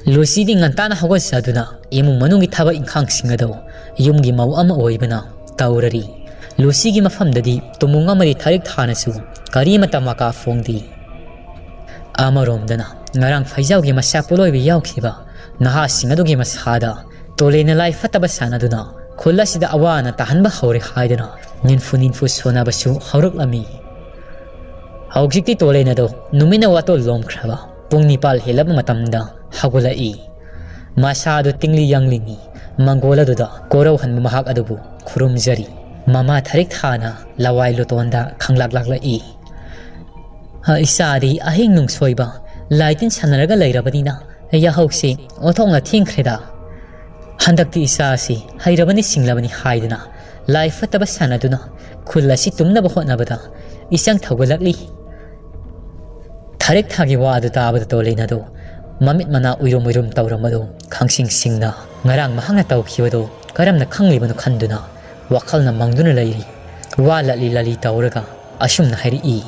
ꯂꯨꯁꯤꯗꯤ ꯉꯟꯇꯥꯅ ꯍꯧꯒꯠꯆꯗꯨꯅ ꯏꯃꯨꯡ ꯃꯅꯨꯡꯒꯤ ꯊꯕꯛ ꯏꯪꯈꯥꯡꯁꯤꯡ ꯑꯗꯨ ꯌꯨꯝꯒꯤ ꯃꯧ ꯑꯃ ꯑꯣꯏꯕꯅ ꯇꯧꯔꯔꯤ꯫ ꯂꯨꯁꯤꯒꯤ ꯃꯐꯝꯗꯗꯤ ꯇꯣꯝꯕꯨꯡ ꯑꯃꯗꯤ ꯊꯔꯤꯛ ꯊꯥꯅꯁꯨ ꯀꯔꯤꯃꯇ ꯃꯀꯥ ꯐꯣꯡꯗꯦ꯫ ꯑꯃꯔꯣꯝꯗꯅ ꯉꯔꯥꯡ ꯐꯩꯖꯥꯎꯒꯤ ꯃꯁꯥ ꯄꯣꯂꯣꯏꯕ ꯌꯥꯎꯈꯤꯕ ꯅꯍꯥꯁꯤꯡ ꯑꯗꯨꯒꯤ ꯃꯁꯥꯗ ꯇꯣꯂꯦꯟꯅ ꯂꯥꯏ ꯐꯠꯇꯕ ꯁꯥꯟꯅꯗꯨꯅ ꯈꯨꯜ ꯑꯁꯤꯗ ꯑꯋꯥ ꯑꯅꯥ ꯇꯥꯍꯟꯕ ꯍꯧꯔꯦ ꯍꯥꯏꯗꯨꯅ ꯅꯤꯟꯐꯨ ꯅꯤꯟꯐꯨ ꯁꯣꯟꯅꯕꯁꯨ ꯍꯧꯔꯛꯂꯝꯃꯤ꯫ ꯍꯧꯖꯤꯛꯇꯤ ꯇꯣꯂꯦꯟ ꯑꯗꯨ ꯅꯨꯃꯤꯠꯅ ꯋꯥꯇꯣꯜ ꯂꯣꯝꯈ꯭ꯔꯕ ꯄꯨꯡ ꯅꯤꯄꯥꯜ ꯍꯦꯜꯂꯕ ꯃꯇꯝꯗ ꯍꯧꯒꯠꯂꯛꯏ꯫ ꯃꯁꯥꯗꯨ ꯇꯤꯡꯂꯤ ꯌꯥꯡꯂꯤꯉꯤ꯫ ꯃꯪꯒꯣꯜ ꯑꯗꯨꯗ ꯀꯣꯔꯧꯍꯟꯕ ꯃꯍꯥꯛ ꯑꯗꯨꯕꯨ ꯈꯨꯔꯨꯝꯖꯔꯤ꯫ ꯃꯃꯥ ꯊꯔꯤꯛ ꯊꯥꯅ ꯂꯋꯥꯏ ꯂꯨꯇꯣꯟꯗ ꯈꯪꯂꯥꯛ ꯂꯥꯛꯂꯛꯏ꯫ "ꯑ, ꯏꯆꯥꯗꯤ ꯑꯍꯤꯡ ꯅꯨꯡꯁꯣꯏꯕ ꯂꯥꯏꯇꯤꯟ ꯁꯥꯟꯅꯔꯒ ꯂꯩꯔꯕꯅꯤꯅ ꯌꯥꯍꯧꯁꯤ ꯑꯣꯟꯊꯣꯛꯅ ꯊꯦꯡꯈ꯭ꯔꯦꯗ꯫ ꯍꯟꯗꯛꯇꯤ ꯏꯆꯥꯁꯤ ꯍꯩꯔꯕꯅꯤ ꯁꯤꯡꯂꯕꯅꯤ ꯍꯥꯏꯗꯨꯅ ꯂꯥꯏ ꯐꯠꯇꯕ ꯁꯥꯟꯅꯗꯨꯅ ꯈꯨꯜ ꯑꯁꯤ ꯇꯨꯝꯅꯕ ꯍꯣꯠꯅꯕꯗ ꯏꯆꯪ ꯊꯧꯒꯠꯂꯛꯂꯤ꯫" ꯊꯔꯤꯛ ꯊꯥꯒꯤ ꯋꯥ ꯑꯗꯨ ꯇꯥꯕꯗ ꯇꯣꯂꯦꯟ ꯑꯗꯨ ꯃꯃꯤꯠ ꯃꯅꯥ ꯎꯏꯔꯨꯝ ꯎꯏꯔꯨꯝ ꯇꯧꯔꯝꯕꯗꯨ ꯈꯪꯁꯤꯡ ꯁꯤꯡꯅ ꯉꯔꯥꯡ ꯃꯍꯥꯛꯅ ꯇꯧꯈꯤꯕꯗꯨ ꯀꯔꯝꯅ ꯈꯪꯂꯤꯕꯅꯣ ꯈꯟꯗꯨꯅ ꯋꯥꯈꯜꯅ ꯃꯪꯗꯨꯅ ꯂꯩꯔꯤ꯫ ꯋꯥ ꯂꯠꯂꯤ ꯂꯠꯂꯤ ꯇꯧꯔꯒ ꯑꯁꯨꯝꯅ ꯍꯥꯏꯔꯛꯏ,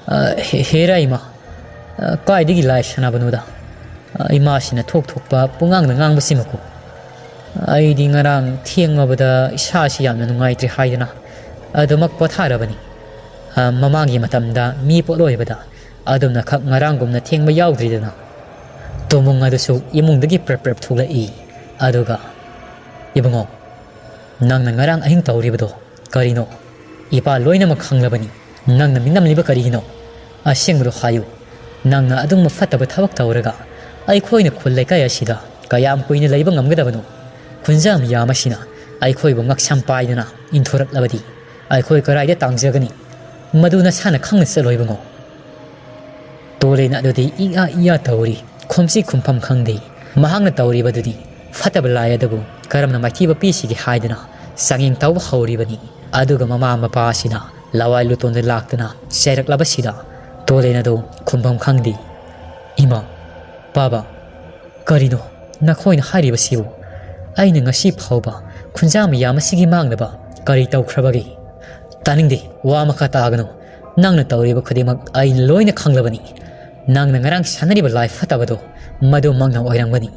"ꯑ, ꯍꯦ-, ꯍꯦꯔꯥ ꯏꯃꯥ, ꯑ, ꯀꯥꯏꯗꯒꯤ ꯂꯥꯏ ꯁꯥꯟꯅꯕꯅꯣꯗ? ꯑ, ꯏꯃꯥꯁꯤꯅ ꯊꯣꯛ ꯊꯣꯛꯄ ꯄꯨꯡꯉꯥꯡꯗ ꯉꯥꯡꯕꯁꯤꯃꯀꯣ꯫ ꯑꯩꯗꯤ ꯉꯔꯥꯡ ꯊꯦꯡꯂꯕꯗ ꯏꯁꯥꯁꯤ ꯌꯥꯝꯅ ꯅꯨꯡꯉꯥꯏꯇ꯭ꯔꯦ ꯍꯥꯏꯗꯅ ꯑꯗꯨꯃꯛ ꯄꯣꯊꯥꯔꯕꯅꯤ꯫ ꯑ, ꯃꯃꯥꯡꯒꯤ ꯃꯇꯝꯗ ꯃꯤ ꯄꯣꯠꯂꯣꯏꯕꯗ ꯑꯗꯨꯝꯅꯈꯛ ꯉꯔꯥꯡꯒꯨꯝꯅ ꯊꯦꯡꯕ ꯌꯥꯎꯗ꯭ꯔꯤꯗꯅ꯫" ꯇꯣꯃꯨꯡ ꯑꯗꯨꯁꯨ ꯏꯃꯨꯡꯗꯒꯤ ꯄ꯭ꯔꯞ ꯄ꯭ꯔꯞ ꯊꯣꯛꯂꯛꯏ꯫ ꯑꯗꯨꯒ, "ꯏꯕꯨꯡꯉꯣ, ꯅꯪꯅ ꯉꯔꯥꯡ ꯑꯍꯤꯡ ꯇꯧꯔꯤꯕꯗꯣ ꯀꯔꯤꯅꯣ? ꯏꯄꯥ ꯂꯣꯏꯅꯃꯛ ꯈꯪꯂꯕꯅꯤ꯫ ꯅꯪꯅ ꯃꯤꯡꯅꯝꯂꯤꯕ ꯀꯔꯤꯒꯤꯅꯣ? ꯑꯁꯦꯡꯕꯗꯣ ꯍꯥꯏꯌꯨ꯫ ꯅꯪꯅ ꯑꯗꯨꯒꯨꯝꯕ ꯐꯠꯇꯕ ꯊꯕꯛ ꯇꯧꯔꯒ ꯑꯩꯈꯣꯏꯅ ꯈꯨꯜ ꯂꯩꯀꯥꯏ ꯑꯁꯤꯗ ꯀꯌꯥꯝ ꯀꯨꯏꯅ ꯂꯩꯕ ꯉꯝꯒꯗꯕꯅꯣ? ꯈꯨꯟꯖꯥ ꯃꯤꯌꯥꯝ ꯑꯁꯤꯅ ꯑꯩꯈꯣꯏꯕꯨ ꯉꯛꯁꯝ ꯄꯥꯏꯗꯨꯅ ꯏꯟꯊꯣꯔꯛꯂꯕꯗꯤ ꯑꯩꯈꯣꯏ ꯀꯔꯥꯏꯗ ꯇꯥꯡꯖꯒꯅꯤ? ꯃꯗꯨ ꯅꯁꯥꯅ ꯈꯪꯅ ꯆꯠꯂꯣ ꯏꯕꯨꯡꯉꯣ꯫ ꯇꯣꯂꯦꯟ ꯑꯗꯨꯗꯤ ꯏꯌꯥ ꯏꯌꯥ ꯇꯧꯔꯤ, ꯈꯨꯝꯁꯤ ꯈꯨꯝꯐꯝ ꯈꯪꯗꯦ꯫ ꯃꯍꯥꯛꯅ ꯇꯧꯔꯤꯕꯗꯨꯗꯤ ꯐꯠꯇꯕ ꯂꯥꯏ ꯑꯗꯨꯕꯨ ꯀꯔꯝꯅ ꯃꯥꯏꯊꯤꯕ ꯄꯤꯁꯤꯒꯦ ꯍꯥꯏꯗꯅ ꯆꯥꯡꯌꯦꯡ ꯇꯧꯕ ꯍꯧꯔꯤꯕꯅꯤ꯫ ꯑꯗꯨꯒ ꯃꯃꯥ ꯃꯄꯥ ꯑꯁꯤꯅ ꯂꯋꯥꯏ ꯂꯨꯇꯣꯟꯗ ꯂꯥꯛꯇꯨꯅ ꯆꯩꯔꯛꯂꯕꯁꯤꯗ ꯇꯣꯂꯦꯟ ꯑꯗꯨ ꯈꯨꯝꯐꯝ ꯈꯪꯗꯦ꯫ "ꯏꯃꯥ, ꯕꯥꯕꯥ, ꯀꯔꯤꯅꯣ ꯅꯈꯣꯏꯅ ꯍꯥꯏꯔꯤꯕꯁꯤꯕꯨ? ꯑꯩꯅ ꯉꯁꯤ ꯐꯥꯎꯕ ꯈꯨꯟꯖꯥ ꯃꯌꯥꯝ ꯑꯁꯤꯒꯤ ꯃꯥꯡꯅꯕ ꯀꯔꯤ ꯇꯧꯈ꯭ꯔꯕꯒꯦ?" "ꯇꯥꯅꯤꯡꯗꯦ, ꯋꯥ ꯃꯈꯥ ꯇꯥꯒꯅꯨ꯫ ꯅꯪꯅ ꯇꯧꯔꯤꯕ ꯈꯨꯗꯤꯡꯃꯛ ꯑꯩ ꯂꯣꯏꯅ ꯈꯪꯂꯕꯅꯤ꯫ ꯅꯪꯅ ꯉꯔꯥꯡ ꯁꯥꯟꯅꯔꯤꯕ ꯂꯥꯏ ꯐꯠꯇꯕꯗꯣ ꯃꯗꯨꯃꯛꯅ ꯑꯣꯏꯔꯝꯒꯅꯤ꯫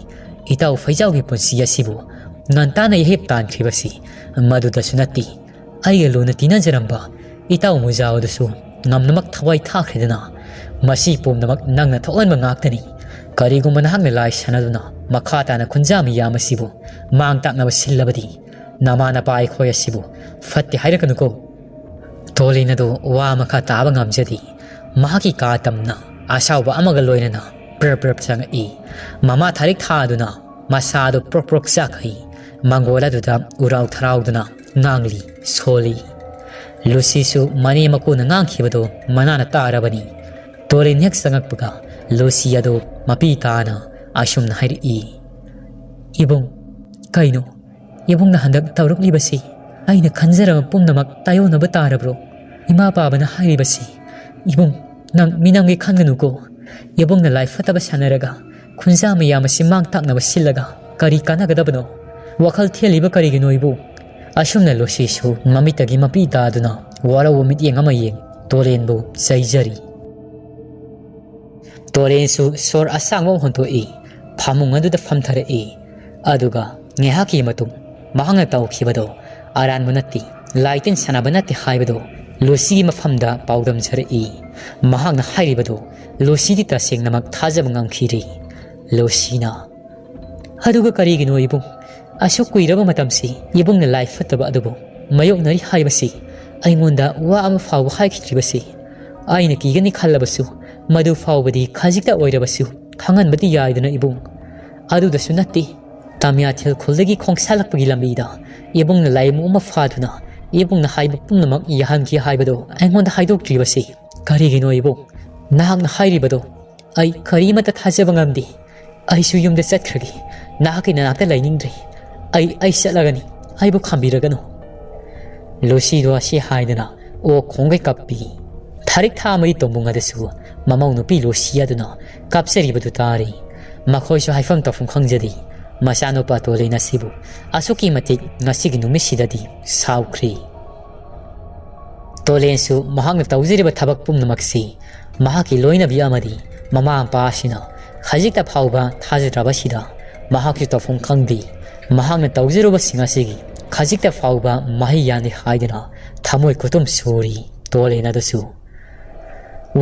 ꯏꯇꯥꯎ ꯐꯩꯖꯥꯎꯒꯤ ꯄꯨꯟꯁꯤ ꯑꯁꯤꯕꯨ ꯉꯟꯇꯥꯅ ꯏꯍꯦꯞ ꯇꯥꯟꯈ꯭ꯔꯤꯕꯁꯤ ꯃꯗꯨꯗꯁꯨ ꯅꯠꯇꯦ꯫ ꯑꯩꯒ ꯂꯨꯅ ꯇꯤꯟꯅꯖꯔꯝꯕ ꯏꯇꯥꯎ ꯃꯨꯖꯥꯎ ꯑꯗꯨꯁꯨ ꯉꯝꯅꯃꯛ ꯊꯋꯥꯏ ꯊꯥꯈ꯭ꯔꯦꯗꯅ꯫ ꯃꯁꯤ ꯄꯨꯝꯅꯃꯛ ꯅꯪꯅ ꯊꯣꯛꯍꯟꯕ ꯉꯥꯛꯇꯅꯤ꯫ ꯀꯔꯤꯒꯨꯝꯕ ꯅꯍꯥꯛꯅ ꯂꯥꯏ ꯁꯥꯟꯅꯗꯨꯅ ꯃꯈꯥ ꯇꯥꯅ ꯈꯨꯟꯖꯥ ꯃꯤꯌꯥꯝ ꯑꯁꯤꯕꯨ ꯃꯥꯡ ꯇꯥꯛꯅꯕ ꯁꯤꯜꯂꯕꯗꯤ, ꯅꯃꯥ ꯅꯄꯥ ꯑꯩꯈꯣꯏ ꯑꯁꯤꯕꯨ ꯐꯠꯇꯦ ꯍꯥꯏꯔꯛꯀꯅꯨꯀꯣ꯫" ꯇꯣꯂꯤꯟ ꯑꯗꯨ ꯋꯥ ꯃꯈꯥ ꯇꯥꯕ ꯉꯝꯖꯗꯦ꯫ ꯃꯍꯥꯛꯀꯤ ꯀꯥ ꯇꯝꯅ ꯑꯁꯥꯎꯕ ꯑꯃꯒ ꯂꯣꯏꯅꯅ ꯄ꯭ꯔꯞ ꯄ꯭ꯔꯞ ꯆꯪꯉꯛꯏ꯫ ꯃꯃꯥ ꯊꯥꯔꯤꯛ ꯊꯥꯗꯨꯅ ꯃꯁꯥꯗꯨ ꯄ꯭ꯔꯣꯛ ꯄ꯭ꯔꯣꯛ ꯆꯥꯛꯈꯩ꯫ ꯃꯪꯒꯣꯜ ꯑꯗꯨꯗ ꯎꯔꯥꯎ ꯊꯔꯥꯎꯗꯨꯅ ꯉꯥꯡꯂꯤ, ꯁꯣꯜꯂꯤ꯫ ꯂꯨꯁꯤꯁꯨ ꯃꯅꯦ ꯃꯀꯨꯅ ꯉꯥꯡꯈꯤꯕꯗꯨ ꯃꯅꯥꯅ ꯇꯥꯔꯕꯅꯤ꯫ ꯇꯣꯂꯤꯟ ꯍꯦꯛ ꯆꯪꯉꯛꯄꯒ ꯂꯨꯁꯤ ꯑꯗꯨ ꯃꯄꯤ ꯇꯥꯅ ꯑꯁꯨꯝꯅ ꯍꯥꯏꯔꯛꯏ, "ꯏꯕꯨꯡ, ꯀꯩꯅꯣ? ꯏꯕꯨꯡꯅ ꯍꯟꯗꯛ ꯇꯧꯔꯛꯂꯤꯕꯁꯤ ꯑꯩꯅ ꯈꯟꯖꯔꯕ ꯄꯨꯝꯅꯃꯛ ꯇꯥꯏꯌꯣꯟꯅꯕ ꯇꯥꯔꯕ꯭ꯔꯣ? ꯏꯃꯥ ꯄꯥꯕꯅ ꯍꯥꯏꯔꯤꯕꯁꯤ, ꯏꯕꯨꯡ, ꯅꯪ ꯃꯤꯅꯝꯒꯤ ꯈꯟꯒꯅꯨꯀꯣ꯫ ꯏꯕꯨꯡꯅ ꯂꯥꯏ ꯐꯠꯇꯕ ꯁꯥꯟꯅꯔꯒ ꯈꯨꯟꯖꯥ ꯃꯌꯥꯝ ꯑꯁꯤ ꯃꯥꯡ ꯇꯥꯛꯅꯕ ꯁꯤꯜꯂꯒ ꯀꯔꯤ ꯀꯥꯟꯅꯒꯗꯕꯅꯣ? ꯋꯥꯈꯜ ꯊꯦꯜꯂꯤꯕ ꯀꯔꯤꯒꯤꯅꯣ ꯏꯕꯨꯡ?" ꯑꯁꯨꯝꯅ ꯂꯨꯁꯤꯁꯨ ꯃꯃꯤꯠꯇꯒꯤ ꯃꯄꯤ ꯇꯥꯗꯨꯅ ꯋꯥꯔꯧꯕ ꯃꯤꯠꯌꯦꯡ ꯑꯃ ꯌꯦꯡ ꯇꯣꯂꯦꯟꯕꯨ ꯆꯩꯖꯔꯤ꯫ ꯇꯣꯂꯦꯟꯁꯨ ꯁꯣꯔ ꯑꯁꯥꯡꯕ ꯑꯃ ꯍꯣꯟꯗꯣꯛꯏ꯫ ꯐꯃꯨꯡ ꯑꯗꯨꯗ ꯐꯝꯊꯔꯛꯏ꯫ ꯑꯗꯨꯒ ꯉꯥꯏꯍꯥꯛꯀꯤ ꯃꯇꯨꯡ ꯃꯍꯥꯛꯅ ꯇꯧꯈꯤꯕꯗꯣ ꯑꯔꯥꯟꯕ ꯅꯠꯇꯦ, ꯂꯥꯏꯇꯤꯟ ꯁꯥꯟꯅꯕ ꯅꯠꯇꯦ ꯍꯥꯏꯕꯗꯣ ꯂꯨꯁꯤꯒꯤ ꯃꯐꯝꯗ ꯄꯥꯎꯗꯝꯖꯔꯛꯏ꯫ ꯃꯍꯥꯛꯅ ꯍꯥꯏꯔꯤꯕꯗꯨ ꯂꯨꯁꯤꯗꯤ ꯇꯁꯦꯡꯅꯃꯛ ꯊꯥꯖꯕ ꯉꯝꯈꯤꯗ꯭ꯔꯤ꯫ ꯂꯨꯁꯤꯅ, "ꯑꯗꯨꯒ ꯀꯔꯤꯒꯤꯅꯣ ꯏꯕꯨꯡ? ꯑꯁꯨꯛ ꯀꯨꯏꯔꯕ ꯃꯇꯝꯁꯤ ꯏꯕꯨꯡꯅ ꯂꯥꯏ ꯐꯠꯇꯕ ꯑꯗꯨꯕꯨ ꯃꯥꯌꯣꯛꯅꯔꯤ ꯍꯥꯏꯕꯁꯤ ꯑꯩꯉꯣꯟꯗ ꯋꯥ ꯑꯃ ꯐꯥꯎꯕ ꯍꯥꯏꯈꯤꯗ꯭ꯔꯤꯕꯁꯤ? ꯑꯩꯅ ꯀꯤꯒꯅꯤ ꯈꯜꯂꯕꯁꯨ ꯃꯗꯨ ꯐꯥꯎꯕꯗꯤ ꯈꯖꯤꯛꯇ ꯑꯣꯏꯔꯕꯁꯨ ꯈꯪꯍꯟꯕꯗꯤ ꯌꯥꯏꯗꯅ ꯏꯕꯨꯡ꯫ ꯑꯗꯨꯗꯁꯨ ꯅꯠꯇꯦ, ꯇꯥꯃꯤꯌꯥꯊꯦꯜ ꯈꯨꯜꯗꯒꯤ ꯈꯣꯡꯁꯥꯜꯂꯛꯄꯒꯤ ꯂꯝꯕꯤꯗ ꯏꯕꯨꯡꯅ ꯂꯥꯏꯃꯨ ꯑꯃ ꯐꯥꯗꯨꯅ ꯏꯕꯨꯡꯅ ꯍꯥꯏꯕ ꯄꯨꯝꯅꯃꯛ ꯌꯥꯍꯟꯈꯤ ꯍꯥꯏꯕꯗꯨ ꯑꯩꯉꯣꯟꯗ ꯍꯥꯏꯗꯣꯛꯇ꯭ꯔꯤꯕꯁꯤ ꯀꯔꯤꯒꯤꯅꯣ ꯏꯕꯨꯡ? ꯅꯍꯥꯛꯅ ꯍꯥꯏꯔꯤꯕꯗꯣ ꯑꯩ ꯀꯔꯤꯃꯠꯇ ꯊꯥꯖꯕ ꯉꯝꯗꯦ꯫ ꯑꯩꯁꯨ ꯌꯨꯝꯗ ꯆꯠꯈ꯭ꯔꯒꯦ꯫ ꯅꯍꯥꯛꯀꯤ ꯅꯅꯥꯛꯇ ꯂꯩꯅꯤꯡꯗ꯭ꯔꯦ꯫ ꯑꯩ, ꯑꯩ ꯆꯠꯂꯒꯅꯤ꯫ ꯑꯩꯕꯨ ꯈꯥꯝꯕꯤꯔꯒꯅꯨ꯫ ꯂꯨꯁꯤꯗꯣ ꯑꯁꯤ ꯍꯥꯏꯗꯨꯅ ꯑꯣꯛ ꯈꯣꯡꯒꯩ ꯀꯞꯄꯤ꯫ ꯊꯥꯔꯤꯛ ꯊꯥ ꯑꯃꯒꯤ ꯇꯣꯝꯕꯨꯡ ꯑꯗꯨꯁꯨ ꯃꯃꯧ ꯅꯨꯄꯤ ꯂꯨꯁꯤ ꯑꯗꯨꯅ ꯀꯞꯆꯔꯤꯕꯗꯨ ꯇꯥꯔꯤ꯫ ꯃꯈꯣꯏꯁꯨ ꯍꯥꯏꯐꯝ ꯇꯧꯐꯝ ꯈꯪꯖꯗꯦ꯫ ꯃꯆꯥꯅꯨꯄꯥ ꯇꯣꯂꯦꯟ ꯑꯁꯤꯕꯨ ꯑꯁꯨꯛꯀꯤ ꯃꯇꯤꯛ ꯉꯁꯤꯒꯤ ꯅꯨꯃꯤꯠꯁꯤꯗꯗꯤ ꯁꯥꯎꯈ꯭ꯔꯤ꯫ ꯇꯣꯂꯦꯟꯁꯨ ꯃꯍꯥꯛꯅ ꯇꯧꯖꯔꯤꯕ ꯊꯕꯛ ꯄꯨꯝꯅꯃꯛꯁꯤ ꯃꯍꯥꯛꯀꯤ ꯂꯣꯏꯅꯕꯤ ꯑꯃꯗꯤ ꯃꯃꯥ ꯃꯄꯥ ꯑꯁꯤꯅ ꯈꯖꯤꯛꯇ ꯐꯥꯎꯕ ꯊꯥꯖꯗ꯭ꯔꯕꯁꯤꯗ ꯃꯍꯥꯛꯁꯨ ꯇꯧꯐꯝ ꯈꯪꯗꯦ꯫ ꯃꯍꯥꯛꯅ ꯇꯧꯖꯔꯨꯕꯁꯤꯡ ꯑꯁꯤꯒꯤ ꯈꯖꯤꯛꯇ ꯐꯥꯎꯕ ꯃꯍꯩ ꯌꯥꯟꯗꯦ ꯍꯥꯏꯗꯨꯅ ꯊꯃꯣꯏ ꯈꯨꯇꯨꯝ ꯁꯣꯔꯤ꯫ ꯇꯣꯂꯦꯟ ꯑꯗꯨꯁꯨ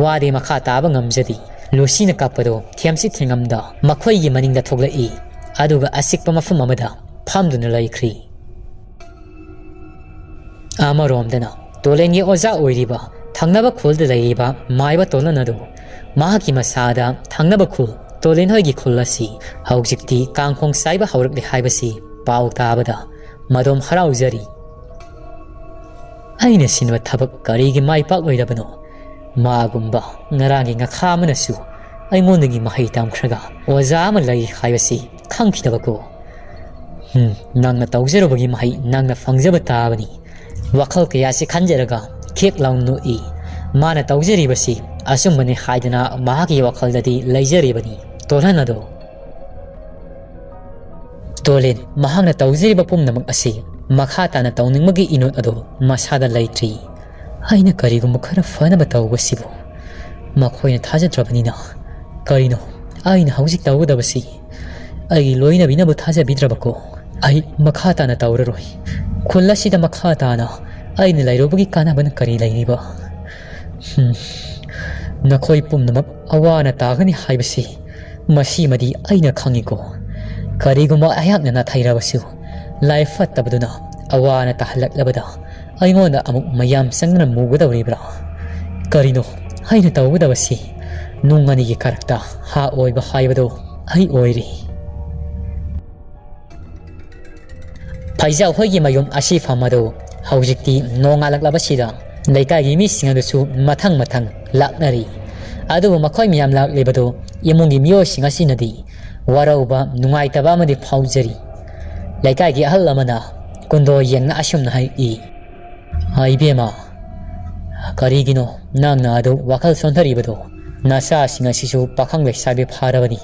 ꯋꯥꯗꯤ ꯃꯈꯥ ꯇꯥꯕ ꯉꯝꯖꯗꯦ꯫ ꯂꯨꯁꯤꯅ ꯀꯞꯄꯗꯣ ꯊꯦꯝꯁꯤ ꯊꯦꯡꯉꯝꯗ ꯃꯈꯣꯏꯒꯤ ꯃꯅꯤꯡꯗ ꯊꯣꯛꯂꯛꯏ꯫ ꯑꯗꯨꯒ ꯑꯆꯤꯛꯄ ꯃꯐꯝ ꯑꯃꯗ ꯐꯝꯗꯨꯅ ꯂꯩꯈ꯭ꯔꯤ꯫ ꯑꯃꯔꯣꯝꯗꯅ ꯇꯣꯂꯦꯟꯒꯤ ꯑꯣꯖꯥ ꯑꯣꯏꯔꯤꯕ ꯊꯪꯅꯕ ꯈꯨꯜꯗ ꯂꯩꯔꯤꯕ ꯃꯥꯏꯕ ꯇꯣꯂꯟ ꯑꯗꯨ ꯃꯍꯥꯛꯀꯤ ꯃꯁꯥꯗ ꯊꯪꯅꯕ ꯈꯨꯜ ꯇꯣꯂꯦꯟ ꯍꯣꯏꯒꯤ ꯈꯨꯜ ꯑꯁꯤ ꯍꯧꯖꯤꯛꯇꯤ ꯀꯥꯡꯈꯣꯡ ꯆꯥꯏꯕ ꯍꯧꯔꯛꯂꯦ ꯍꯥꯏꯕꯁꯤ ꯄꯥꯎ ꯇꯥꯕꯗ ꯃꯗꯣꯝ ꯍꯔꯥꯎꯖꯔꯤ꯫ ꯑꯩꯅ ꯁꯤꯟꯕ ꯊꯕꯛ ꯀꯔꯤꯒꯤ ꯃꯥꯏ ꯄꯥꯛꯂꯣꯏꯗꯕꯅꯣ? ꯃꯥꯒꯨꯝꯕ ꯉꯔꯥꯡꯒꯤ ꯉꯥꯈꯥ ꯑꯃꯅꯁꯨ ꯑꯩꯉꯣꯟꯗꯒꯤ ꯃꯍꯩ ꯇꯝꯈ꯭ꯔꯒ ꯑꯣꯖꯥ ꯑꯃ ꯂꯩ ꯍꯥꯏꯕꯁꯤ ꯈꯪꯈꯤꯗꯕꯀꯣ꯫ ꯍꯨꯝ, ꯅꯪꯅ ꯇꯧꯖꯔꯨꯕꯒꯤ ꯃꯍꯩ ꯅꯪꯅ ꯐꯪꯖꯕ ꯇꯥꯕꯅꯤ꯫ ꯋꯥꯈꯜ ꯀꯌꯥꯁꯤ ꯈꯟꯖꯔꯒ ꯈꯦꯛ ꯂꯥꯎꯅ ꯅꯣꯛꯏ꯫ ꯃꯥꯅ ꯇꯧꯖꯔꯤꯕꯁꯤ ꯑꯆꯨꯝꯕꯅꯤ ꯍꯥꯏꯗꯅ ꯃꯍꯥꯛꯀꯤ ꯋꯥꯈꯜꯗꯗꯤ ꯂꯩꯖꯔꯤꯕꯅꯤ꯫ ꯇꯣꯜꯍꯟ ꯑꯗꯣ꯫ ꯇꯣꯂꯤꯟ ꯃꯍꯥꯛꯅ ꯇꯧꯖꯔꯤꯕ ꯄꯨꯝꯅꯃꯛ ꯑꯁꯤ ꯃꯈꯥ ꯇꯥꯅ ꯇꯧꯅꯤꯡꯕꯒꯤ ꯏꯅꯣꯠ ꯑꯗꯨ ꯃꯁꯥꯗ ꯂꯩꯇ꯭ꯔꯤ꯫ ꯑꯩꯅ ꯀꯔꯤꯒꯨꯝꯕ ꯈꯔ ꯐꯅꯕ ꯇꯧꯕꯁꯤꯕꯨ ꯃꯈꯣꯏꯅ ꯊꯥꯖꯗ꯭ꯔꯕꯅꯤꯅ ꯀꯔꯤꯅꯣ ꯑꯩꯅ ꯍꯧꯖꯤꯛ ꯇꯧꯒꯗꯕꯁꯤ? ꯑꯩꯒꯤ ꯂꯣꯏꯅꯕꯤꯅꯕꯨ ꯊꯥꯖꯕꯤꯗ꯭ꯔꯕꯀꯣ? ꯑꯩ ꯃꯈꯥ ꯇꯥꯅ ꯇꯧꯔꯔꯣꯏ꯫ ꯈꯨꯜ ꯑꯁꯤꯗ ꯃꯈꯥ ꯇꯥꯅ ꯑꯩꯅ ꯂꯩꯔꯨꯕꯒꯤ ꯀꯥꯟꯅꯕꯅ ꯀꯔꯤ ꯂꯩꯔꯤꯕ? ꯍꯨꯝ, ꯅꯈꯣꯏ ꯄꯨꯝꯅꯃꯛ ꯑꯋꯥ ꯑꯅꯥ ꯇꯥꯒꯅꯤ ꯍꯥꯏꯕꯁꯤ ꯃꯁꯤꯃꯗꯤ ꯑꯩꯅ ꯈꯪꯏꯀꯣ꯫ ꯀꯔꯤꯒꯨꯝꯕ ꯑꯩꯍꯥꯛꯅ ꯅꯥꯊꯩꯔꯕꯁꯨ ꯂꯥꯏ ꯐꯠꯇꯕꯗꯨꯅ ꯑꯋꯥ ꯑꯅꯥ ꯇꯥꯍꯜꯂꯛꯂꯕꯗ ꯑꯩꯉꯣꯟꯗ ꯑꯃꯨꯛ ꯃꯌꯥꯝ ꯆꯪꯗꯨꯅ ꯃꯨꯒꯗꯧꯔꯤꯕ꯭ꯔꯥ? ꯀꯔꯤꯅꯣ ꯑꯩꯅ ꯇꯧꯒꯗꯕꯁꯤ? ꯅꯨꯡ ꯑꯅꯤꯒꯤ ꯀꯔꯛꯇ ꯍꯥ ꯑꯣꯏꯕ ꯍꯥꯏꯕꯗꯨ ꯑꯩ ꯑꯣꯏꯔꯤ꯫ ꯐꯩꯖꯥꯎ ꯍꯣꯏꯒꯤ ꯃꯌꯨꯝ ꯑꯁꯤꯐꯝ ꯑꯗꯨ ꯍꯧꯖꯤꯛꯇꯤ ꯅꯣꯡꯉꯥꯜꯂꯛꯂꯕꯁꯤꯗ ꯂꯩꯀꯥꯏꯒꯤ ꯃꯤꯁꯤꯡ ꯑꯗꯨꯁꯨ ꯃꯊꯪ ꯃꯊꯪ ꯂꯥꯛꯅꯔꯤ꯫ ꯑꯗꯨꯕꯨ ꯃꯈꯣꯏ ꯃꯌꯥꯝ ꯂꯥꯛꯂꯤꯕꯗꯨ ꯏꯃꯨꯡꯒꯤ ꯃꯤꯑꯣꯏꯁꯤꯡ ꯑꯁꯤꯅꯗꯤ ꯋꯥꯔꯧꯕ, ꯅꯨꯡꯉꯥꯏꯇꯕ ꯑꯃꯗꯤ ꯐꯥꯎꯖꯔꯤ꯫ ꯂꯩꯀꯥꯏꯒꯤ ꯑꯍꯜ ꯑꯃꯅ ꯀꯨꯟꯗꯣ ꯌꯦꯡꯅ ꯑꯁꯨꯝꯅ ꯍꯥꯏꯔꯛꯏ, "ꯏꯕꯦꯝꯃ, ꯀꯔꯤꯒꯤꯅꯣ ꯅꯪꯅ ꯑꯗꯨ ꯋꯥꯈꯜ ꯁꯣꯟꯊꯔꯤꯕꯗꯣ? ꯅꯆꯥꯁꯤꯡ ꯑꯁꯤꯁꯨ ꯄꯥꯈꯪ ꯂꯩꯁꯥꯕꯤ ꯐꯥꯔꯕꯅꯤ꯫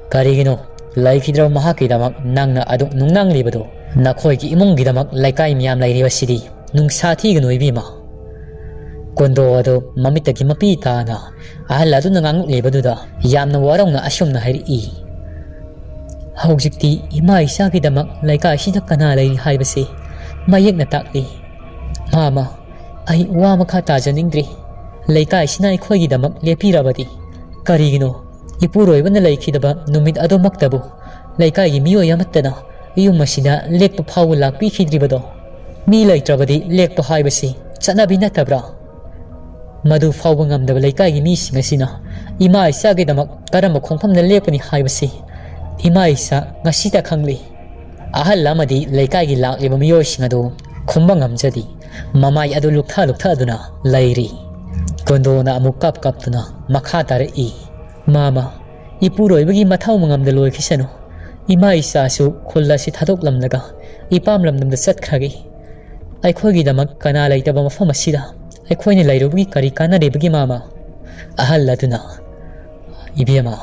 ꯀꯔꯤꯒꯤꯅꯣ ꯂꯩꯈꯤꯗ꯭ꯔꯕ ꯃꯍꯥꯛꯀꯤꯗꯃꯛ ꯅꯪꯅ ꯑꯗꯨꯛ ꯅꯨꯡꯅꯥꯡꯂꯤꯕꯗꯣ? ꯅꯈꯣꯏꯒꯤ ꯏꯃꯨꯡꯒꯤꯗꯃꯛ ꯂꯩꯀꯥꯏ ꯃꯤꯌꯥꯝ ꯂꯩꯔꯤꯕꯁꯤꯗꯤ ꯅꯨꯡꯁꯥ ꯊꯤꯒꯅꯨ ꯏꯕꯦꯝꯃ꯫" ꯀꯣꯟꯗꯣ ꯑꯗꯨ ꯃꯃꯤꯠꯇꯒꯤ ꯃꯄꯤ ꯇꯥꯅ ꯑꯍꯜ ꯑꯗꯨꯅ ꯉꯥꯡꯂꯛꯂꯤꯕꯗꯨꯗ ꯌꯥꯝꯅ ꯋꯥꯔꯧꯅ ꯑꯁꯨꯝꯅ ꯍꯥꯏꯔꯛꯏ, "ꯍꯧꯖꯤꯛꯇꯤ ꯏꯃꯥ ꯏꯆꯥꯒꯤꯗꯃꯛ ꯂꯩꯀꯥꯏꯁꯤꯗ ꯀꯅꯥ ꯂꯩꯔꯤ ꯍꯥꯏꯕꯁꯤ ꯃꯌꯦꯛꯅ ꯇꯥꯛꯂꯤ꯫ ꯃꯥꯃ, ꯑꯩ ꯋꯥ ꯃꯈꯥ ꯇꯥꯖꯅꯤꯡꯗ꯭ꯔꯤ꯫ ꯂꯩꯀꯥꯏꯁꯤꯅ ꯑꯩꯈꯣꯏꯒꯤꯗꯃꯛ ꯂꯦꯞꯄꯤꯔꯕꯗꯤ ꯀꯔꯤꯒꯤꯅꯣ ꯏꯄꯨꯔꯣꯏꯕꯅ ꯂꯩꯈꯤꯗꯕ ꯅꯨꯃꯤꯠ ꯑꯗꯨꯃꯛꯇꯕꯨ ꯂꯩꯀꯥꯏꯒꯤ ꯃꯤꯑꯣꯏ ꯑꯃꯠꯇꯅ ꯌꯨꯝ ꯑꯁꯤꯗ ꯂꯦꯛꯄ ꯐꯥꯎꯕ ꯂꯥꯛꯄꯤꯈꯤꯗ꯭ꯔꯤꯕꯗꯣ? ꯃꯤ ꯂꯩꯇ꯭ꯔꯕꯗꯤ ꯂꯦꯛꯄ ꯍꯥꯏꯕꯁꯤ ꯆꯠꯅꯕꯤ ꯅꯠꯇꯕ꯭ꯔꯥ? ꯃꯗꯨ ꯐꯥꯎꯕ ꯉꯝꯗꯕ ꯂꯩꯀꯥꯏꯒꯤ ꯃꯤꯁꯤꯡ ꯑꯁꯤꯅ ꯏꯃꯥ ꯏꯆꯥꯒꯤꯗꯃꯛ ꯀꯔꯝꯕ ꯈꯣꯡꯐꯝꯗ ꯂꯦꯞꯀꯅꯤ ꯍꯥꯏꯕꯁꯤ ꯏꯃꯥ ꯏꯆꯥ ꯉꯁꯤꯇ ꯈꯪꯂꯤ꯫" ꯑꯍꯜ ꯑꯃꯗꯤ ꯂꯩꯀꯥꯏꯒꯤ ꯂꯥꯛꯂꯤꯕ ꯃꯤꯑꯣꯏꯁꯤꯡ ꯑꯗꯨ ꯈꯨꯝꯕ ꯉꯝꯖꯗꯦ꯫ ꯃꯃꯥꯏ ꯑꯗꯨ ꯂꯨꯛꯊ ꯂꯨꯛꯊꯗꯨꯅ ꯂꯩꯔꯤ꯫ ꯀꯣꯟꯗꯣꯅ ꯑꯃꯨꯛ ꯀꯞ ꯀꯞꯇꯨꯅ ꯃꯈꯥ ꯇꯥꯔꯛꯏ, "ꯃꯥꯃ, ꯏꯄꯨꯔꯣꯏꯕꯒꯤ ꯃꯊꯧ ꯃꯉꯝꯗ ꯂꯣꯏꯈꯤꯁꯅꯨ꯫ ꯏꯃꯥ ꯏꯆꯥꯁꯨ ꯈꯨꯜ ꯑꯁꯤ ꯊꯥꯗꯣꯛꯂꯝꯂꯒ ꯏꯄꯥꯝ ꯂꯝꯗꯝꯗ ꯆꯠꯈ꯭ꯔꯒꯦ꯫ ꯑꯩꯈꯣꯏꯒꯤꯗꯃꯛ ꯀꯅꯥ ꯂꯩꯇꯕ ꯃꯐꯝ ꯑꯁꯤꯗ ꯑꯩꯈꯣꯏꯅ ꯂꯩꯔꯨꯕꯒꯤ ꯀꯔꯤ ꯀꯥꯟꯅꯔꯤꯕꯒꯦ ꯃꯥꯃ?" ꯑꯍꯜ ꯑꯗꯨꯅ, "ꯏꯕꯦꯝꯃ,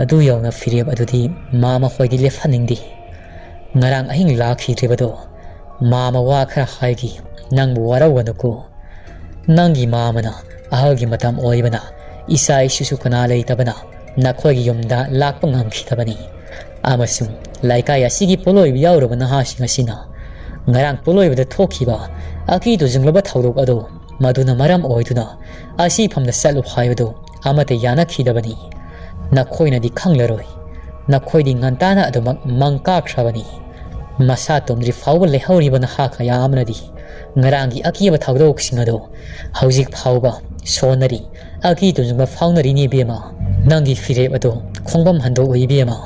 ꯑꯗꯨ ꯌꯧꯅ ꯐꯤꯔꯦꯞ ꯑꯗꯨꯗꯤ ꯃꯥꯃ ꯍꯣꯏꯗꯤ ꯂꯦꯞꯍꯟꯅꯤꯡꯗꯦ꯫ ꯉꯔꯥꯡ ꯑꯍꯤꯡ ꯂꯥꯛꯈꯤꯗ꯭ꯔꯤꯕꯗꯣ ꯃꯥꯃ ꯋꯥ ꯈꯔ ꯍꯥꯏꯒꯦ, ꯅꯪꯕꯨ ꯋꯥꯔꯧꯒꯅꯨꯀꯣ꯫ ꯅꯪꯒꯤ ꯃꯥꯃꯅ ꯑꯍꯜꯒꯤ ꯃꯇꯝ ꯑꯣꯏꯕꯅ ꯏꯆꯥ ꯏꯁꯨꯁꯨ ꯀꯅꯥ ꯂꯩꯇꯕꯅ ꯅꯈꯣꯏꯒꯤ ꯌꯨꯝꯗ ꯂꯥꯛꯄ ꯉꯝꯈꯤꯗꯕꯅꯤ꯫ ꯑꯃꯁꯨꯡ ꯂꯩꯀꯥꯏ ꯑꯁꯤꯒꯤ ꯄꯣꯠꯂꯣꯏꯕ ꯌꯥꯎꯔꯕ ꯅꯍꯥꯁꯤꯡ ꯑꯁꯤꯅ ꯉꯔꯥꯡ ꯄꯣꯠꯂꯣꯏꯕꯗ ꯊꯣꯛꯈꯤꯕ ꯑꯀꯤ ꯇꯨꯖꯨꯡꯂꯕ ꯊꯧꯗꯣꯛ ꯑꯗꯨ ꯃꯗꯨꯅ ꯃꯔꯝ ꯑꯣꯏꯗꯨꯅ ꯑꯁꯤ ꯐꯝꯗ ꯆꯠꯂꯨ ꯍꯥꯏꯕꯗꯨ ꯑꯃꯠꯇ ꯌꯥꯅꯈꯤꯗꯕꯅꯤ꯫ ꯅꯈꯣꯏꯅꯗꯤ ꯈꯪꯂꯔꯣꯏ꯫ ꯅꯈꯣꯏꯗꯤ ꯉꯟꯇꯥꯅ ꯑꯗꯨꯃꯛ ꯃꯪ ꯀꯥꯈ꯭ꯔꯕꯅꯤ꯫ ꯃꯁꯥ ꯇꯨꯝꯗ꯭ꯔꯤ ꯐꯥꯎꯕ ꯂꯩꯍꯧꯔꯤꯕ ꯅꯍꯥ ꯀꯌꯥ ꯑꯃꯅꯗꯤ ꯉꯔꯥꯡꯒꯤ ꯑꯀꯤꯕ ꯊꯧꯗꯣꯛꯁꯤꯡ ꯑꯗꯨ ꯍꯧꯖꯤꯛ ꯐꯥꯎꯕ ꯁꯣꯟꯅꯔꯤ꯫ ꯑꯀꯤ ꯇꯨꯖꯨꯡꯕ ꯐꯥꯎꯅꯔꯤꯅꯤ ꯏꯕꯦꯝꯃ꯫ ꯅꯪꯒꯤ ꯐꯤꯔꯦꯞ ꯑꯗꯨ ꯈꯣꯡꯐꯝ ꯍꯟꯗꯣꯛꯎ ꯏꯕꯦꯝꯃ꯫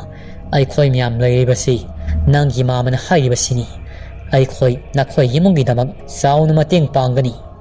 ꯑꯩꯈꯣꯏ ꯃꯌꯥꯝ ꯂꯩꯔꯤꯕꯁꯤ ꯅꯪꯒꯤ ꯃꯥꯃꯅ ꯍꯥꯏꯔꯤꯕꯁꯤꯅꯤ, ꯑꯩꯈꯣꯏ ꯅꯈꯣꯏ ꯏꯃꯨꯡꯒꯤꯗꯃꯛ ꯆꯥꯎꯅ ꯃꯇꯦꯡ ꯄꯥꯡꯒꯅꯤ꯫